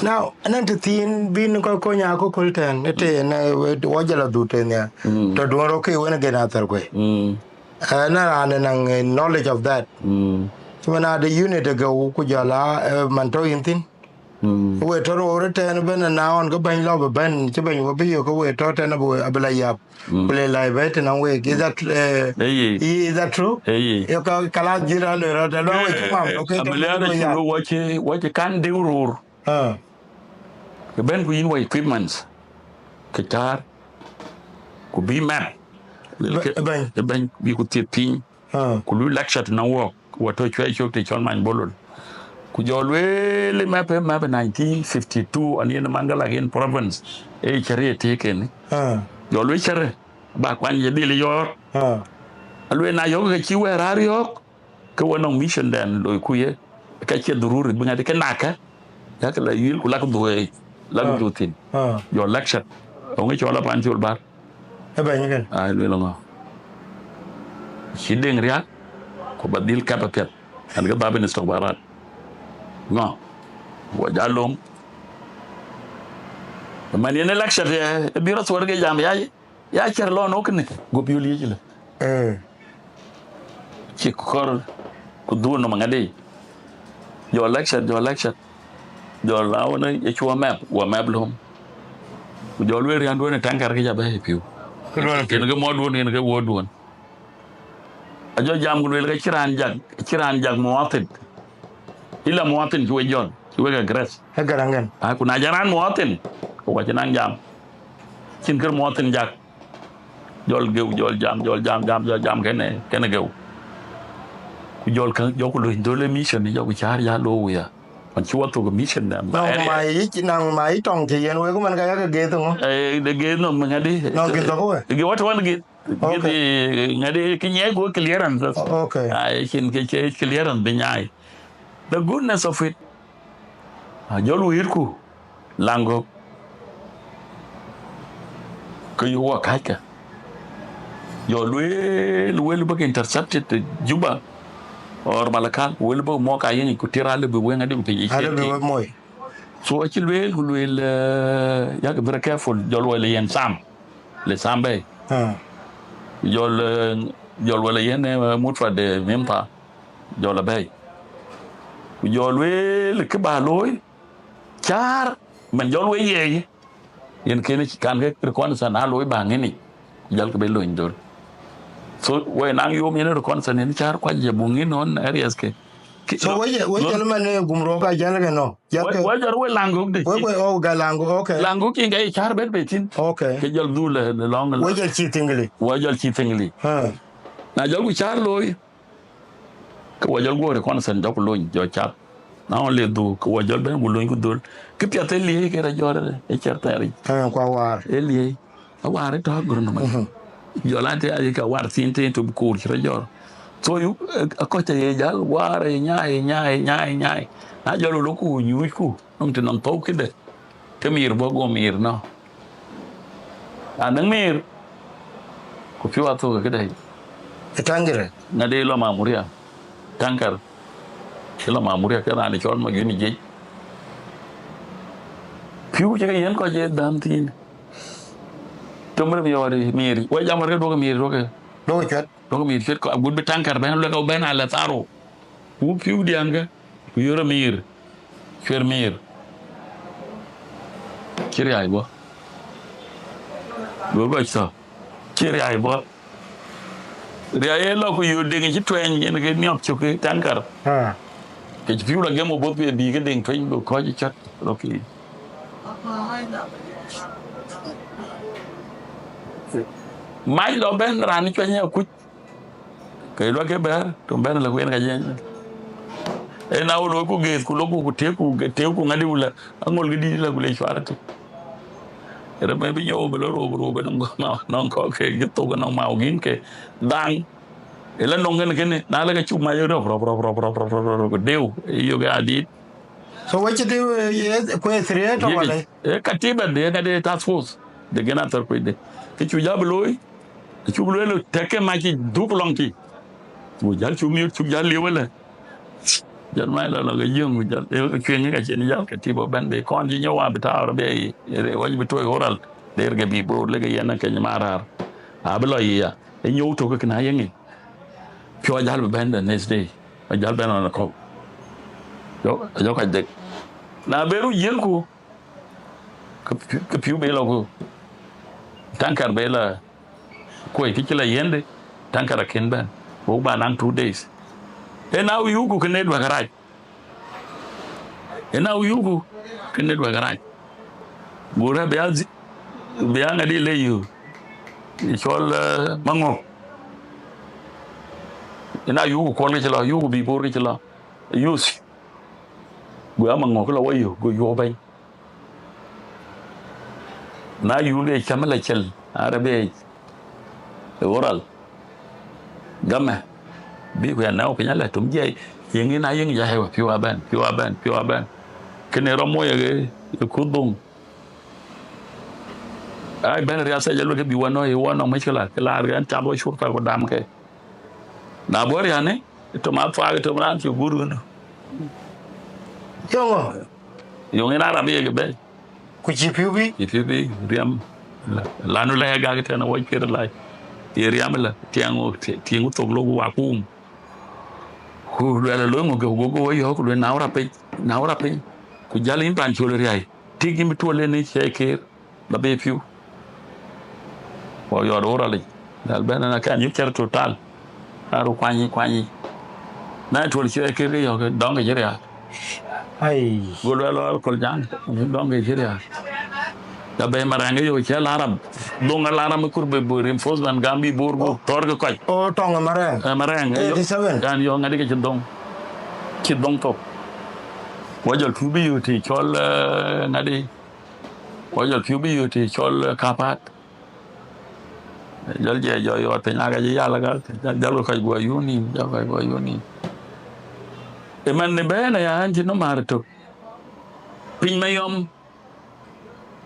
Now, anɔŋ tëthiin bï kɔc kony akököl tɛ̈n, ëtɛ̈n, eh, wɔ jäl adhuk tɛ̈n ya. Mm. Tɔ̈ duɔ̈n rɔt ke wën gen athär kuei. Mm. Eh, na raan ë naŋ, eh, knowledge of that. Mm. Cï man ade unit ë geu ku jɔl a, eh, man tɔ̈ yïn thïn. Mm. We tɔ̈ rɔt ëtɛ̈n ëbɛ̈n, na ɣɔn ke bɛ̈ny lɔ bï bɛ̈n, cï bɛ̈ny wɔ bï yök ke we tɔ̈ tɛ̈n abï, abï la yap. Mm. Ku le la bɛ̈i tënɔŋ week. Is that, eh, is that true? Eye. Yo ka, kala jira le rɔt, lɔ we cï mam, okay, tɔ̈ abï le rɔt cï yap. Wɔ cï, wɔ cï kan diu rur. Ah. Ke bɛ̈n ku yïn wɔ equipments. Ke cäär. Ku bï map. Bɛ̈-, ke, bɛ̈ny. Bɛ̈ny, bï ku thiëth piny. Ah. Ku lui lecture tënɔŋ wɔɔk, wɔ tɔ̈ cuɛi cök të cɔl Many Bolol. Ku jɔ lueel ë map, ë map nineteen fifty-two, an yen Mangala yen province, ë cär ye tëëk en. Ah. Jɔ lueel cär, ba kuany ye dhil yɔ̈ɔ̈r. Ah. Alueel na yɔ̈ɔ̈k ke cï wɛ̈ɛ̈r raan yɔ̈ɔ̈k, ke wɔ nɔŋ mission dɛn loi ku ye, ka cie dhururi bï ŋadï ke nakä, yak la yïl ku lak dhuëëi, lak dhuëëi thïn. Ah. Jɔ lecture, ɣɔn ë cɔl apan col bar. Ë bɛ̈ny kën. Ai, luel ŋö? Cï deŋ riak, ku ba dhil kɛp apiɛth. An ke dhap in istokbarat. Ŋö? Wɔ ja lom. Man yen lecture, eh, bï rɔt thuɔɔr ke jam ya, ya cär lɔ nɔ̈k kënë, guɔ̈p yöl yiëc lë. Eh. Cï kɔr ku dhuɔ̈n nɔm ŋadï. Jɔ lecture, jɔ lecture. Jɔ la wën ye cuɔ map, wɔ map lom. Ku jɔ lueel riänduɔ̈n ë taŋkar ke ja bɛ̈ɛ̈i pïu. Kë duɔ̈n yen ke mɔ̈ɔ̈duɔ̈n, yen ke wuɔ̈ɔ̈duɔ̈n. Ajɔ jam ku lueel ke cï raan jak, cï raan jak muwathin. Ila muwathin cï we jɔl, cï wek aggress. Ë garaŋ kën. Ah, ku na jɔ raan muwathin, ku ka cï naŋ jam. Cïn kër muwathin jak. Jɔl geu, jɔl jam, jɔl jam, jam, jɔl jam kënë, kënë geu. Ku jɔl kä, jɔ ku luny dhöl ë mission, jɔ ku cäär ya lo wuya. Man cï wɔ thok ë mission dɛn. Nɔŋ ma yic, nɔŋ ma yic tɔŋ cï yen wek man ka yak geth ŋö? Eh, de geth nɔm ŋadï. Nɔŋ geth thok we? Geth wat wan geth. Okay. Geth, eh, ŋadï kë nyiɛc ku clearance. Okay. Ai, cïn kë cï clearance bï nyaai. The goodness of it. A jɔl wïïrku, Laŋgök. Ke yöök wɔ kääckë. Jɔ lueel, wël bäk intercepted Juba or Malakal, wël bäk mɔk ka yen ku tir ale bï weŋ ade ku piny. Ale bï wek moi. So acï lueel ku lueel, eh, yak very careful, jɔl wël yen Sam. Le Sam bɛ̈i. Ah. Jɔl, eh, jɔl wël yen, eh, Mutfa de Mimpa. Jɔl abɛ̈i. Ku jɔl lueel kë ba looi, cäär, man jɔl we ye. Yen kën kan ke reconnaissance a looi ba ŋic, jɔl ke be lony dhöl. So we naŋ yom yen reconnaissance yen cäär kuac ye bu ŋic non areas ke. Ki-, So we ye, we lo- jɔl man, eh, gum rok a jal ke no. Jal we, ke we jɔl we laŋ gok de. We, we, oh, ga laŋ gok, okay. Laŋ gok kin ke cäär bet be thin. Okay. Ke jɔl dhul le, le lɔŋ le. We jɔl cï thiŋli. We jɔl cï thiŋli. Ha. Na jɔl ku cäär looi, ke wa jɔl guɔ reconnaissance jɔku lony, jɔ cath. Na ɣɔn le dhuk, ke wa jɔl bɛ̈n ku lony ku dhöl. Kë piath ë liëi ke rɔt jɔt ë cɛr thɛɛr yic. Eh, ku awar. Ë liëi. Awar ë tɔ̈ gör nɔm. Mhm. Jɔl a të aye ke awar thiin të tök koor cï rɔt jɔt. So you, eh, akɔc aye jal war, eh, nyaai, eh, nyaai, eh, nyaai, eh, nyaai. Na jɔl lok ku nyuuc ku, nɔm të nɔm thou këde. Ke miir bɔ̈ go miir nɔ. Anäŋ miir, ku piu athök këde. Ë taŋkar. Ŋa de lɔ Mamuria. Taŋkar. Ë lɔ Mamuria ke raan cɔl ma gini jiec. Piu cï ke yen kɔc ë dhäm thiin. Töm rem yɔɔt miir. Wa jam warke duɔ̈k miir duɔ̈k. Duɔ̈k cuɛt. Duɔ̈k miir cuɛt kɔ agut bï taŋkar bɛ̈n lɔ ka bɛ̈n a lɛ tharu. Ku piu diäŋ ke, ku yöör miir, cuer miir. Cï riai bɔ̈. Go gɔc thɔ. Cï riai bɔ̈. Riai ë lɔ ku yöör deŋ cï tuɛny yen ke niɔp cök ke taŋkar. Ha. Ke cï piu lɔ gem wo both ke bï ke deŋ tuɛny bï kɔc cɔt. Lɔ ki. Mac lɔ bɛ̈n raan cuɛny akuc. Ke luak ke bɛ̈ɛ̈r, tɔ̈ bɛ̈n la ku yen ka jiɛny. Ë na wo looi ku geeth, ku lok ku, ku tek ku, tek ku ŋadï wula, aŋol ke dït la ku le cuar ëtök. Rem ë bï nyɔu bï lɔ rop, rop ënɔŋ nɔŋ kɔk ke jï thok ënɔŋ mau gïn ke dhaŋ. Ë la nɔŋ kën kënë, na la ke cuk mac rɔp, rɔp, rɔp, ku deu, ë yök ya dït. So wacï deu, eh, ye, ku ë threat wala? Ë katiba de, ŋadï task force, de gën athör kuc de. Ke cuk ja bï looi, Acuk lueel tɛ̈kkë mac yic dhuk lɔŋ tï. Ku jäl cuk miöt cuk jäl liep ëlë. Jɔl mac lɔ lɔ ke yöŋ ku jäl, eh, cuëŋ ka cïn jäl ke tïp ëbɛ̈n bei kɔn cï nyɔu abï taar bei, eh, wec bï tuɔɔc ɣöral, der ke bï boor lek yen ke nyï maar raar. Abï lɔ yï ya. Ë nyɔu tök kë na yeŋic. Piɔ̈u ajäl bï bɛ̈n the next day. Ajäl bɛ̈n ɣɔn kɔ̈u. Jɔ, jɔ kɔc dhek. Na ben ru yiëlku, ke, ke piu be lɔ ku. Taŋkar be lɔ. Kuɔi kë cï la yiëndë, taŋkar akën bɛ̈n. Wok ba naŋ two days. Ë na wïuku kënë duäk rac. Ë na wïuku kënë duäk rac. Go rɛ̈ bï ya dhi-, bï ya ŋadï le yï. Cɔl, eh, maŋök. Ë na yuku kuɔl kë cï lɔ, yuku bï boor kë cï lɔ. Yuth. Go ya maŋök kë lɔ wɔ yök, go yuɔk bɛ̈ny. Na yul ke cäm la cel, Arabic, ë oral. Gamɛ, bï ku ya nɛ̈u piny alɛ tum jiɛi, yeŋ ina yeŋ ja hewa, piu abɛn, piu abɛn, piu abɛn. Kënë rɔ moc ë, ë kudhum. Ai, bɛn riath aja luel ke bï wanɔ, ë wanɔ mec kë la, kë la rian cath wa shurta ku dam ke. Na bɔ̈ riani, ë tom athuak, ë tom raan cï gur kënë. Yöŋö? Yöŋ en Arab ye ke bɛ̈i. Ku cï piu bï? Cï piu bï, riɛm. Lanu lɛ̈k gak tɛ̈n awɔc piɛ̈r lac. Ye riɛm la, tiɛŋ wo, ti-, tiɛŋ wo thok lok wakum. Ku luɛl aloi ŋö ke, ku gogo wo yɔ̈ɔ̈k, ku luel na wo rap piny, na wo rap piny. Ku jäl yïn pan col riai. Tik yïn bï tuɔl en ë ciɛɛi keer. La bï piu. Wɔ yɔt ɣöör alic. Dal bɛ̈n na kɛn yï cär total. Aru kuany, kuany. Na tuɔl ciɛɛi keer ke yɔ̈ɔ̈k, dɔŋ ke cï riääk. Ai. Go luɛl lɔ alkol jaŋ, dɔŋ ke cï riääk. La bɛ̈i marɛŋ ke yök cï alarm. Dhoŋ alarm ë kur bï, bï reinforcement gam bï boor go thɔ̈r ke kɔc. O tɔŋ ë marɛŋ. Ë marɛŋ, ë yök. Eighty seven. Kan yök ŋadï ke cï dhoŋ. Cï dhoŋ thok. Wɔ jɔl tuuc bï yök tï cɔl, eh, ŋadï. Wɔ jɔl piu bï yök tï cɔl, eh, kapat. Jɔl jɛ jɔ yɔɔt piny aka jë yal aka, jɔl, jɔl kɔc guɔ yun nïm, jɔl kɔc guɔ yun nïm. Ëmɛn në bɛ̈ɛ̈n aya an cï nɔm määr tök. Piny Mayɔm,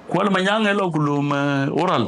Kuɔl Manyaŋ ë lɔ ku lööm, eh, oral.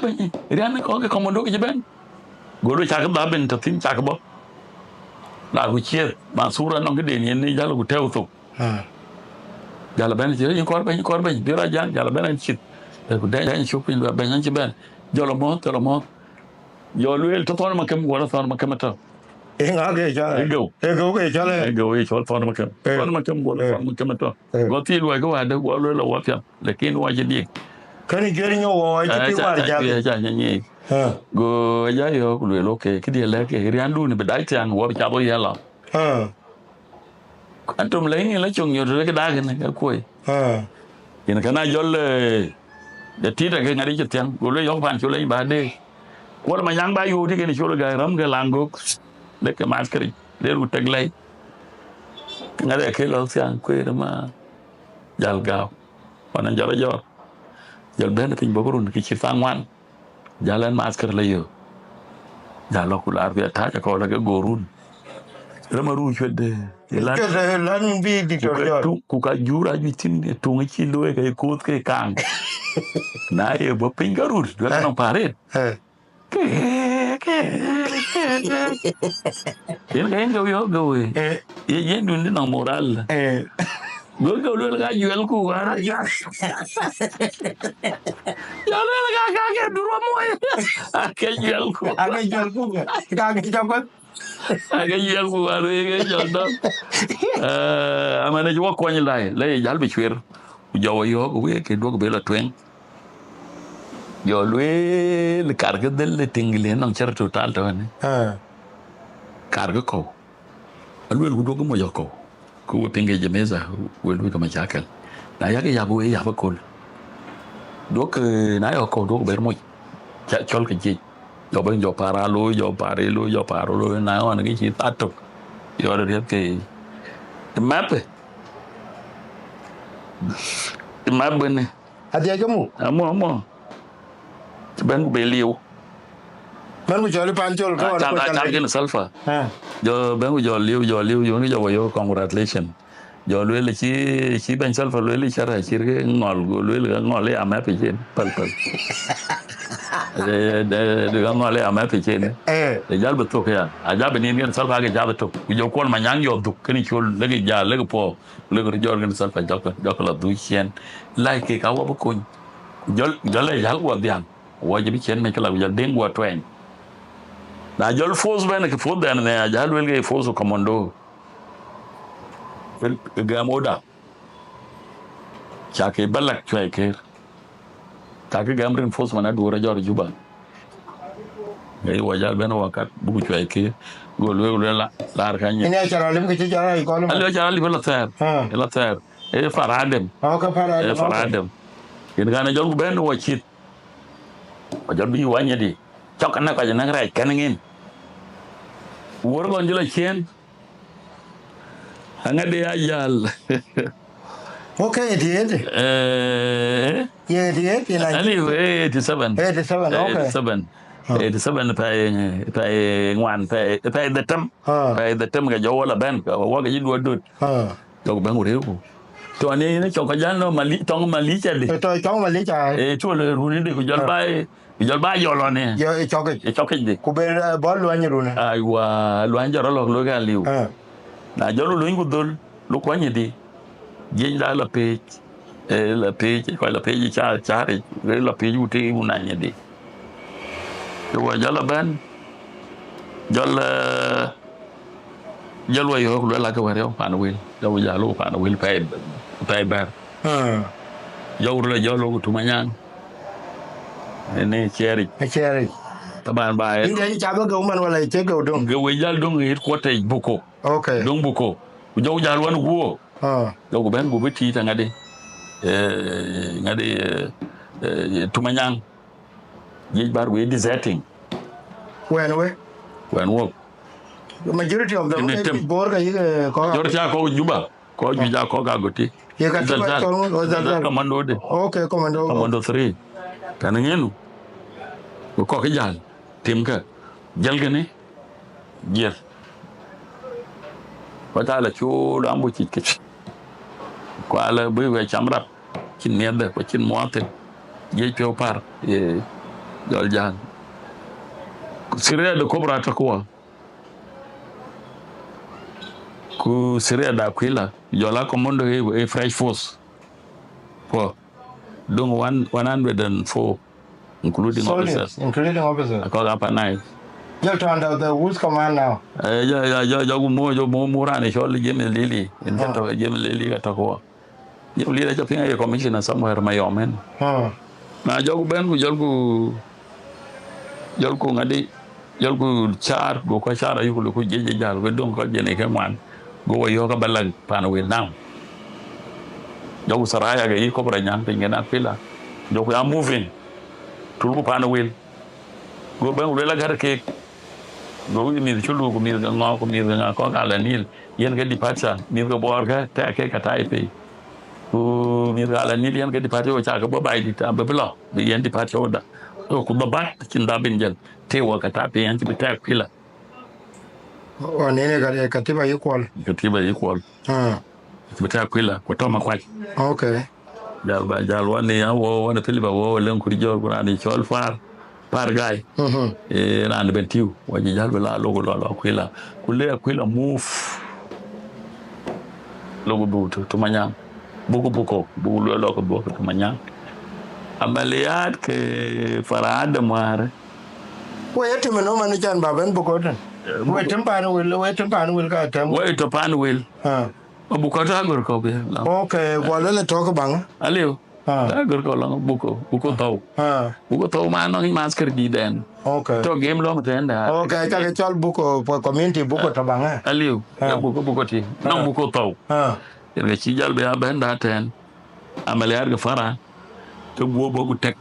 bɛ̈ny, riän kɔ̈k ke commando ke cï bɛ̈n. Go lueel, cak dhap ben tɔ̈ thïn, cak bɔ̈. Na ku ciëth, Mansur anɔŋ këden yen ë jäl ku tɛ̈ɛ̈u thok. Jal bɛ̈n cï, yïn kɔɔr bɛ̈ny, yïn kɔɔr bɛ̈ny, bï rɔt jäl, jal bɛ̈n cït. Ku dɛ̈, dɛ̈ cök piny, lueel, bɛ̈ny, an cï bɛ̈n. Jɔl mɔ̈th, jɔl mɔ̈th. Jɔ lueel, tɔ̈ Thɔn Makem, wala Thɔn Makem atɔ̈. Ë ŋa ke cɔl? Ë Geu. Ë Geu ke cɔl, ë? Ë Geu, ë cɔl Thɔn Makem. Ë. Thɔn Makem, wala Ë. Thɔn Makem atɔ̈. Ë. Go thil luɔi ke wada, go lueel, wɔ piɛth, lakin wɔ cï diëk. Kënë juël nyɔk wɔ, wɔ cï Ë, thïn ca, war ca, jak. Ca, ca, ca nyic. Ë. Go ja yɔ̈ɔ̈k, lueel, okay, këdiɛ̈ lɛ̈k ke, riändun bï dac thiäŋ, wɔ bï cath wɔ yɛn lɔ. Ë. Antum lɛ̈k yïn la cök nyuɔ̈t rek dak kënë, ke kuɔi. Ë. Yen kënë ajɔl, eh, de tït ake ŋadï cï thiäŋ, go lueel, yɔ̈ɔ̈k pan col eny ba de. Kuɔl Manyaŋ ba yuɔ̈ɔ̈k tï kënë col gäi räm ke laŋ gök, lek ke math këric, le rut tek lɛi. Ŋadï ake lɔ thiäŋ, kueer ma jal gääu. Wan jɔl ajɔl. Jɔl bɛ̈n piny bɔ̈ run, ke cï thaa ŋuan. Jal ɛn math kër la yök. Jal lɔ ku laar ku ya tac akɔɔr la ke go run. Rem aruu cuet de, ye lan. Cuet de, lan bï Diktor Jɔr. Ku ka tu-, ku ka jur ajuëc thïn, tuŋ cï looi ke kuth ke kaŋ. Na ye bɔ̈ piny ka rut, duel nɔŋ paret. Ë. Ke, ke, ke, ke. Yen ka yen ke yɔ̈ɔ̈k ke wëi. Ë. Ye, yen dun dï nɔŋ moral. Ë. Go ke lueel ka juɛl ku war. Juɛl. Ya lueel ka, ka ke duru moi. Ake juɛl ku. Ake juɛl ku. Ka ke jɔk. Ake juɛl ku war, ke jɔl dɔm. Eh, aman ë cï wɔ kuɔny lai, la ye jal bï cuer. Ku jɔ wɔ yɔ̈ɔ̈k, wek ke duɔ̈k bï lɔ tueŋ. Jɔ lueel, karkë dhël ë tiŋ le nɔŋ cär total tɔ̈ ënë. Ë. Karkë kɔ̈u. Alueel ku duɔ̈k moc ë kɔ̈u. Ku we piŋ ke jameza, we luui ke macakël. Na yak yap, we yap aköl. Duɔ̈k, eh, na yɔ̈k kɔ̈u, duɔ̈k ber moc. Ca cɔl ke jiëc. Jɔ ben jɔ paar aa looi, jɔ paar ë looi, jɔ paar ë looi, na ɣɔn ke cï that tök. Jɔ riɛth ke map. Map bënë. Adhiac ke mu? Amu, amu. Cï bɛ̈n ku be liu. Bɛ̈n ku cɔl pan col ke wan ku cɔl. Acan kën Salva. Jɔ bɛ̈n ku jɔ liu, jɔ liu, yun jɔ wa yo congratulation. Jɔ lueel cï, cï bɛ̈ny Salva lueel cï rɛ̈c cït ke ŋɔl, go lueel ke ŋɔl ya mɛp cin, päl, päl. Eh, de, de ŋɔl ya mɛp cin. Eh. De jal bï thok ya. A jal bï nin kën Salva ke jal bï thok. Ku jɔ Kuɔl Manyaŋ yɔ dhuk, kën col, lek jal, lek puɔ, lek jɔl kën Salva jɔk, jɔk la dhuk cien. Like ke ka wa bï kony. Ku jɔl, jɔl e jal wa dhiaŋ. Wa jë bï cien me kala, ku jɔl deŋ wa tuɛny. Na jɔl force bɛ̈n ke force dɛn ne, a jal lueel ke force commando. Gam order. Ca ke balak cuai ker. Ca ke gam reinforcement aduɔɔr ajɔr Juba. Ŋei wa jal ben wa kat buku cuai ker. Go luel luel la lar ka nyi. Ini acara lim ke ci jara i kɔlum. Ali acara lim la thɛr. Ha. La thɛr. E faradem. Oh, ka faradem. E faradem. Kin gana jɔl ku ben wa cit. Wa jɔl bi wa nyedi. Cɔk na ka jana raj kan ngin. Wor gon jula chien. Aŋa de ajal. Okay, eighty-eight. Eh. Yeah, eighty-eight, yeah, ninety. Anyway, eighty-seven. Eighty-seven, okay. Eighty-seven. Ah. Eighty-seven pɛi, pɛi ŋuan, pɛi, pɛi dhetem. Ah. Pɛi dhetem ke jɔ wala ben, ke wa ke ji duɔt dut. Ah. Jɔk ben ku reu. To ani ne cɔk ka jal no mali, tɔŋ mali cha de. Eh, to tɔŋ mali cha. Eh, to le runi de ku jɔl bai. Jɔl ba jɔl ɔn ë. Jɔ ë cɔkic. Ë cɔkic de. Ku ber, eh, bɔl luany run ë. Aiwa, luany jɔl rɔ lɔk lok aliu. Eh. Na jɔl luny ku dhol, lok kuany di. Jieny da la pec. Eh, la pec, kɔc la pec ca, cari. Re la pec ku te ku nany di. Ke wa jɔl la ben. Jɔl, eh, Jɔl wa yɔ̈ɔ̈k luel akë wär yɔ̈ɔ̈k pan wël. Jɔl wa jal lok pan wël pɛi, pɛi bɛ̈r. Ah. Jɔl wa jɔl lok Tumanyaŋ. Ënë ciɛɛric. Ë ciɛɛric. Taban ba ë. Inde ca bï geu man wala cie geu döŋ? Geu we jal döŋ headquarter Buko. Okay. Döŋ Buko. Ku jɔl wa jal wan guɔ. Ah. Jɔl ku bɛ̈n ku bï tiit aŋadi. Eh, ŋadi, eh, eh, Tumanyaŋ. Jiëc bär wei deserting. Wɛn we? Wɛn wok. The majority of them, ënë tem. Bor ka yïk, eh, kɔc. Jɔl ca kɔc Juba, kɔc juëc a kɔc ka goti. Ye ka Zalzal. Commando de. Okay, commando. Commando three. Kan ngenu. Ku kɔc ki jal. Tim ka. Jal gani. Jiël. Kɔc aa la cool ambush cït këc. Ku ala bï we cam rap. Cïn miɛ̈thde, ku cïn muɔɔth thïn. Jiëc piɔ̈u par, ye jɔl jal. Ku Syria de Cobra tɔ̈ ku wa. Ku Syria de Aquila, jɔl a commando ë, ë Fresh Force. Puɔ. Döŋ one, one hundred and four, including soldiers, officers. Including officers. Akɔk Upper Nile. Jɔl tɔ̈ under the whose command now? Eh, jɔ, jɔ, jɔ, jɔ ku mo, jɔ mo, mo raan ë cɔl James Lili. In jɔ tɔ̈ James Lili ka tɔ̈ ku wa. James Lili aca piŋ aye commissioner somewhere Mayom en. Hmm. Na jɔl ku bɛ̈n ku jɔl ku, jɔl ku ŋadi, jɔl ku caar, go kɔc caar ayuk lok ku jiëc jal, go döŋ kɔc jɛn ë ke ŋuan. Go wa yɔ̈ɔ̈k aba lak pan wël now. Jɔku Saraya ke yï Cobra nyaŋ piny kën Aquila. Jɔku ya moving. Tulku pan wël. Go bɛ̈n ku luel agär keek. Go yï mïth cï luk ku mïth ke ŋɔ̈ɔ̈k ku mïth ke ŋa kɔ̈k ala Nil. Yen ke departure. Mïth ke Bor ke tɛ̈k keek ka tai pei. Ku mïth ke ala Nil yen ke departure wo ca ke bɔ̈ baai dït abï bï lɔ. Bï yen departure wo da. Ku bï bat cïn dhap bin jël. Tëë wɔ ka tai pei yen cï bï tɛ̈k Aquila. Ɣɔn yen ë ka-, ë katiba yï kuɔl. Katiba yï kuɔl. Ah. Bï tɛ̈k Aquila, ku tɔ̈ Makuac. Okay. Jal ba, jal wan ni ya wo, wan Philip a wo, leŋ kuri jɔl, ku raan ë cɔl Par, Par Gai. Mhm. Eh, raan ben tiu, wa jë jal bï la lok lɔ, lɔ Aquila. Ku le Aquila move. Lok dhuk tu, Tumanyaŋ. Buku Buko, buku luel lok dhuk Tumanyaŋ. Amaliyat ke Farah Adem wäär. Wek ye tim ënɔm an, can ba bɛ̈n Buko tën. Eh, wek tim pan wël, wek tim pan wël ka tɛm. Wek tɔ̈ pan wël. Ah. Abuko tɔ̈ agör kɔ̈u bï. Okay, guɔ lël ë tɔ̈ ke baŋ. Aliu. Ah. Tɔ̈ agör kɔ̈u lɔŋ Buko, Buko thou. Ah. Buko thou ma nɔŋ maskar dït dɛn. Okay. Tɔ̈ game lɔŋ tɛn da. Okay, ca ke cɔl Buko, po-, community Buko tɔ̈ baŋ, eh? Aliu. Ah. Buko, Buko ti. Nɔŋ Buko thou. Ah. Yen ke cï jal bï a bɛ̈n da tɛn. Amaliyat ke Farah. Ke guɔ bɔ̈ ku tɛk.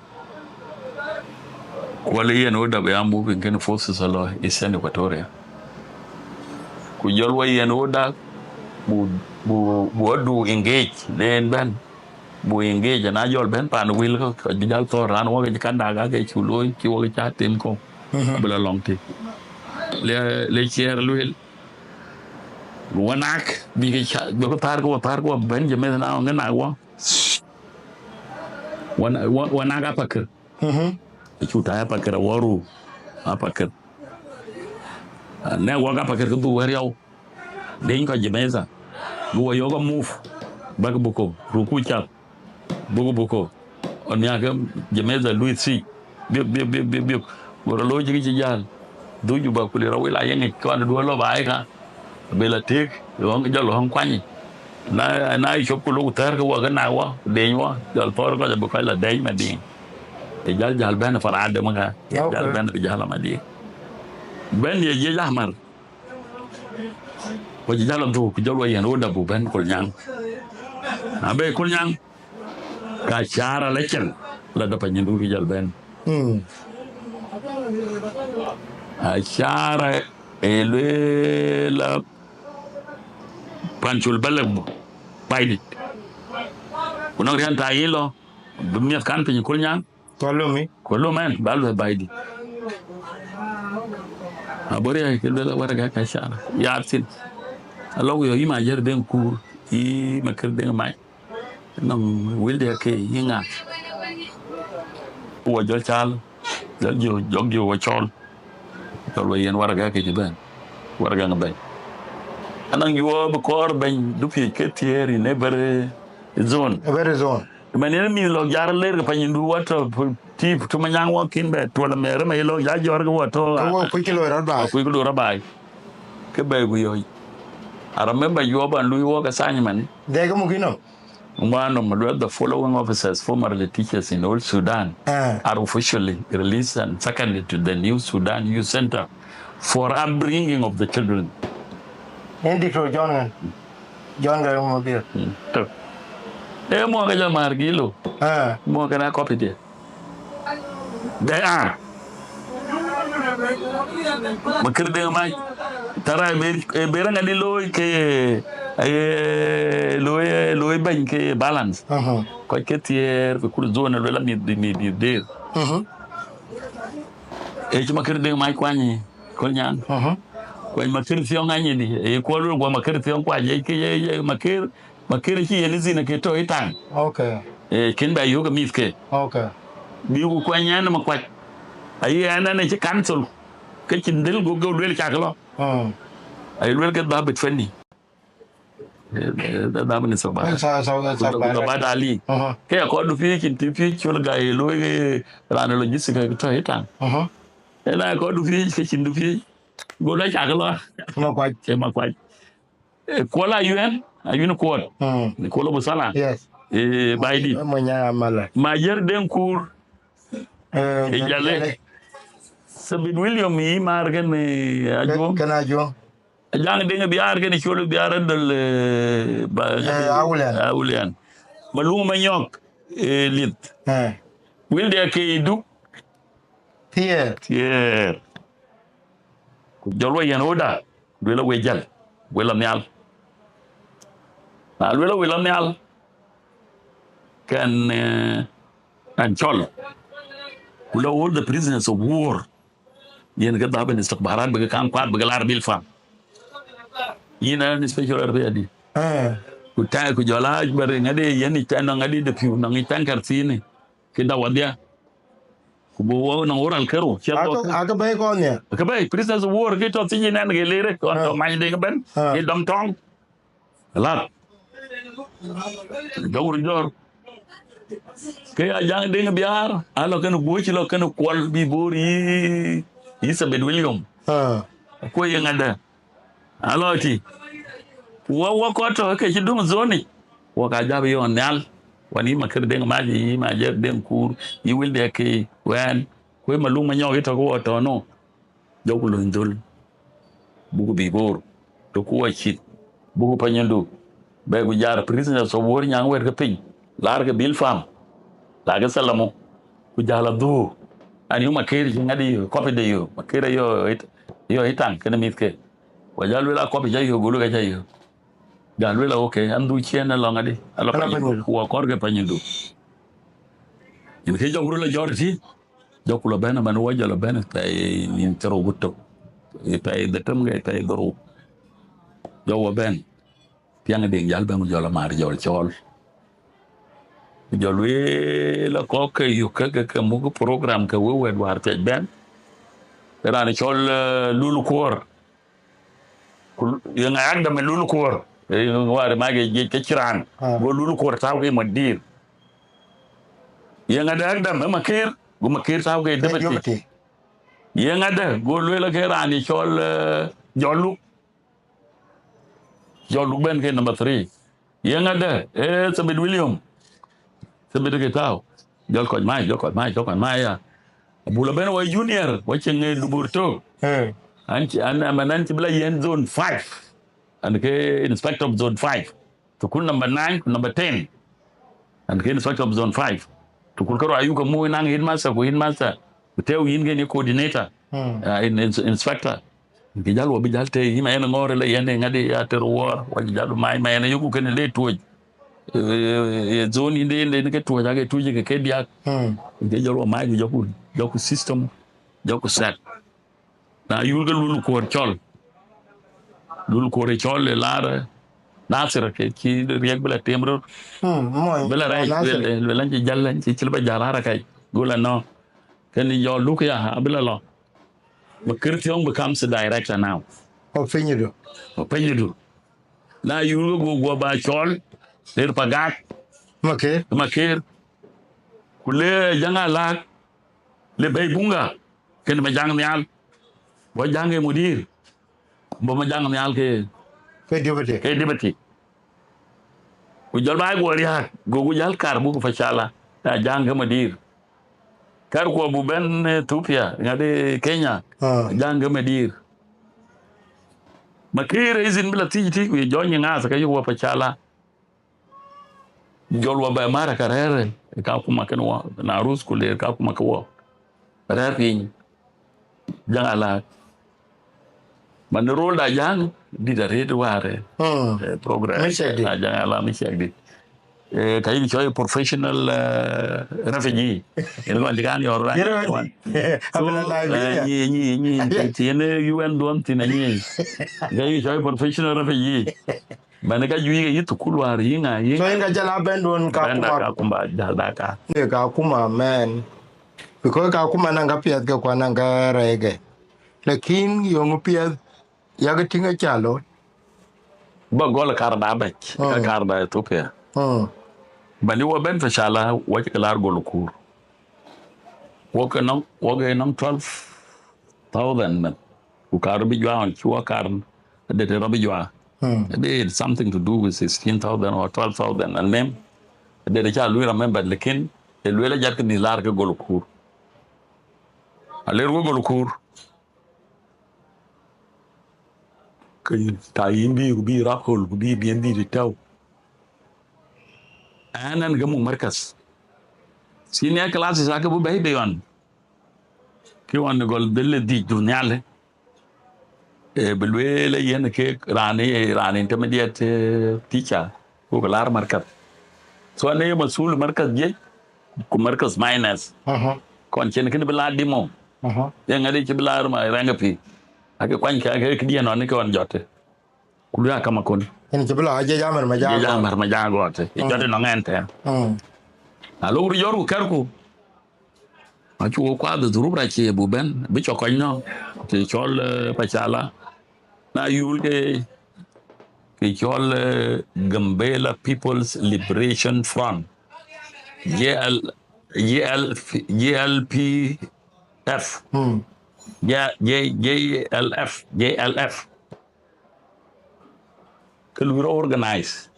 Kuɔl yen order bï a moving kën forces alɔ Eastern Equatoria. Ku jɔl wa yen order bu, bu, bu adu engage, den bɛ̈n. Bu engage, na jɔl bɛ̈n pan wël kɔ̈k, kɔc bï jal thɔ̈r raan wɔ ke cï kanda ka ke cu looi, cï wɔ ke ca tem kɔ̈u. Mhm. Abï la lɔŋ tï. Le, le ciɛɛr lueel. Wanak, bï ke ca, bï ke thär ke wa, thär ke wa bɛ̈n jëmëth na ŋë nak wa. Wan-, wa-, wanak apakër. Mhm. Acu taai apakër, awaru apakër. Ah, ne wak apakër ke dhuk wɛ̈r yau. Deny kɔc jëmëtha. Bï wa yök amuf. Bäk buko, ruku cath. Buku, buku. Oniake jëmëtha lui thic. Biök, biök, biök, biök, biök. Go rɔ looi cï kë cï jäl. Dhuk Juba ku le rɔ wil aye ŋic kɔn duö lɔ baai ka. Bï la tëëk, ɣɔ̈ŋ jɔl ɣɔ̈ŋ kuany. Na, na cop ku lok thɛ̈r ke wɔ ke na wɔ, deny wɔ, jɔl thɔɔr kɔc abï kɔc la deny Madiŋ. Ë jäl jäl bɛ̈n Farade më ka. Jäl bɛ̈n bï jäl Madiŋ. Bɛ̈n ye jiëc Ahmar. Ku cï jäl dhuk, ku jɔl wɔ yen wun dabu bɛ̈n Kolnyaŋ. Na bɛ Kolnyaŋ, ka Acara la cɛl, la dap anyindu ku jɔl bɛ̈n. Mm. Acara ë lueel la Pancol Balek bu, Baidit. Ku nɔŋ riɛn ta yï lɔ, bï miɛth kan piny Kolnyaŋ. Ku alömi. Ku alöm ɛn, ba luɛth Baidit. Aboriai ke luel awar gak Acara. Yaar thïn. Alɔk yɔ yï Majër Deŋ Kuur, yï Makër Deŋ Mac. Nɔm wël de ke yï ŋa. Wɔ jɔl cal, jɔl jɔ, jɔk jɔ wɔ cɔl. Jɔl wɔ yen war gak ke jï bɛ̈n. War gak bɛ̈n. Anɔŋ yuɔ bï kɔɔr bɛ̈ny du piec ke thiëër in every zone. Every zone. Mɛn yen mïth lɔk jar ler ke panyindu watɔ tip tu manyaŋ wɔ kin bɛ tuɔl mɛɛr ma ye lɔk ja jɔr ke watɔ. Ke wɔ kuc ke loi rɔt baai. Kuc ke loi rɔt baai. Ke bɛ ku yɔc. I remember yuɔ ban lui wɔ ke sany mani. Dek ke muk inɔ. One of the following officers, formerly teachers in old Sudan, are officially released and seconded to the new Sudan Youth Center for upbringing of the children. Yen Doctor John ŋan. John Garang Mabior. Mm. Tö. E muɔɔk ke jɔ määr gilo. Ah. Muɔɔk kena copy de. They are. Makër Deŋ Mac. Tara e ber, e ber ŋadi looi ke, e, looi, looi bɛ̈ny ke balance. Aha. Kɔc ke thiëër, ke kur zone luel amit, mit, mit, mit der. Mhm. E cï Makër Deŋ Mac kuany. Kolnyaŋ. Mhm. Kuany Makër Thiɔŋ anyidi, e kuɔl wek guɔ Makër Thiɔŋ kuany, e ke ye, ye Makër, Makër cï yen zina ke tɔ itaŋ. Okay. E kin ba yök mith ke. Okay. Bi ku kuany ɛn ma kuac. Ayi ɛn ɛn cï cancel. Ke cïn dhil go go luel cak lɔ. Mm. Ayi luel ke dhabit feni. Eh, eh, da, da minister ba. Eh, sa, sa, sa, ku da, ku da ba da li. Aha. Ke ya kɔdu pi kin ti pi chul ga ye lo ye ran logistic ke to hitan. Aha. Ena kɔdu pi ke chin du pi. Go da chak lo. Ma kwaj. Ke ma kwaj. Eh, kola U N, a U N kola. Hmm. Ni kola busala. Yes. Eh, baidi. Mo nya mala. Major Denkur. Eh, eh, jale. Jale. Sabit William yi mar ken, eh, ajuom. Ken ajuom. Ajaŋ Deŋ Biaar kën col Biaar adol, eh, ba, eh, Awulian. Awulian. Maluŋ Manyɔk, eh, lith. Eh. Wil de ke iduk. Thier. Thier. Ku jɔl wa yen oda, luel we jal, we la nhial. Na luel we la nhial, kën, eh, an cɔl. Ku la all the prisoners of war. Yen ke dhab en istikbarat bï ke kaŋ kuat bï ke lar bil fam. Yin an special ar bï adi. Eh. Ku ta ku jɔla bari ŋadi yen ic tan ŋadi de piu nɔŋ ic tan kar thini. Ki da wadhia. Ku bo wo nɔŋ oral kero. Cia bo. Ake, ake bai kɔn ya. Ke bai, prisoners of war ki tɔ thini nan ke lere kɔn tɔ many de ke ben. Ah. Ki dɔm tɔŋ. Lat. Jɔk röt jɔr. Ke Ajaŋ Deŋ Biaar, a lɔ kën guöc lɔ kën kuɔl bï boor yï, yï Sabit William. Ah. Ku ye ŋadë. A lɔ tï. Ku wɔ, wɔ kɔt tɔ ke cï döŋ zoni. Wɔ ka jap yɔn nhial. Wan yï Makër Deŋ Mac, yï Majër Deŋ Kuur, yï Wil de ke wɛn. Ku ye Maluŋ Manyɔk yï tɔ ke wɔ tɔ no. Jɔku lony dhöl, buku bï boor, duku wɔ cït, buku panyindu, bɛ ku jar prisoners of war nyaŋ wɛ̈t ke piny, laar ke bil fam, la ke salamu, ku jal adhuur. An yu Makër cï ŋadi yö, kɔpi de yö, Makër yö it-, yö itaŋ kën mïth ke. Wa jal luel a kɔpi ca yö, gulu ke ca yö. Jal luel a, okay, an dhu ciɛn alɔ ŋadi, alɔ panyindu, ku wa kɔr ke panyindu. Yen ke jɔk röl a jɔr ti, Jɔku lɔ bɛ̈n, man wɔ jɔ lɔ bɛ̈n, pɛi nïn thiërrou ku tök, pɛi dhetem ke pɛi dhorou. Jɔ wɔ bɛ̈n, Piɛŋ Deŋ jäl bɛ̈n, ku jɔ lɔ maar jɔl cɔɔl. Ku jɔ lueel ë kɔ̈k ke yök ke, ke, ke muk program ke wek wɛ̈t wäär piac bɛ̈n. Ke raan cɔl, eh, Lul Kuɔɔr. Ku ye ŋa akdam ë Lul Kuɔɔr? Ë, wäär ë mac ke jiëc ke cï raan. Ah. Go Lul Kuɔɔr tääu ke mudir. Ye ŋa de akdam ë Makër? Go Makër tääu ke deputy. Deputy. Ye ŋa de? Go lueel ke raan ë cɔl, eh, Jɔl Luk. Jɔl Luk bɛ̈n ke number three. Ye ŋa de? Eh, Thabit William. Thabit ke tääu. Jɔl kɔc mac, jɔl kɔc mac, jɔl kɔc mac ya. Abuk lɔ bɛ̈n wɔ junior, wɔ cieŋ, eh, dubur tök. Eh. An cï, an, an, an cï bï lɔ yen zone five. An ke inspector of zone five. Thukul number nine ku number ten. An ke inspector of zone five. Thukul kärou ayuk ke muk naŋ headmaster ku headmaster. Ku tëu yïn ke ye coordinator. Hmm. Ah, in, in, inspector. Kë jäl wɔ bï jäl tëë yï ma yen ŋɔ̈ɔ̈r ëlë yen ë ŋadï ya tër wuɔɔr, wɔ jäl bï mac ma yen ë yöku kënë le tuɔ̈c. Eh, eh, zone yïn de yen de ke tuɔ̈c, ake tuɔ̈c ke ke diäk. Hmm. Ke jɔl wɔ mac ku jɔku, jɔku system, jɔku set. Na yul ke Lul Kuɔɔr cɔl. Lul Kuɔɔr ë cɔl ë laar, eh, Nasir ke cï riɛk bï la tem röt. Hmm, mony, bï la rɛɛc, Nasir. Luel, luel an cï jäl, an cï cïl ba jäl haraka. Go la nɔ. Kënë Jɔl Luk ya, abï la lɔ. Makër Thiɔ̈ŋ becomes the director now. Ɔ pinydu. Ɔ pinydu. Na yul ke go guɔ ba cɔl, ler Pagak. Makër. Makër. Ku le Jaŋ Alaak, le bɛ̈i Bunga, kënë Majaŋ Nhial. Bɔ̈ Jaŋ ke mudir. Bɔ̈ Majaŋ Nhial ke, ke deputy. Ke deputy. Ku jɔl ba guɔ riääk, goku jäl kar buk Pacala, na Jaŋ ke mudir. Kar kuɔ bu bɛ̈n, eh, Ethiopia, ŋadï Kenya, ah, Jaŋ ke mudir. Makër ë izin bï la thiëc tï, ku ye jɔny ŋaath ke yök wɔ Pacala. Jɔl wɔ bɛ mär ka rɛ̈ɛ̈r ë Kakuma kënë wɔ, na ruth ku ler Kakuma ke wɔ. Rɛ̈ɛ̈r piny, Jaŋ Alaak. Man role da Jaŋ, dït arëët wäär, eh, hmm, eh, program. Mishak dït. Na Jaŋ Alaak mishak dït. Eh, ka yïn cɔl professional, eh, refugee. Yen kɔn cï kan yɔr rany. Yen kɔn. So, abï la live, eh, yeah. Nyi, nyi, nyi, nyi, yen U N duɔn thïn, nyi. Ka yïn cɔl professional refugee. Bɛ̈n ka juëc ke yï thukul wäär, yï ŋa, yï so ŋa. Yïn ka jal a bɛ̈n duɔn Kakuma. Bɛ̈n da Kakuma, jal da ka. Ye Kakuma, man. Because Kakuma naŋ ka piɛth ke ku anaŋ ka rɛɛc ke. Lakin yöŋ piɛth, yak tïŋ aca looi. Ba gɔl kar da bɛ̈c, ka, mm, kar da Ethiopia. Mm. Bɛ̈n wɔ bɛ̈n Pacala, wɔ cï ke laar gol kuur. Wɔ ke nɔŋ, wɔ ke nɔŋ twelve thousand mɛn. Ku kar rɔt bï juak ɣɔn cï wɔ kar, ade të rɔt bï juak. Hmm. Ade something to do with sixteen thousand or twelve thousand, and then ade të ca lui remember, lakin ë lueel ajat ke mïth laar ke gol kuur. Aler wɔ gol kuur. Ke ta yïn bï, ku bï rap hol, ku bï bien dït tɛ̈u. Ɛn, ɛn ke muk markaz. Senior classes ake bï bɛ̈i bei ɣɔn. Kë ɣɔn gɔl dhil ë dhïc du nhial, eh, bï lueel ë yen ke raan, eh, raan intermediate, eh, teacher, ku ke laar markaz. So, an, ë ye masul markaz jiëc, ku markaz minors. Mhm. Kɔn cïn kënë bï laar dïmɔ. Mhm. Ye ŋadï cï bï laar ma rɛŋ pï. Ake kuany ke, ake këdiɛn ɣɔn ke ɣɔn jɔt. Ku lueel akam akon. Yen cï bï lɔ ajiëc amär ma ja. Jiëc amär ma ja gɔɔt. Ye jɔt ënɔŋ ɛn tɛ̈ɛ̈n. Mm. Na lok röt jɔt ku kɛ̈rku. Acuk kuath dhurup rac cï bu bɛ̈n, bï cɔk kɔc nɔ̈k. Cï cɔl, eh, Pacala. Na yul ke, ke cɔl, eh, Gambela People's Liberation Front. J L, J L, J L P F. Mm. J, J, J L F, J L F. Ke lui rɔ organize.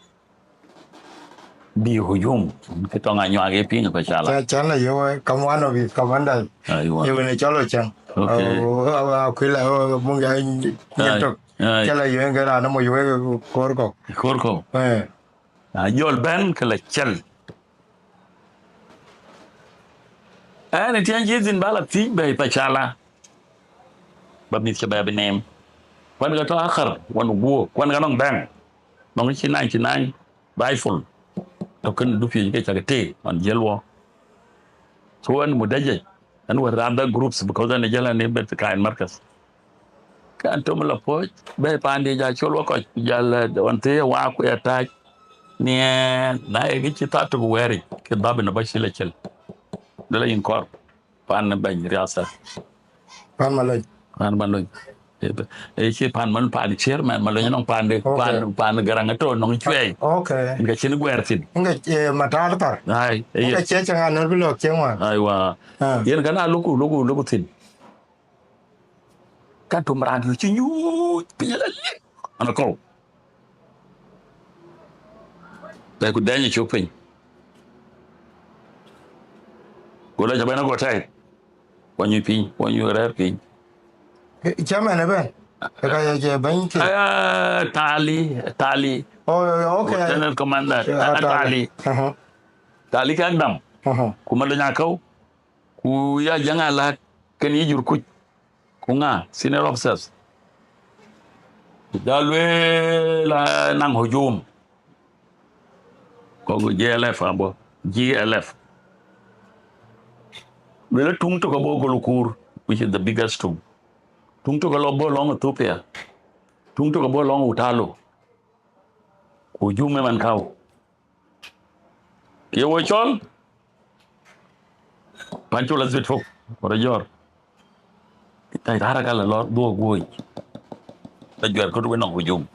Bï hujum, ke tɔŋ anyuak ye piŋ Pacala. Ca, can la yöök, kam one of his commanders. Aiwa. Ye wën ë cɔl Ocaŋ. Okay. Aw, aw, aw, kuël, aw, muk ya nyin tök. Ai. Ca la yöök, ke raan ë moc wek koor kɔ̈k. Koor kɔ̈k. Eh. Na jɔl bɛ̈n ke la cɛl. Ɛn ë tiɛ̈n cï dhïn ba la thiëc bɛ̈i Pacala. Ba mïth cï bɛ bï neem. Kuan ka tɔ̈ akhar, wan guɔ, kuan ka nɔŋ dhɛ̈ŋ. Nɔŋ cï ninety nine rifle. Tɔ̈ kën dupiööc ke cak tëë, ɣɔn jiël wɔ. So ɛn mudajaj. And with other groups, because ɣɛn ë jäl ɣɛn ë bɛ̈t kain markaz. Ke Antom la puɔ̈c, bɛ̈ɛ̈i paandï ja col wakɔc, ku jäl, eh, ɣɔn thëë wa ku ya tääc. Niɛɛn, na ye kë cï thaa tök wɛɛric, ke dhap ënë ba cï la cil. Dë la yïn kɔɔr, paan ë bɛ̈ny riasa. Paan Malony. Paan Malony. Ee, ee, cï paan Malony, paan chairman Malony nɔŋ paan de, okay, paan, paan Garaŋ atɔ̈ nɔŋ Cuɛi. Okay. Yen ka cïn guɛɛr thïn. Yen ka, eh, Matar Thar. Ai, ee, yen ka cie cäŋ anɔ̈r bï lɔ̈k cieŋ wan. Aiwa. Ah. Yen ka na loku, loku, loku thïn. Ka Antom raan yö cï nyuuc piny la lik. An akɔ̈u. Bɛ ku dɛny cök piny. Go la ca bɛn ago tɛ̈i. Wa nyuc piny, wa nyuc rɛ̈ɛ̈r piny. Eh, chairman ëbɛ̈n. Ë ka ye, ye bɛ̈ny kë. Ah, Tali, Tali. Oh, okay. Lieutenant Commander, ah, ah, Tali. Tali. Uh-huh. Tali kɛ̈k dam. Uh-huh. Ku Malony akɔ̈u. Ku ya jäŋ alaat kën yï jur kuc. Ku ŋa, senior officers. Ku ja lueel la naŋ hujum. Kɔ̈k G L F abɔ̈, G L F. Lueel tuŋ tök abɔ̈ Golokur, which is the biggest tuŋ. Tuŋ tök alɔ bɔ̈ lɔŋ Ethiopia. Tuŋ tök abɔ̈ lɔŋ Utalo. Ku hujum ëmën kau. Ye wo cɔl? Pan col Azbit fok, wala jɔr. Tai tara kala lɔ dhuɔ̈k guɔ̈c. Ta juɛr kɔ̈t wën nɔŋ hujum.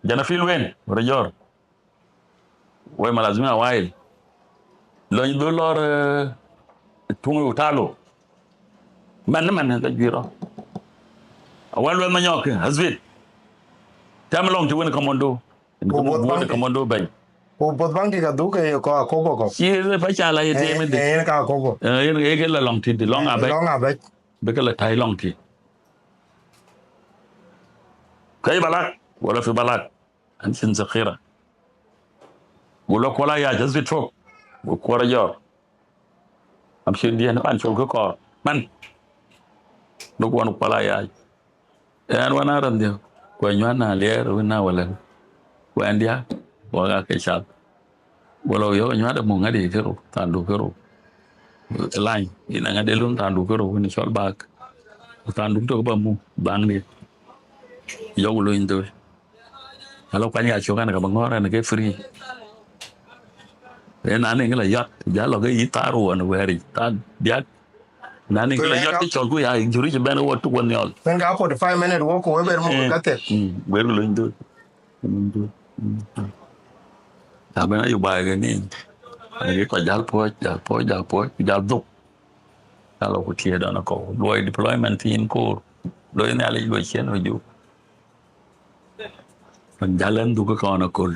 Jana fil wen, wala jɔr. Wei malazim awail. Lony dhö lɔr, eh, tuŋ Utalo. Man, man, ta juɛr rɔ. Awal wën manyɔk, Azbit. Tɛm lɔŋ ti wën commando. Ku both buɔt bank. Commando bɛ̈ny. Ku both bank ka dhuk ke kɔc Akobo kɔ̈k. Cï ë pa ca la ye, eh, tem ëdë. Eh, yen ka Akobo. Eh, yen, yen ke la lɔŋ tït, lɔŋ, eh, abɛ̈c. Lɔŋ abɛ̈c. Bï ke la tai lɔŋ tït. Ka ye Balak, wala fi Balak. An cïn zakhira. Go la kuɔl ayac, Azbit fok. Go kuɔr ajɔr. Am cïn diɛn pan col kë kɔɔr. Man. Lok wan kuɔl ayac. Ɣɛn wan a raan dhiau. Ku anyuan na liɛɛr wën na walɛn. Ku ɣɛn diäk, wak aa ke cath. Go la yɔ̈k anyuan de muk ŋadï kërou, thandu kërou. Lany, yïn aŋadï lun thandu kërou, wën cɔl bak. Ku thandu tök ba muk, baŋ diɛ̈. Yɔ̈k lony dhöl. Ala kuany ka cök an, ka ba ŋɔ̈ɔ̈r an, ke free. Ë na nïŋ la yɔt, ja lɔ ke yï thaar wën wɛ̈ɛ̈ric, thaar diäk. Na nïŋ la yɔt ke cɔl ku ya, juri cï bɛ̈n wɔ tuk wën nhiɔl. Wën ka forty-five minute wok ku we ber muk, eh, ka thek. Mm, wer ku lony dhöl. Lony dhöl. Mm. Ja bɛ̈n ayu baai ke nïn. Ani ke kɔc jal puɔ̈c, jal puɔ̈c, jal puɔ̈c, ku jal dhuk. Jal lɔ ku tiëëdɔn akɔ̈u. Luɔi deployment thiin koor. Luɔi Nhialic luɔi cien wë juk. Wën jäl ɛn dhuk ë kɔn aköl.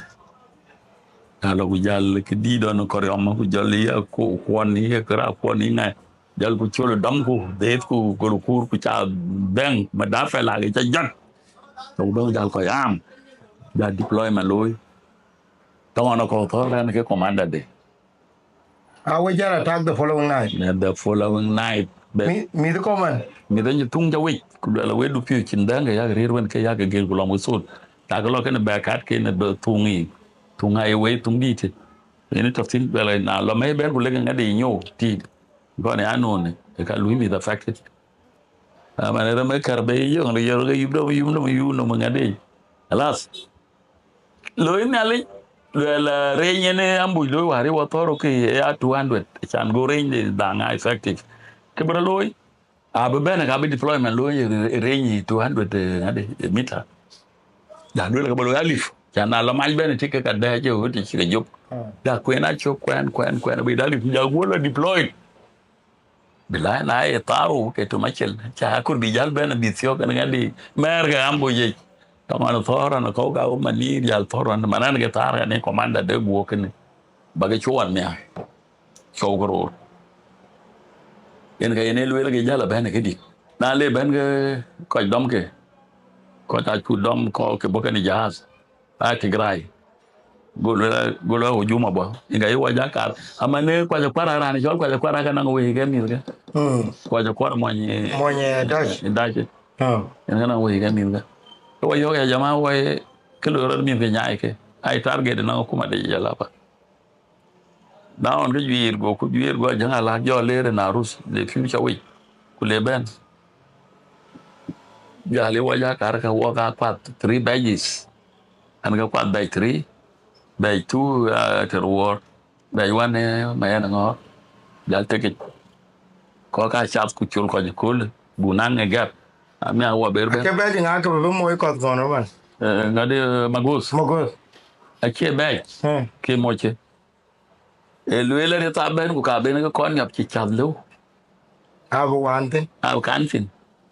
Jäl ku jäl kë dïït ɔn kɔriɔm ku jɔl yï aku-, kuɔn yï këra kuɔn yï ŋa. Jäl ku col dɔm ku dheeth ku gol kuur ku ca dhɛŋ ma dafɛ lak ca jɔt. Ku bɛ̈n jäl kɔc am. Jäl deployment looi. Tɔŋ ɔn akɔ̈u thɔ̈r ɛn ke commander de. Aa, we jal attack the following night. Yeah, the following night. But mi, mïth command. Mïth anyi thuŋ ja wec, ku luɛl we du piu cin däŋ ke yak rir wen ke yak gel ku lɔm we thul. Tak lɔ kene bɛ kat kene do thuŋ yi. Thuŋ ai we thuŋ di ti. Ini to thin luɛl na lɔ me ber ku lege ŋadi nyo ti. Gɔne anone, e ka lui mïth affected. Aman rem e kar be yong le yor ke yum do yum do yum do ŋadi. Alas. Loi Nhialic, luɛl, eh, reny en ë ambush loi wäär ë wɔ thɔ̈r ke ya two hundred, can go reny de dhaŋ aa effective. Kë bï rɔ looi, abï bɛ̈n ka bï deployment looi ë reny two hundred, eh, ŋadï, eh, meter. Ja luel ke bï looi alif, can na lɔ mac bɛ̈n tik ke ka dɛ̈ɛ̈c ë ɣöt cï ke jop. Mm. Ja kuɛn acök kuɛn, kuɛn, kuɛn, bï alif, ja guɔ lɔ deployed. Bï la na ye thaar wok ke tïm acil, ca akur bï jäl bɛ̈n bï thiɔ̈k en ŋadi, mɛɛr ke ambush yic. Taman thɔ̈r an, kɔ̈u ka wo manir jäl thɔ̈r an, man an ke thaar an, commander de guɔ kënë. Ba ke cuɔn nhial. Cɔu ke roor. Yen ke yen e lueel ke jäl abɛ̈n këdï. Na le bɛ̈n ke kɔc dɔm ke, kɔc acu dɔm kɔ̈u ke bɔ̈ kënë jahaz. Aa Tigray. Go luel, go luel hujuma bɔ̈. Inka yi wɔ ja kar. Ama ne Kuac Akuar raan cɔl Kuac Akuar ka naŋ wei ke mïth ke. Mm. Kuac Akuar mony, eh, mony, eh, Dac. Dac. Ah. En ka naŋ wei ke mïth ke. Ke wɔ yɔ̈k ya jama wɔ, eh, ke loi rɔt mïth ke nyaai ke. Ai target naŋ kuma de Jalaba. Na ɣɔn ke juiir, go ku juiir, go Ajäŋ Alak jɔ leer ë Narus, le pïu ca wec, ku le bɛ̈n. Jal ë wɔ ja kar ke wɔ ka kuath three badges. An ke kuath badge three, badge two, uh, të ruɔɔr, badge one, eh, Mayen Ŋɔɔr, jal tekic. Kɔc ka cath ku col kɔc kööl, bu naŋ ë gap. Ami a wɔ ber bɛ̈n. Ke badge ŋa ke bï moc kɔth kɔn ëmën? Eh, ŋadï, eh, Magos. Magos. Acie badge, eh, ke moc cï. Ee lueel arëth abɛ̈n, ku ka ben ke kɔn nyɔp cï cath lëu. Abï wan thïn. Abï kan thïn.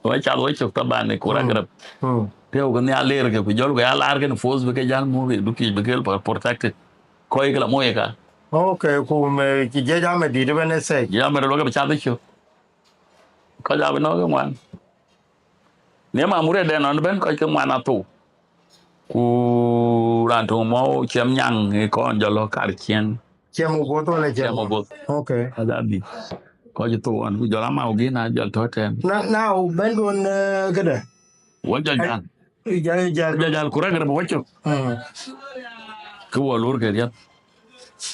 Wɔ cath wɔ cök taban ë kur, mm, agrɛp. Mm. Tëëu ke nhial leer ke, ku jɔl ku ya laar kën force bï ke jäl muk, du pic bï ke protected. Kɔc ke la moc ë ka. Okay, ku me cï jiëc amedït ëbɛ̈n ë sec. Jiëc amedït luɔk ke bï cath ë cök. Kɔc abï nɔ̈k ke ŋuan. Në mamurɛtdɛn nɔn bɛ̈n kɔc ke ŋuan athou. Ku raan töŋ mɔ̈u Ciɛm Nyaŋ ë kɔn jɔ lɔ kar ciëŋ. Ciɛm Oboth wala Ciɛm Ciɛm Oboth? Oboth. Okay. Adhabi. Kɔc thou ɣɔn, ku jɔl amau gin a jɔl tɔ̈ tɛ̈n. Na, na bɛ̈n duön, eh, këdë? Wɔ jɔl jal. Jal, jal. Jɔl jal, ku rɛ̈k rɛ̈p wɔ cök. Mm. Ke wɔ lor ke riɛth.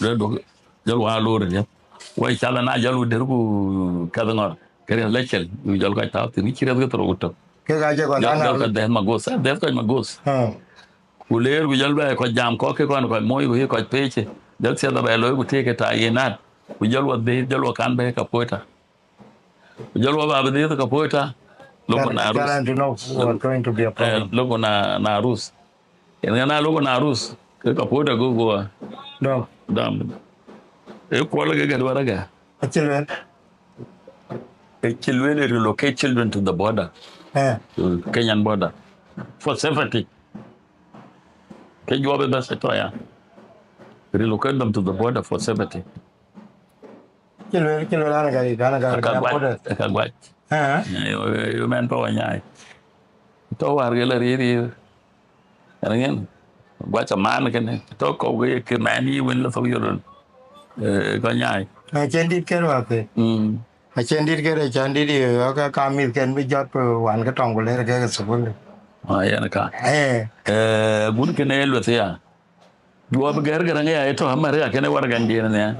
Rɛ̈k duɔ̈k, jɔl wɔ lor riɛth. Wɔ cath na jɔl wɔ der ku käth ŋɔr. Ke riɛth la cel, ku jɔl kɔc tääu thïn, cï riɛth ke thou ku tök. Ke ka cï kɔc jɔl, jɔl kɔc dhɛ̈th Magos, dhɛ̈th kɔc Magos. Ah. Ku leer, ku jɔl bɛ kɔc jam kɔ̈k ke kɔn kɔc moc, ku ye kɔc peec. Jɔl thiɛth abɛ looi, ku tëëk ke ta yen nat. Ku jɔl wɔ dhil, jɔl wɔ kan bɛ Kapoeta. Ku jɔl wɔ ba bï dhil Kapoeta. Lok na Rus. Lok na, na Rus. Yen ŋa na lok na Rus, ke Kapoeta go go. Dɔm. Dɔm. E kuɔl ke gɛt waraga. Acï lueel. Acï lueel relocate children to the border. Eh. To Kenyan border. For safety. Ke juɔp ë bɛ̈th ë tɔ̈ ya. Relocate them to the border for safety. Cï lueel, cï lueel an ka, an ka, aka guac, border. Aka guac. Eh. Yo, yo, yo, mɛn pa wa nyaai. Tɔ̈ war ke la rir rir. Ɛn ŋen. Guac aman kënë. Tɔ̈ kɔ̈u ke ke mɛn yï wën la thok yörön. Eh, kɔc nyaai. Acïn dït kër wa ke. Mm. Acïn dït kër, acïn dït yö, ka, ka mïth ken bï jɔt pe wan ke tɔŋ ku ler ke ke thukul. Ah, yen ka. Eh. Eh, gun kënë lueth ya. Juɔp gɛ̈r gɛ̈r ŋa ya, ë tɔ̈ amär ya kënë waragɛŋdiɛn nhial.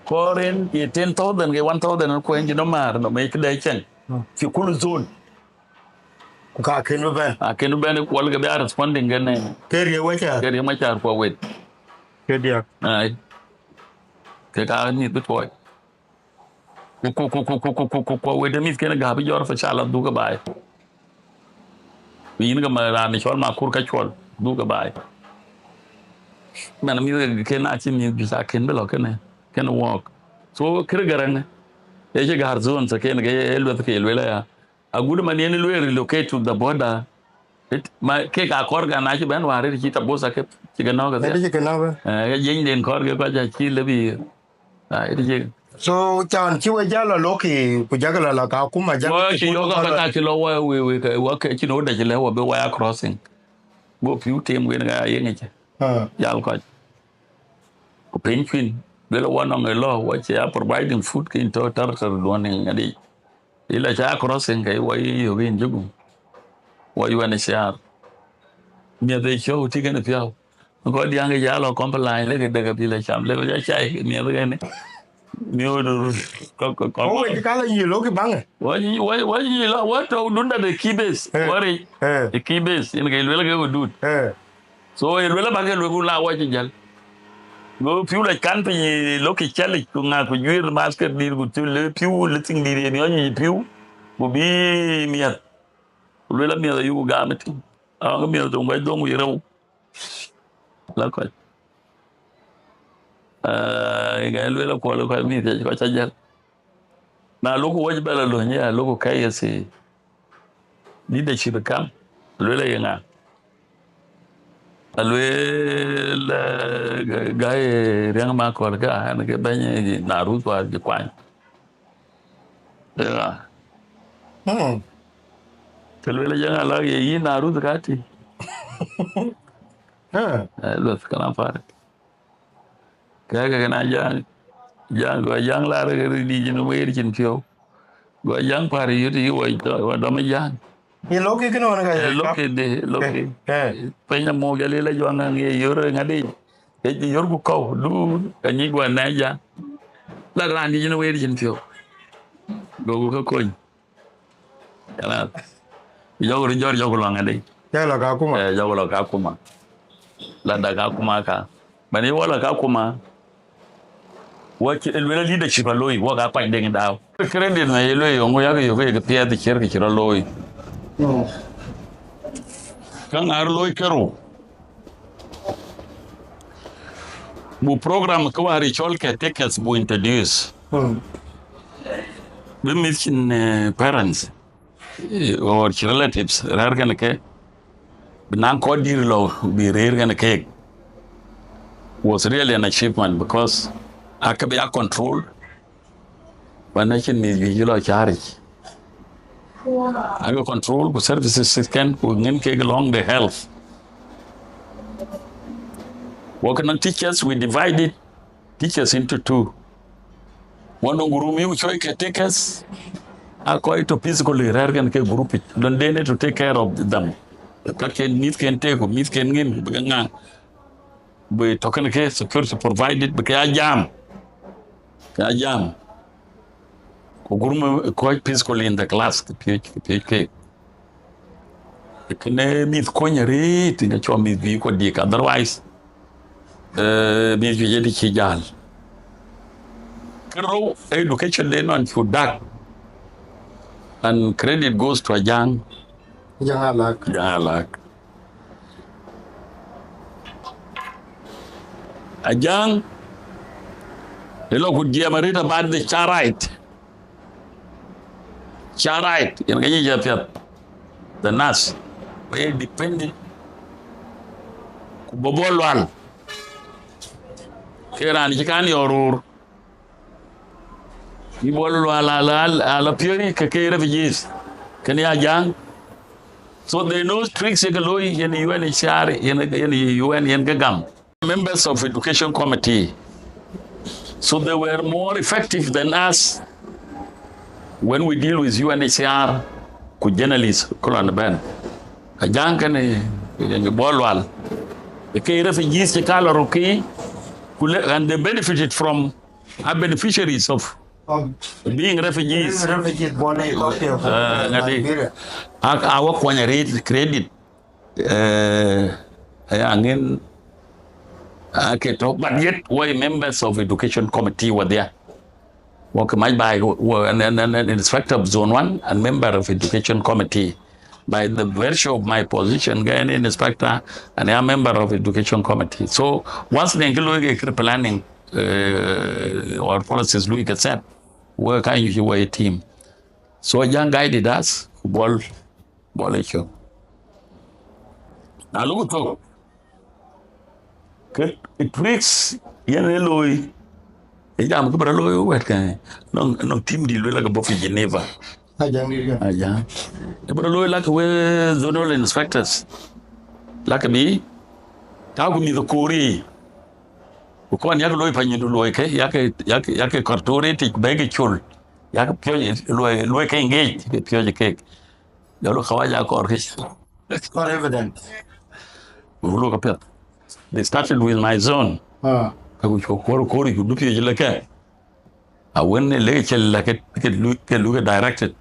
Kɔɔr en ye ten thousand ke one thousand kuɛny cï nɔm määr nɔm ë këdɛ cɛŋ. Hmm. Fi kul zone. Ku ka kën bï bɛ̈n. A kën bï bɛ̈n ë kuɔl ke bï a responding kënë. Ke riëëu wecär. Ke riëëu wecär kuɔ wet. Ke diäk. Ai. Ke ka mïth bï tuɔɔc. Ku, ku, ku wet ë mïth kën gäp jɔr fa cala dhuk ë baai. Ku yïn ke ma raan cɔl ma kur ka cuɔl dhuk ë baai. Mɛn mïth kën acï mïth juëc a kën bï lɔ kënë, kën wɔɔk. So kërë gäräŋ ë cï gäär zone sa kën ke ye lueth ke ye lueel aya. Agut man yen lueel relocate to the border. It, ma, kek akɔr kan acï bɛ̈n wäär ëtï cï Tabosa ke cï ke nɔ̈k ë. Ëtï cï ke nɔ̈k ë. Eh, ke jiëcden kɔr ke kɔc acï lëbï. Ah, ëtï cï. So, can cï we jal lɔ loki, ku jakë lɔ la ka kuma jakë. Wɔ cï yɔ̈k ka ka cï lɔ wɔ we, we, ke, wɔ ke cïn wɔ dɛ cï lɛ wɔ bï wɔ ya crossing. Go piu tem wen ka yeŋic. Ah. Jal kɔc. Ku piny kuïn, luel wɔ nɔŋ ë lɔ, wɔ cï ya providing food ke yïn tɔ̈ territory duɔ̈n ŋadï. Ila ca crossing ke wɔ yï yök yïn jugum. Wɔ yuɛn ë ciaar. Miɛth ë cɔ̈u tï kënë piɔ̈u. Kɔc diäŋ ke ca lɔ complain, lek dek abï la cam, lek ja cai miɛth kënë. Miööt kɔk, kɔk, kɔk. Wɔ wec ka la yï lok baŋë. Wɔ yï, wɔ, wɔ yï lɔ, wɔ tɔ̈ dunda de Kibes. Eh. Wɔ rec. Eh. Ë Kibes, yen ke luel ke wɔ dut. Eh. So, ë luel abä ke luel ku la wɔ cï jäl. Go piu la kan piny lok calic, ku ŋa ku juir masker dït, ku tu le piu le thing dït yen yɔny piu, ku bï miɛth. Ku luel amiɛth ayuk gam ëtï. Aŋ miɛth dong guac dong wic rou. La kɔc. Ah, ë ŋa luel akuɔl kɔc mïth kɔc ca jäl. Na loku wec bɛ la löny ya, loku kɛ̈i ye thii. Leadership kam, luel aye ŋa? Aluel, eh, Gai Riɛŋ Makɔl ka, an ke bɛ̈ny, eh, Naruth war jï kuany. Ya. Hmm. Ke luel aye ŋa la ye yï Naruth ka tï. Eh. Eh, lueth kalam farik. Kɛ̈ɛ̈kë kën a Jäŋ, Jäŋ, go Jäŋ lar ke rït dïït cïn wëër cïn piɔ̈u. Go Jäŋ pär yöt yï wɔ dɔm ë Jäŋ. Ye loki kënë wën ka ye loki dï, loki. Eh, eh. Piny amuk jɔ lil a juaŋ ŋa ŋiɛc yör ŋadï. Ke yörku kɔ̈u, du, ka nyic guɔ nɛɛc ja. Lak raan dï cïn wëët cïn piɔ̈u. Goku ke kony. Kalas. Jɔku röt jɔt, jɔku lɔ ŋadï. Jɔku lɔ Kakuma. Eh, jɔku lɔ Kakuma. Lada Kakuma ka. Mɛn ye wɔ lɔ Kakuma. Wɔ cï, luel leadership aloi, wɔ ka kuany Deŋ Dau. Credit na ye luel yöŋ, yak yök ke piɛth cïr ke cï rɔt looi. Mm. Ka ŋar looi kerou. Bu program ke wäär cɔl caretakers bu introduce. Mm. Bï mïth cïn, eh, parents, eh, or cï relatives, rɛ̈ɛ̈r kɛn ke, bï naŋ kɔc dït lɔ, bï rëër kɛn keek. Was really an achievement because ake bï a control, but na cïn mïth juëc lɔ cääric. Ake control ku services kɛn ku ŋiɛn kek along the health. Wɔ ke nɔŋ teachers, we divided teachers into two. Wɔ nɔŋ group yuk cɔl caretakers, a kɔc tɔ̈ physically rɛ̈ɛ̈r kɛn ke group yic. Don't they need to take care of them? Ka ken mïthken tek ku mïthken ŋiɛn, bï ke ŋa, bï tɔ̈ kɛn ke security provided, bï ke ya jam. Ke ya jam. Ku group kɔc physically in the class, ke piöc, ke piöc ke. Kënë mïth kony arëët, ŋa cɔl mïth bï kɔc dik, otherwise, eh, mïth juëc ë cï jäl. Kerou, education de nɔn cu dak, and credit goes to Ajang. Ajang Alak. Ajang Alak. Ajang, ë lɔ ku jiɛɛm arëët about the child right. Child right, yen ka nyic apiɛth. The nurse, we dependent. Ku bɔ̈ Bol Lual. Ke raan cï kan yɔ̈ɔ̈k röör. Bï Bol Lual ala, ala, ala piööc ke ke refugees. Kën ya Ajang. So they know tricks ye ke looi, yen U N H C R, yen, yen U N, yen ke gam. Members of education committee. So they were more effective than us when we deal with U N H C R ku journalists ku lɔ në bɛ̈n. Ajang kënë, eh, Bol Lual. Ke refugees cï ka lɔ rökï, ku le, and they benefited from, are beneficiaries of, um, being refugees. Refugees born in Ethiopia, uh, ngadi. Nigeria. Ak, awɔ kuany arëët credit. Eh, aya ŋiɛn, ah, ke tɔ̈, but yet were members of education committee were there. Wɔ ke mac baai, wɔ, and, and, and, and inspector of zone one and member of education committee. By the virtue of my position, ke an inspector and a member of education committee. So once they ke looi ke planning, eh, or policies lui ke set, wɔ ka nyuc wɔ team. So Ajang guided us, Bol, Bol ë cök. Na luk thok, ke tricks yen ë looi, ë jam ke bï rɔt looi wɛ̈t ke, nɔŋ, nɔŋ team dït luel ke bɔ̈ fi Geneva. Ajang dït ke. Ajang. Ë bï rɔt looi lak we zonal inspectors. Lak bï, tääu ku mïth koor yiic. Ku kɔn yak looi panyindu luɔi ke, yak, yak, yak kɔr toor ë tic bɛ̈ɛ̈i ke col. Yak piööc luɔi, luɔi ke engage, ke piööc kek. Jɔl kawaja kɔɔr ke. Kɔɔr evidence. Ku luk apiɛth. They started with my zone. Ah. Ka ku cuk koor, koor ku du piööc leke. A wën ë leke cï leke ke lu, ke lu ke directed.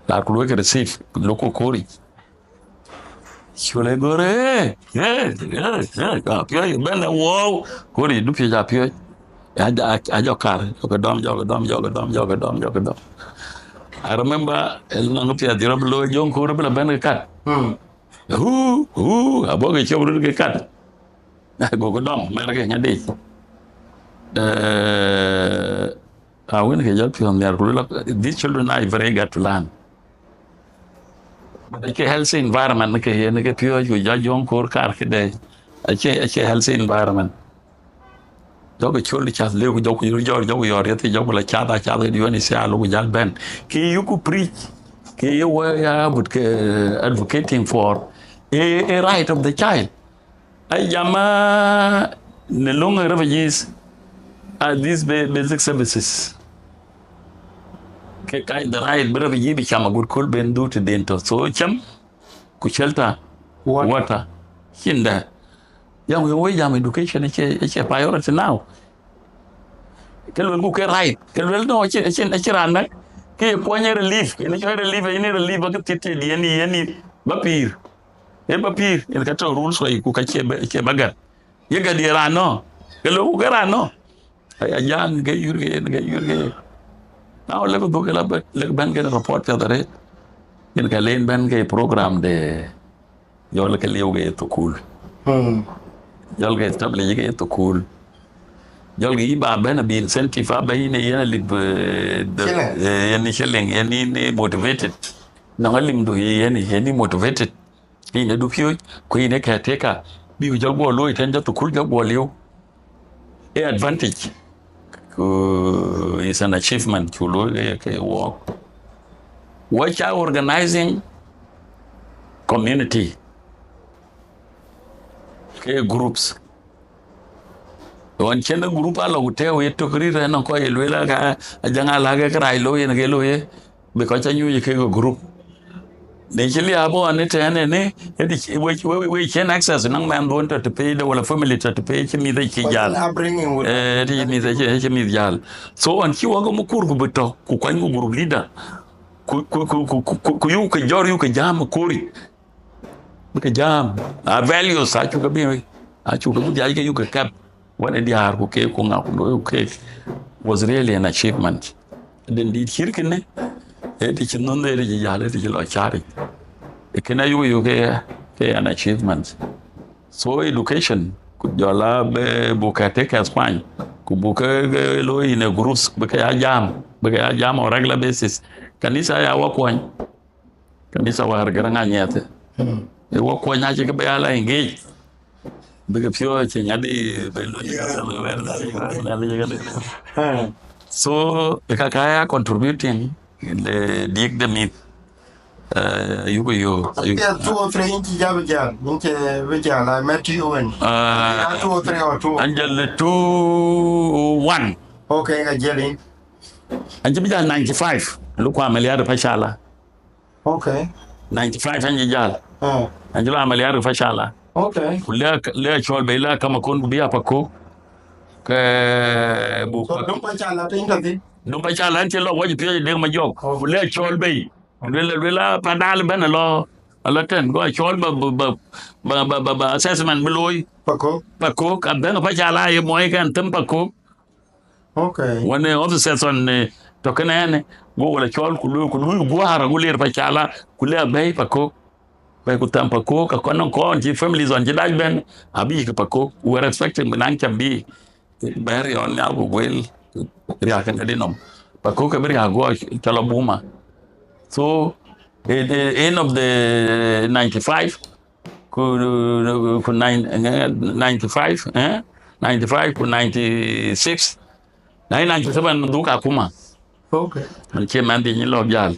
La ku lu ke receive, luk ku koor. Cule gör, eh, eh, eh, eh, ka piööc bɛ̈n ë wow, koor du piööc a piööc. A, a, a jɔ kar, jɔ ke dɔm, jɔ ke dɔm, jɔ ke dɔm, jɔ ke dɔm, jɔ ke dɔm. I remember, eh, nɔŋ piɛth dï rɔt bï looi, jöŋ koor bï la bɛ̈n ke kat. Hmm. Hu, hu, abɔ̈ ke cop röt ke kat. Go ke dɔm, mɛr ke ŋadï. Eh, a wën ke jɔl piɔ̈ɔ̈th nhiar ku luel, these children are very eager to learn. But acie healthy environment ke yen ke piööc ku jɔ jöŋ koor kar këde. Acie, acie healthy environment. Jɔku col cath lëu ku jɔku yɔr, jɔku yɔr yeth, jɔku la cath, a cath ke duɔ̈n ë thiaal ku jäl bɛ̈n. Ke yuku preach, ke ye wɔ ya advoca-, advocating for a, a right of the child. Ai jama në löŋ ë refugees are these ba-, basic services. Ke kac the right bï refugee bï cam agut köl ben dhuk tëden tɔ̈. So cam ku shelter, water. Water. Cïn dɛ. Jam wek, wek jam education acie, acie priority now. Ke luel ku ke right. Ke luel no, acie, acie, acie raan näk. Ke ye kuɔny ë relief. Yen cɔl relief, yen relief ba ke thit, yen, yen, yen ba pïïr. Ë ba pïïr, yen ka tɔ̈ rules wei ku ka cie ba, cie ba gät. Ye gät ye raan no. Ke luel ku ke raan no. Aya jam ke yur ke yen, ke yur ke yen. Now lek dhuk la bɛ, lek bɛ̈n ke report piath arëët. Yen ka len bɛ̈n ke program de jɔl ke liu ke thukul. Hmm. Jɔl ke establish ke thukul. Jɔl ke yï ba bɛ̈n abi incentive, a bɛ yïn yen alip, eh, de, Shilling. Eh, yen shilling, yen yïn motivated. Nɔŋ alim du yen, yen yïn motivated. Yïn ë dupiööc, ku yïn ë caretaker, bï ku jɔ guɔ looi tën jɔ thukul jɔ guɔ liu. Ë advantage. Ku is an achievement, cu looi ke, ke wɔɔk. Wɔ ca organizing community ke groups. Ɣɔn cïn group alɔ ku tëë wëët tök rït ënɔŋ kɔc ye lueel aka, ajaŋ alä ke kërac looi yen ke looi ye, bï kɔc ca nyuc kek group. Në cï liaap ɣɔn ëtɛ̈ɛ̈n ënë, ëdï wek, wek, wek cïn access nɔŋ mɛnhduɔ̈n tɔ̈ të pei de wala family tɔ̈ të pei cï mïth acï But jal. Upbringing would Eh, ëdï mïth acï, acï mïth jal. So ɣɔn cï wɔ ke mukur ku bï tɔ̈, ku kuany ku group leader. Ku, ku, ku, ku, ku, ku, ku yuk ke jɔr yuk ke jam kori. Bï ke jam, a values acuk ke bï, acuk ke bï dhiac ke yuk ke kɛp. Wën ë diäär ku keek ku ŋa ku looi ku keek was really an achievement. Den dït cït kënë, ë të cï nhönh, ë të cï jäl, ë të cï lɔ cääric. Ë kënë ayuk yök ke, ke an achievement. So education, ku jɔl a bë buk ke take as kuany, ku buk ke, ke looi in a groups, bï ke ya jam, bï ke ya jam on regular basis. Kanitha ya wɔ kuɔny. Kanitha wäär gërë ŋa nyiɛth. Hmm. Ë wɔ kuɔny acï ke bï ya la engage. Bï ke piɔ̈ɔ̈c cï ŋadï bï luɔi. Hmm. So, ë ka ka ya contributing in the dik de mïth. Eh, ayuk, ayuk. Yeah, two or three inch jab jal. Inch, eh, bi jal, I met you when. Uh, Yeah, two or three or two. An jal two one. Okay, ka jal in. An cï bï jal ninety-five. Luk ku ameliar pa cala. Okay. Ninety-five an cï jal. Ah. An cï lɔ ameliar pa cala. Okay. Ku le, le cɔl bei la kama kon ku bï apa ko. Ke bu So, dum pa cala tin ta tin. Dum pa cala an cï lɔ wɔ piɔ̈ɔ̈c dek ma jɔk. Oh. Ku le cɔl bei. Luel, luel a pa dal bɛ̈n alɔ, alɔ tɛ̈n. Go cɔl ba, ba, ba assessment bï looi. Pa ko. Pa ko, ka bɛ̈n pa cala ye muɔi kɛn thëm pa ko. Okay. Wën ë officers ɣɔn, eh, tɔ̈ kënë ɛn, go wala cɔl ku luui, ku luui guäär, ku ler pa cala, ku le abɛ̈i pa kök. Bɛ̈i ku thɛm pa kök, ka kɔn nɔŋ kɔn cï families ɣɔn cï dac bɛ̈n, abï yïk pa kök. We were expecting bï naŋ cam bï bɛ̈n riɔn nhial ku guel riääk kënë dï nɔm. Pa kök ke bï riääk guɔ cɔl abuma. So, at the end of the ninety-five, ku, ku nine, ninety-five, eh? Ninety-five ku ninety-six. Na ninety-seven dhuk akuma. Okay. Man cie man dhi nyi lɔ jal.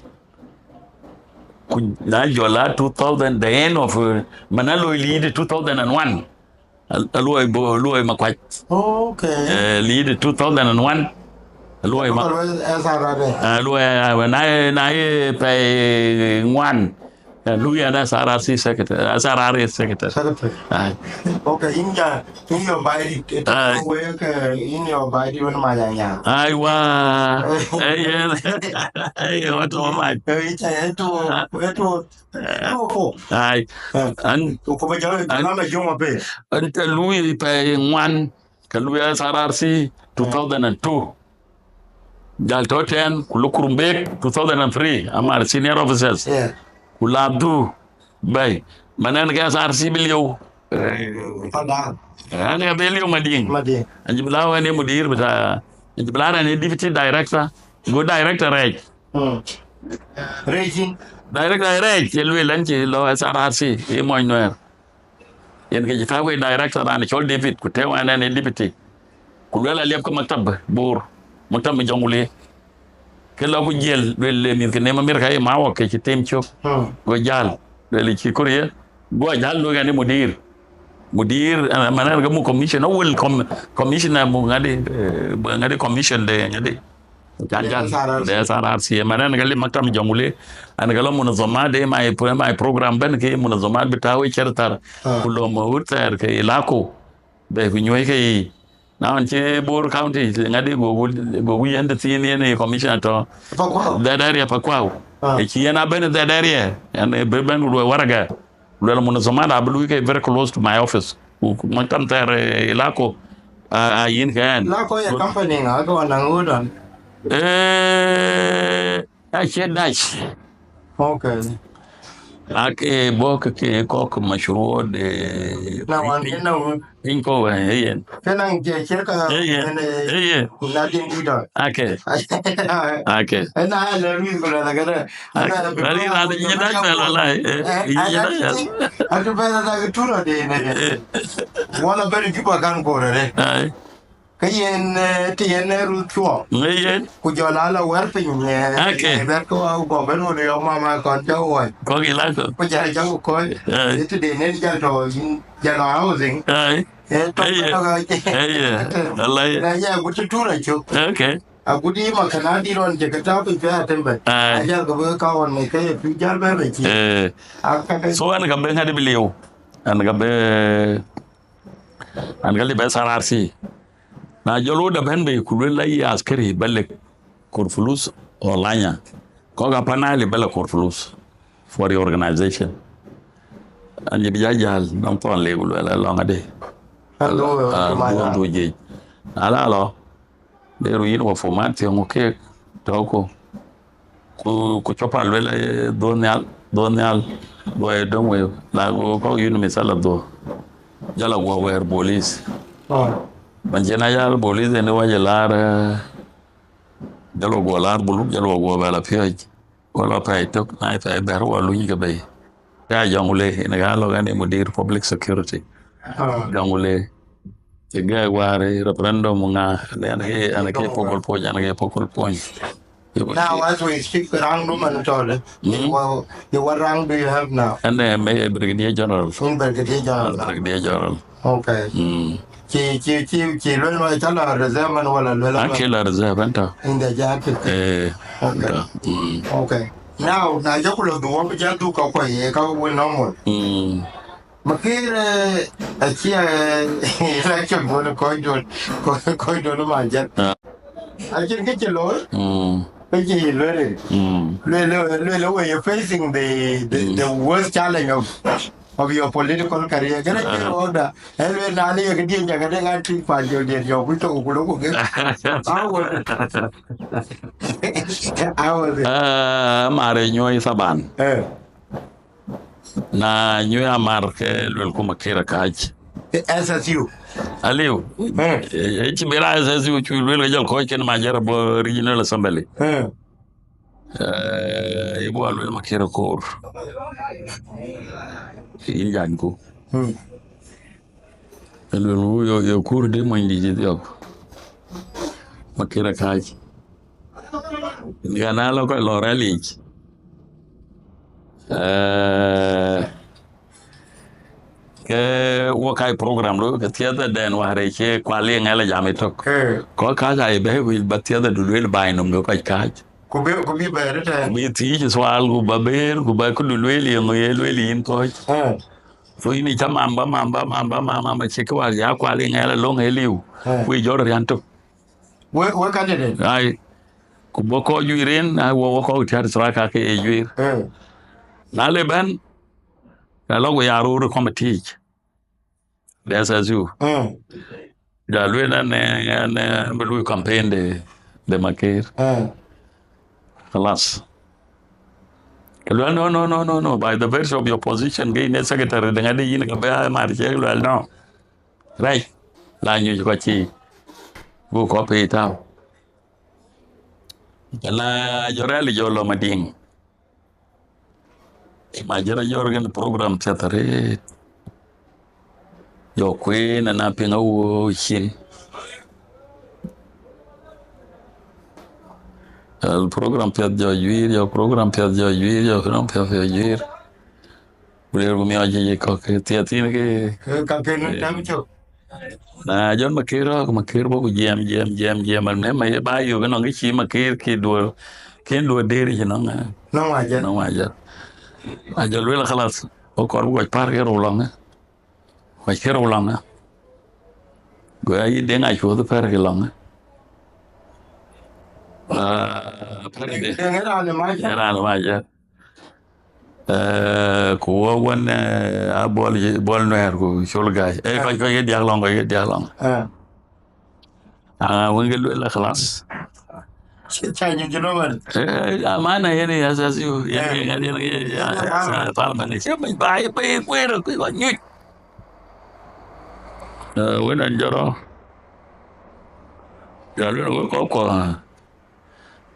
Ku na jɔl a two thousand, the end of, uh, man a loi lead two thousand and one. Al-, a luɔi bo, luɔi Makuac. Okay. Eh, lead two thousand and one. A luɔi ma-, Local S R R A. A luɔi, ah, na, na ye pɛi ŋuan. Eh, lui an S R R C secretary, S R R A secretary. Secretary. Ai. Okay, in ja, in your body, it Ai. Work, uh, in your body when my nya. Aiwa. Eh, yeah. Eh, what am I? Eh, it, it, it, it, Ai. Eh. An, Ko ba jalo, an, jalo na joma pe. An ta lui pɛi ŋuan, ka lui S R R C two thousand and two. Jal tɔ̈ tɛ̈n, ku lɔ Kurumbek two thousand and three, amar senior officers. Yeah. Ku la du, bɛ̈i. Man ɛn ke S R C bï liu. Pada. Ɛn ke bï liu Madiŋ. Madiŋ. An jibla wɛn ye mudir bita, an jibla rɛn ye deputy director. Go director rɛc. Hmm. Rɛc in. Director rɛc, ye luel an cï lɔ S R R C, ye mɔny Nuɛɛr. Yen ke cï tääu ke director raan cɔl David, ku tëë wɛn ɛn ë deputy. Ku luel aliɛp ke maktab Bor, maktab mi Jɔŋ Wule. Ke lɔ ku jiël, luel le mïth ke nem Amerika ye ma wɔ ke cï tem cök. Hmm. Go jal, luel cï Korea. Go jal luel ɛn ë mudir. Mudir, eh, man ɛn ke mu commission, awel com-, commissioner mu ŋadi, eh, ŋadi commission de ŋadi. Can jal. De S R R C, man, an ka lip maktam Jonglei. An ka lɔ munazzamat de my, my program ben ke munazzamat bita we cer thar. Ku lɔ ma wut thar ke ilako. Be ku nyuɔi ke yi. Na wan ci Bor County, ŋadi go gu, go gu yen de thin yen e commissioner to. Pakuau. That area Pakuau. E ci yen a ben that area. An e be ben ku luɔi waraga. Luel munazzamat abï luui ke very close to my office. Ku, ku maktam thar, eh, ilako, ah, ah, yin ke ɛn. Ilako ye company ŋa, ke wan naŋ wudɔn? Eh, acie Dutch. Okay. Ake bɔ̈ ke, ke kɔ̈k mashruo de. Na wan ke na wun. Piny kɔ̈k, eh, yen. Ke naŋ je shirka. Eh, yen. Eh, yen. Na din didɔn. Ake. Ake. Ena ya le ruiz kula na gana. Ake. Bari na de yin Dutch bel wala. Eh, yin Dutch bel. Atu bela da tura de ne. Wala beri Juba kan kore de. Ai. Ke yen, eh, ti yen, eh, ruth chuɔ. Nge yen. Ku jɔl ala wɛr piny, eh, ake. Ber ko wa go ben wo yo mama kon jo wo. Ko gi la ko. Ku ja ja ko. Ai. Ti de ne ja to yin, ja no housing. Ai. Eh, to. Ai. Ai. Wallahi. Na ya ku ti tura chuk. Okay. A gudi ma kana di ron je ka ta piny pe atem be. Ai. A jal ko be ka won me ke tu jal be be chi. Eh. A ka ke. So an ka be ŋadi biliu. An ka be, an ka li be S R R C. Na jolo da ben be ku la ya askari balik Kurfulus or Lanya. Ko ga panali bala Kurfulus for your organization. An je bi ja jal nam ton le ku la long ade. Hello, ah, Maya. Don tu je. Ala lo. Deru yin wa format thiɔŋ kek tɔ̈u ku. Ku, ku cɔp a luel, eh, dhon nhial, dhon nhial, luɔi döŋ wei, la ku kɔk yun misal a dhon. Jal a guɔ wɛɛr bolis. Oh. Man cïn a yal bolis en wä jɛ laar, eh, jal wä guɔ laar buluk, jal wä guɔ bɛl a piɔ̈c. Wala pɛi tök, na pɛi bɛ̈r wä luny ke bei. Ka Jonglei, en ka lɔ gani mudir public security. Ah. Jonglei. Ti gɛɛk waar referendum ŋa, an ke, an ke focal point, an ke focal point. Now, as we speak, rang du man tɔl. Mm. Ye wa, ye wa rang do you have now? An, eh, me Brigadier General. In Brigadier General. Brigadier General. Okay. Mm. Ci, ci, ci, ci luel ma chala reserve man wala luel ma? An ke la reserve an ta. In the jacket. Eh. Okay. An ta. Mm. Okay. Now, na jakulo du wa ja du ka kwa ye ka we normal. Mm. Makir, eh, aci, eh, election bono koi don, koi, koi don ma jan. Ah. Aci ke ci lo. Mm. Ke ci lo re. Mm. Luel, luel, luel, we are facing the, the, mm, the worst challenge of, of your political career. Kene ke, ah, order. Hello, na ni ke dia jaga de ga ti pa jo dia jo ku to ku lo ku ke. Awo. Awo. Ah, mare nyoi saban. Eh. Na nyoi amar ke luel kuma kira kaj. S S U. Aliu. Eh. Eh, eh, ci bera S S U cu luel ke jal koj ken majara bo Regional Assembly. Eh. Eh, ibu alwel ma kira kor. In jan ku. Hmm. Alwel wu yo, yo kur de mo indi ji yok. Ma kira kaj. Gana lo ko lo relic. Eh, ke wo kai program lo ke tiada den ware che kwali ngela jami tok. Eh. Ko kaj ai be wi ba tiada du luel bai nom do kaj kaj. Ku be, ku bi ber te. Bi ti ji swal ku ba ber ku ba ku du luel ye ngo ye luel yin ko. Eh. So ini cha mamba, mamba, mamba, mamba, mamba, che kwa ya kwali ngela long eliu. Eh. Ku jor rian tok. We, we candidate. Ai. Ku bo ko juiren, na wo, wo ko tiar sura ka ke juir. Eh. Na le ben, na lo ya ru committee. The S S U. Eh. Ja luel na ne, ne, be lui campaign de, de Makir. Eh. Khalas. Ke luel, no, no, no, no, no. By the virtue of your position, ke ne secretary de ngade yin ka be mar che luel, no. Right. La nyu ko chi. Bu ko pe tau. Kala jorali jo lo mading. Ma jara jor gen program piath arëët. Jo kueen ana piŋ awo cin. Al program piath jo juir, jo program piath jo juir, jo program piath jo juir. Kuler ku miɔc yic kɔk ke thiathin ke. Ke ka ken, eh, dam cök. Na jɔl Makir rɔ̈k, Makir bɔ̈ ku jiɛm, jiɛm, jiɛm, jiɛm, man me ma ye ba yök nɔŋ kë cï Makir kï duɔ̈r, kën duɔ̈r dëër cï nɔŋ, eh, Nɔŋ Wajat. Nɔŋ Wajat. Ajɔl lueel khalas, wo kɔɔr bï kɔc pär ke rou lɔŋ, eh. Kɔc ke rou lɔŋ, eh. Go ya yï Deŋ Acuɔth pär ke lɔŋ, eh. Ah, pär de. Deŋ ë raan ë Mac. Ë raan ë Mac, eh. Eh, ku wɔ wën, eh, a Bol, Bol Nuɛɛr ku Col Gai. Eh, kɔc, kɔc ye diäk lɔŋ, kɔc ye diäk lɔŋ. Eh. Ah, wën ke lueel la khalas. Ca nyuc jël wën. Eh, amana yen ya sas yu. Yen, eh, yen, yen, yen, ya, ya, ya, parliament. Cï ba, ba, ba, ba, ba, nyuc. Eh, wën an jɔrɔ. Ya lueel wek kɔc kɔ̈k.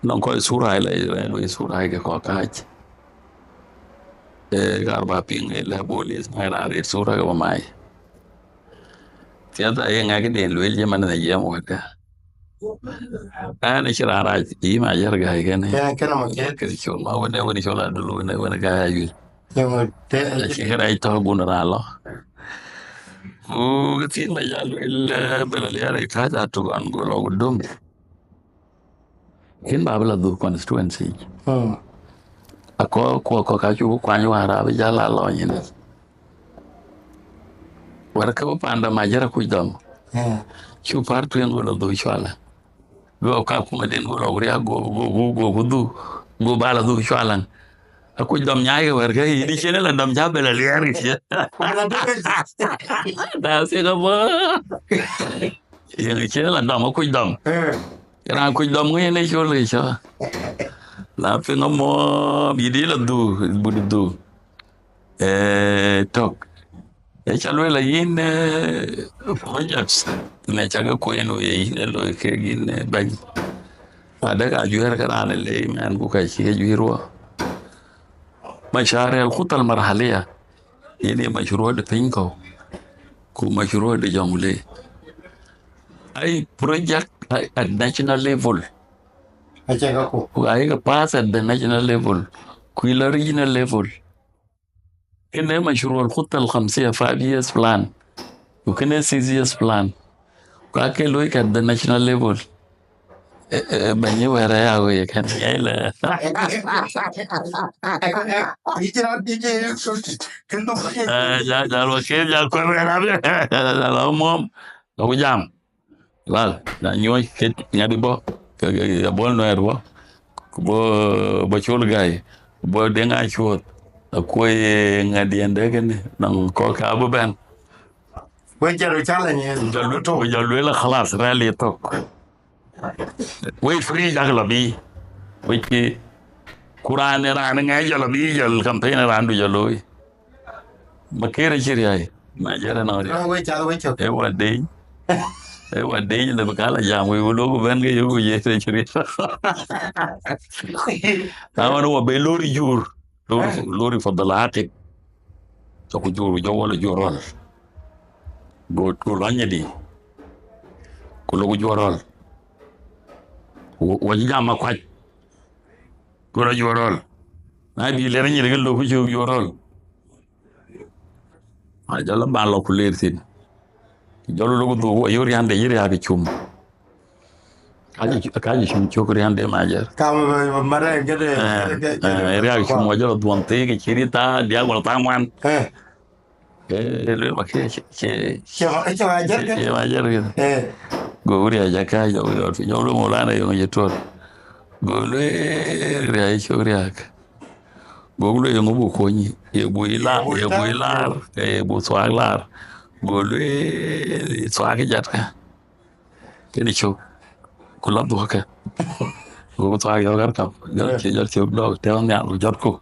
Nɔŋ kɔc sura ila Israel, wek sura ke kɔc kac. Eh, kar ba piŋ ila bolis, ma ila rit sura ke ba mai. Siasa ye ŋa ke den luel je man na jem wada. An cï raan rac, yi ma jar gai kene. Kene, kene ma ke. Kene col ma wene, wene col adulu, wene, wene gai ayu. Yong te. Cï ke rac tɔ gun ra lo. Ku ke thin ma jal luel, eh, bela liare ka ja tu an go lo dum. Kin ba bela du constituency. Hmm. Ako, ko, ko ka chu kuany wara bi jala lo nyin. Wara ke panda ma jara ku dom. Hmm. Chu par tu en go lo du chwala. Go ka kuma den go lo ria go, go, go, go, go du. Go bala du chwala. A ku dom nyai ke wer ke yi di chene la dom cha bela liar ke. Da se ga ba. Ye ke chene la dom a ku dom. Eh. Ran ku dom ngene chol ke cha. La pe ngamo bi di la du, bu du. Eh, tok. E ca luel a yin, eh, projects ne ca ke kuen we yin e lo ke yin, eh, bany. Ada ka juer ka ran le man ku ka chi ke juir wo. Mashari al khuta al marhaliya. Yin e mashru de Pinko. Ku mashru de Jonglei. Ai project at national level. Acha ka ku. Ku ai ka pass at the national level. Ku ila regional level. Kene mashru al khuta al khamsia, five years plan. Ku kene six years plan. Ku ake loy ka the national level. Eh, eh, banyi wera ya we kan. Yele. Ijira dije kendo. Eh, ja, ja lo ke ja ko wera. Ja lo mom. Lo jam. Lal, na nyuɔc ke ŋadi bɔ̈, ke, ke, ke Bol Nuɛɛr bɔ̈, ku bɔ̈, bɔ̈ Col Gai, ku bɔ̈ Deŋ Acuɔth, akuɔi ŋadiɛn de kënë, nɔŋ kɔ̈k ka bï bɛ̈n. Wek jɔl challenge yen. Jɔl lu-, jɔl lueel khalas, rally thok. Wek free dak lɔ bï, wek ki, ku raan, raan ŋɛc jɔl lɔ bï, jɔl campaign raandu jɔl looi. Makir acï riäi, ma jɛrɛ nɔŋ riäi. Ah, we cath we cök. E wa deny. E wa deny le bï kala jam, we wulok ben ke yoku ye te cï riäi. Na wan wa be lori jur, lori, lori fadal atik. Cɔk jur, jɔ wala jur rɔl. Go, go lɔny di. Ku lok jur rɔl. Wa, wa jam ma kuac. Ku rɔ jur rɔl. Na bi lɛr nyiri ke lok ku cuk jur rɔl. A jɔl ban lɔ ku ler thin. Jɔl lok dhuk wa yo riande yiri ya ke cum. Ka ji, ka ji cum cuk riande ma jɛr. Ka ma, ma, ma re gede, eh, gede, eh, gede. Riak cum wa jɔl dhuɔn thik ciri ta dia wala ta ŋuan. Eh. Eh, luel ma ke ce, ce, ce ma, ce ma jɛr ke. Ce ma jɛr ke. Eh. Go ria ja ka jo, jo, jo lo mo la na yo je tor. Go luel ria cho ria. Go luel yo bu ko ni, ye bu ila, ye bu ila, ye bu swag la. Go luel swag jat ka. Kene cök, ku la dhuɔ̈k ke. Ku ku thuaak yɔ̈k ɣär kam, jɔl, eh, cï jɔl cök dɔ̈k tɛ̈ɛ̈u nhial, ku jɔt ku.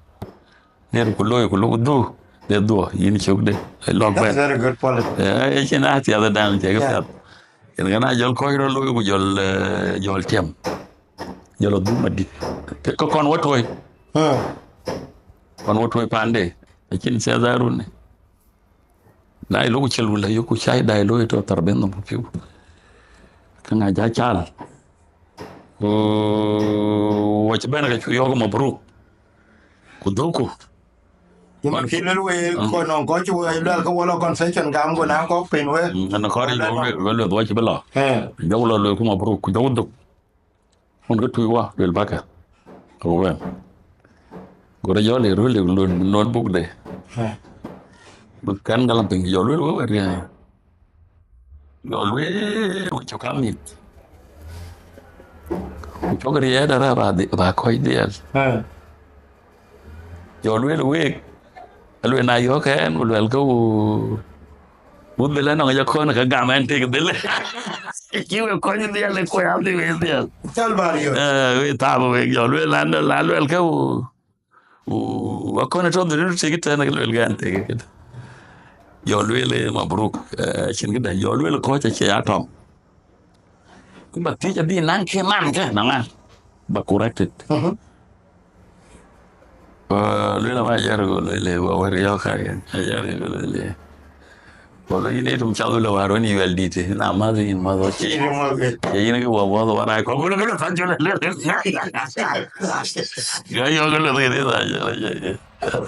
Ner ku looi, ku lok dhuk, de dhuɔ̈k, yïn cök de, ë lɔ̈k bɛ̈n. That's very good policy. Eh, eh, cïn a thiath dan cï ke, yeah, piath. Yen kën a jɔl kɔc rɔt looi, ku jɔl, eh, jɔl tiɛm. Jɔl dhuk madït. Ke, ke kɔn wä tuɔi. Hmm. Kɔn wä tuɔi pande. Acïn thiath arun. Na ë lok cï lul ayök ku cai dai looi tɔ thar ben nhom piu. Ke ŋa ja cal. Ku wɔ cï bɛ̈n ke cu yɔ̈ɔ̈k mabruk. Ku dhuku. Ku man kï luel wek, mm, kɔc nɔŋ kɔc cï wek luel ke wɔ lɔ concession gam, ku na kɔk pen wek. Mm, ɛn kɔɔr yic wek luel, wek lueth wɔ cï bï lɔ. Eh. Jɔk lɔ luel ku mabruk, ku jɔk dhuk. Wun ke tui wä, luel bäkë. Ku wɛn. Go rɔ jɔ le rul le notebook de. Eh. Bï kɛn galam piny, jɔ luel wek wɛ̈t riɛny. Jɔ lueel, ku cök amit. Ku cök riɛɛt arë ba dhi-, ba kɔc dhiɛl. Eh. Jɔ lueel week, alueel na yɔ̈ɔ̈k ɛn, ku luɛl ke wu, wu dhil anɔŋ jɔ kɔn ke gam ɛn tek dhil. Cï we kɔc dhiɛl, ku ya dhil we dhiɛl. Cal ba riɔ̈ɔ̈c. Eh, we thaap wek, jɔ lueel an, la luɛl ke wu. Ku akɔn ë tɔ̈ dhil tek tɛn, ke lueel ke ɛn tek këdë. Jɔ lueel, eh, mabruk, eh, cïn këdë. Jɔ lueel kɔc acie ya tɔŋ. Ku ba thiëc adhil naŋ ke man ke, naŋ an, ba corrected. Mhm. Ku lueel ama yar go lueel, wa wär yɔ̈ɔ̈k ka yɛn. Ayar go lueel. Ku lueel yïn ë tum cath lueel war wën yuɛl dït, na mäth yïn mäth wa cï. Yïn mäth ke. Ye yïn ke wa bɔ̈th wa rac kɔ̈k, ku lueel ke lueel thac jɔl lueel. Yɔ, yɔ, ke lueel ke thac jɔl.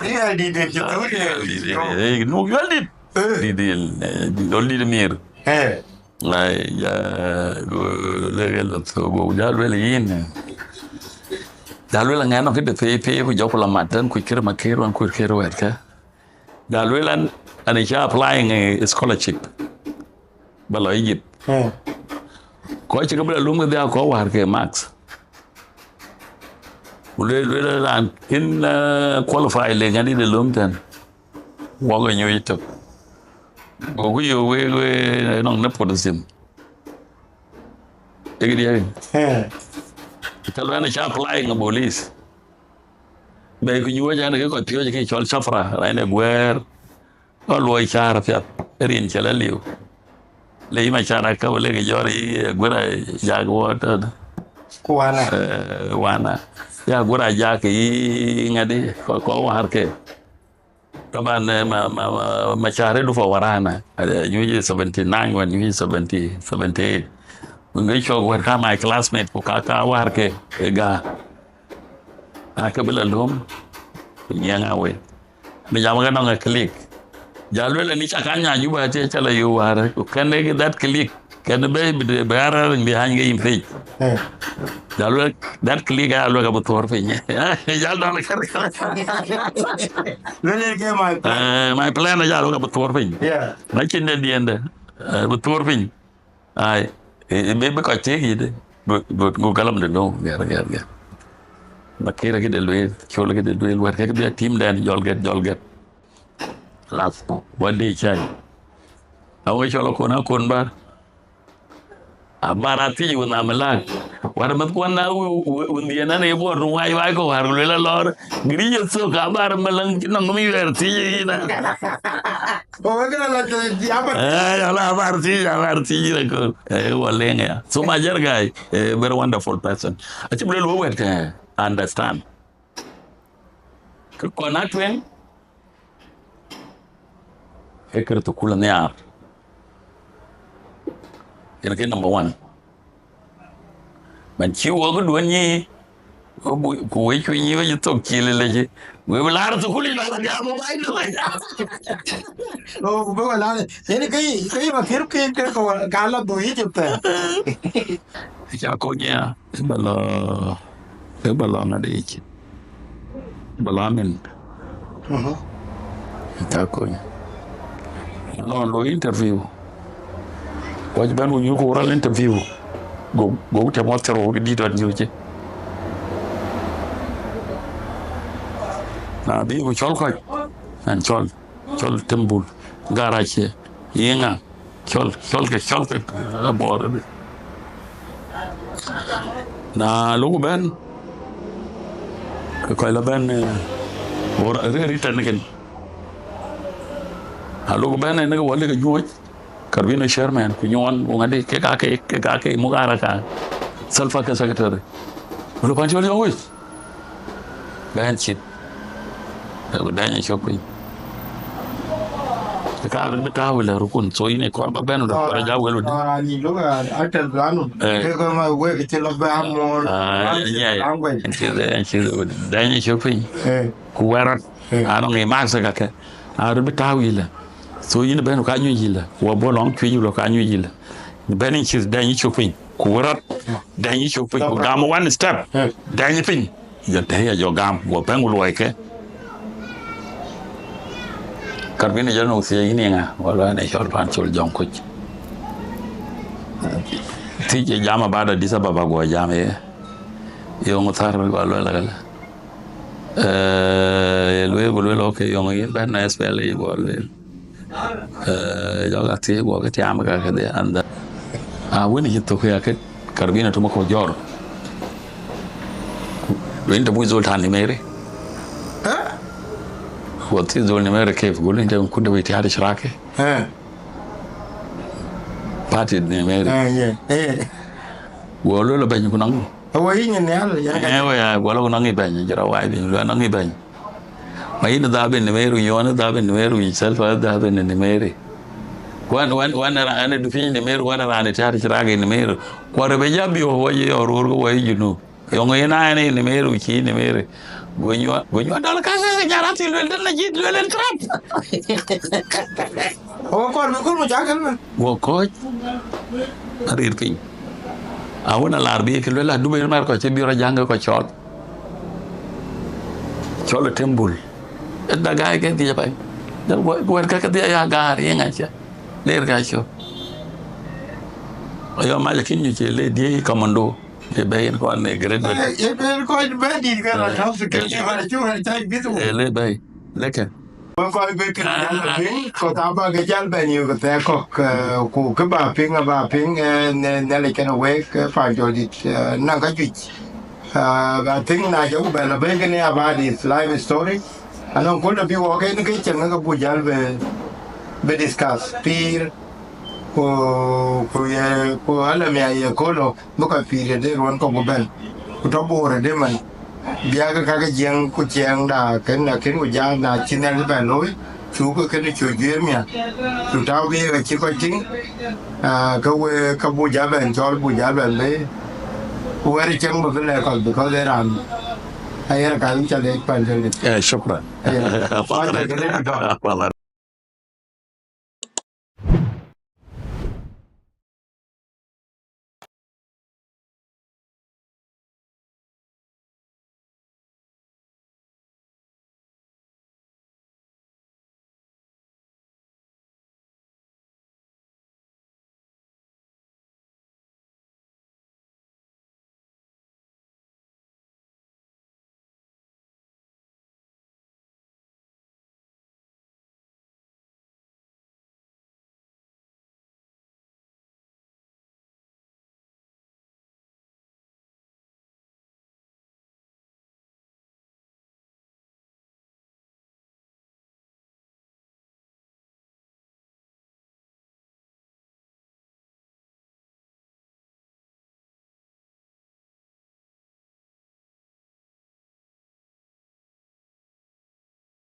Yuɛl dït, dït, dït, dït, dït, dït, dït, nu yuɛl dït. Eh. Dït, dït, eh, dït, dït mir. Eh. Ai, ja, go, le, le, le, go, ja, lueel yïn. Ja, lueel ŋɛn nɔŋ këde pei, pei, ku jɔku la mat tɛ̈n, ku kër ma kër wan, ku kër wɛ̈t kä. Ja, lueel an, an, ca applying, eh, scholarship. Ba lɔ Egypt. Eh. Kɔc cï ke bï la lum ke dhia kɔc wäär ke marks. Ku lueel, lueel raan kën, eh, qualify le ŋadï de lum tɛ̈n. Wok ë nyuc tök. Goku yök wek, wek nɔŋ nepotism. Tek diɛ̈. Eh. Tɛ̈ luɛn ca applying a police. Bɛ̈i ku nyuɔ̈c an, ke kɔc piɔ̈ɔ̈c ke cɔl Shafra, raan ë guɛ̈ɛ̈r. Ɣɔn luɔi caar apiath, rin cä la liu. Le yï ma caar akä, le ke jɔr yï, eh, guɛ̈r a jak wɔ tɔ̈. Ku wana. Eh, wana. Ya guɛ̈r a jak yï ŋadï, kɔc, kɔc wäär ke. Taban, eh, ma, ma, ma, ma caar ë dupa warana. Eh, nyuc seventy nine wan, nyuc seventy, seventy eight. Wën ke cɔk wɛ̈t ka my classmate, ku ka, ka wäär ke, ë ga. Ake bï la löm, ku nyiɛŋ awei. Bï jam ke nɔŋ ë click. Ja lueel ni ca kan nya Juba, acie ca la yök wäär, ku kɛn ë that click. Kɛn bï, bï, bï ara behind ke yïn page. Eh. Ja lueel that click, a lueel ka bï thuɔ̈r piny. Ja dɔl kär. Lueel ke my plan. Eh, my plan, ja lueel ka bï thuɔ̈r piny. Yeah. Na cïn de diɛnde, eh, bï thuɔ̈r piny. Ai, e, e, bï, bï kɔc thiëëk yïdï, bï, bï, bï galam de nööm, gɛ̈r, gɛ̈r, gɛ̈r. Makir akï de lueel, Col akï de lueel, wɛ̈t kek bï a team dɛn, jɔl gɛ̈t, jɔl gɛ̈t. Las, wä de cai. Awe cɔl akon, akon bar. Abar athiëc wën amëlak. Wär meth kuɔn na wë, wë, wën dhiën an, e buɔt wai, wai kɔ̈k wär lueel alɔr. Gëri ye thok, abar mɛlɛŋ nɔŋ mi yuɛɛr thiëc yïn a. Ko wek la la ya ba. Eh, ya la abar thiëc, abar thiëc yïn a ko. Eh, wä leŋ ya. So my dear guy, a very wonderful person. Acï bï lueel wek wɛ̈t ke understand. Kë kɔn a tueŋ, ee kër thukul nhiaar. Yen ke number one. Man cï wok duön nyi, ku bu-, ku wec piny nyi wec thok cil lec, we bï laar thukul yic ba la gam wai do. No, ku bï wä laar. Yen ke, ke yï ba kër ke, ke ko ka la du yic thɛɛr. Ca kony ya, ë ba lɔ, ë ba lɔ ŋadï yic. Ba lɔ amin. Mhm. Ca kony. Lɔ, lɔ interview. Wac bɛ̈n ku nyuc ku ral interview. Go, go tɛm wä thero ke dït wan nyuc. Na bï ku cɔl kɔc, an cɔl. Cɔl tembul, garac, yiŋa, cɔl, cɔl ke, cɔl ke, abɔɔr ëbï. Na lok bɛ̈n, ke kɔc la bɛ̈n, eh, bɔɔr rëër ritɛn kën. Na lok bɛ̈n, eh, në ke wä lek nyuɔ̈c, Karbino chairman, ku nyuɔn, ku ŋadï, kek ake, kek ake, mukaraka, Salva ke secretary. Ku lok pan cɔl yɔŋ wec. Bɛ̈n cït. Ku dɛny ë cök piny. Ka bï tääu wël rukun, so yïn ë kɔɔr ba bɛ̈n, kɔɔr ja wël wëdï. Ora ni lo ka atel planu. Eh. Ke ko ma wek cï lo ba mor. Ah, yeah. Language. Cï, cï, dɛny ë cök piny. Eh. Ku wɛ̈t rɔt. Anɔŋ ë mask kakë. Arëët bï tääu yïlë. So yïn bɛ̈n ka nyuc yïlë. Wɔ bɔ̈ lɔŋ cuëc lɔ ka nyuc yïlë. Bɛ̈n yïn cï dɛny yï cök piny. Ku wërɔt dɛny yï cök piny. Ku gam one step. Dɛny piny. Jɔ tɛ̈i ya jɔ gam. Wɔ pɛ̈ŋ ku luɔi ke. Karbin jɔ nu thiëëc yïn ŋa? Wala ne cɔl pan col jɔŋ kuc. Thiëc jam about Addis Ababa guɔ jam ye. Yöŋ thar guɔ luel kala. Eh, ye luel ku luel, okay, yöŋ yïn bɛ̈n na S P L A guɔ luel. Eh, jɔ ka thiëëc guɔ ke tiam ka kedhie, and then, ah, wën cï thök ya ke Karbin tuma ko jɔr. Wën te bu zol tani meri. Wa ti zol ni meri kef, gulin te kunde wi tiari shirake. Party ni meri. Wa lo lo bany kunang. Awo yïn nhial, yɛn ka. Eh, wa ya, wa lo kunang bany, jara wa bi lo nang bany. Ma yïn dha ben ni meri, yon dha ben ni meri, self dha ben ni meri. Wan, wan, wan ra ane du piny ni meri, wan ra ne tiari shirake ni meri. Kwa rebe ja bi wo ye rur ko wa junu. Yöŋ yen a yen ë Nimeri, cï Nimeri. Go nyuɔɔth, go nyuɔɔth dɔl ka, ka, ka jara thil luel, dɛn la jit luel en trap. O kɔn bï kul mucakil mën. Go kɔc arir piny. Awën alar bï ke luel, adu bï mɛr kɔc cï bï rɔ jaŋ ke kɔc cɔl. Cɔl ë tembul. Ë dagai ke dhiëc pai. Dɛn wɛ̈t ka ke dhiëc ya gaar, ye ŋac cä. Ler ka cök. Ayɔ mac akïn nyuc ë le diëëc commando. Ke bɛ̈i en kɔn ne great bɛ̈i. Ye ben kɔc bɛ̈i dït ke la tɔ̈u security man acuk ɣɛn cäc bïth wun. Eh, le bɛ̈i. Leke. Wek kɔc bï kën jal la piny, kɔc aba ke jal bɛ̈n yök thɛɛr kɔ̈k, eh, ku kë ba piŋ, aba piŋ, eh, ne, Nhialic kenë wek, eh, pan jɔl dït, eh, naŋ ka juëc. Eh, I think na jɔku bɛ̈n la bɛ̈i kënë about his life story. Anɔŋ köl abï wɔ ke në ke cieŋ ke bu jal bï, bï discuss pïïr, ku, ku ye, ku alamia ye köl. Bï kɔc pïïr ye dee ruɔ̈n kɔ̈k ku bɛ̈n, ku tɔ boor ë dee man. Biäk kakë jiɛɛŋ ku ciɛɛŋda kën akën ku jaaŋ na cï Nhialic bɛ̈n looi, cuk ke kënë cök juëër miäk. Ku tääu bï ye ka cï kɔc tïŋ, ah, ke we, ke bu ja bɛ̈n cɔl, bu ja bɛ̈n bɛ̈i. Ku wɛ̈ɛ̈r ë cieŋ bï bï lɛ̈k kɔc, because ee raan, ayen ka yïn ca leec pan Nhialic. Eh, shukran. Yeah. Pan Nhialic.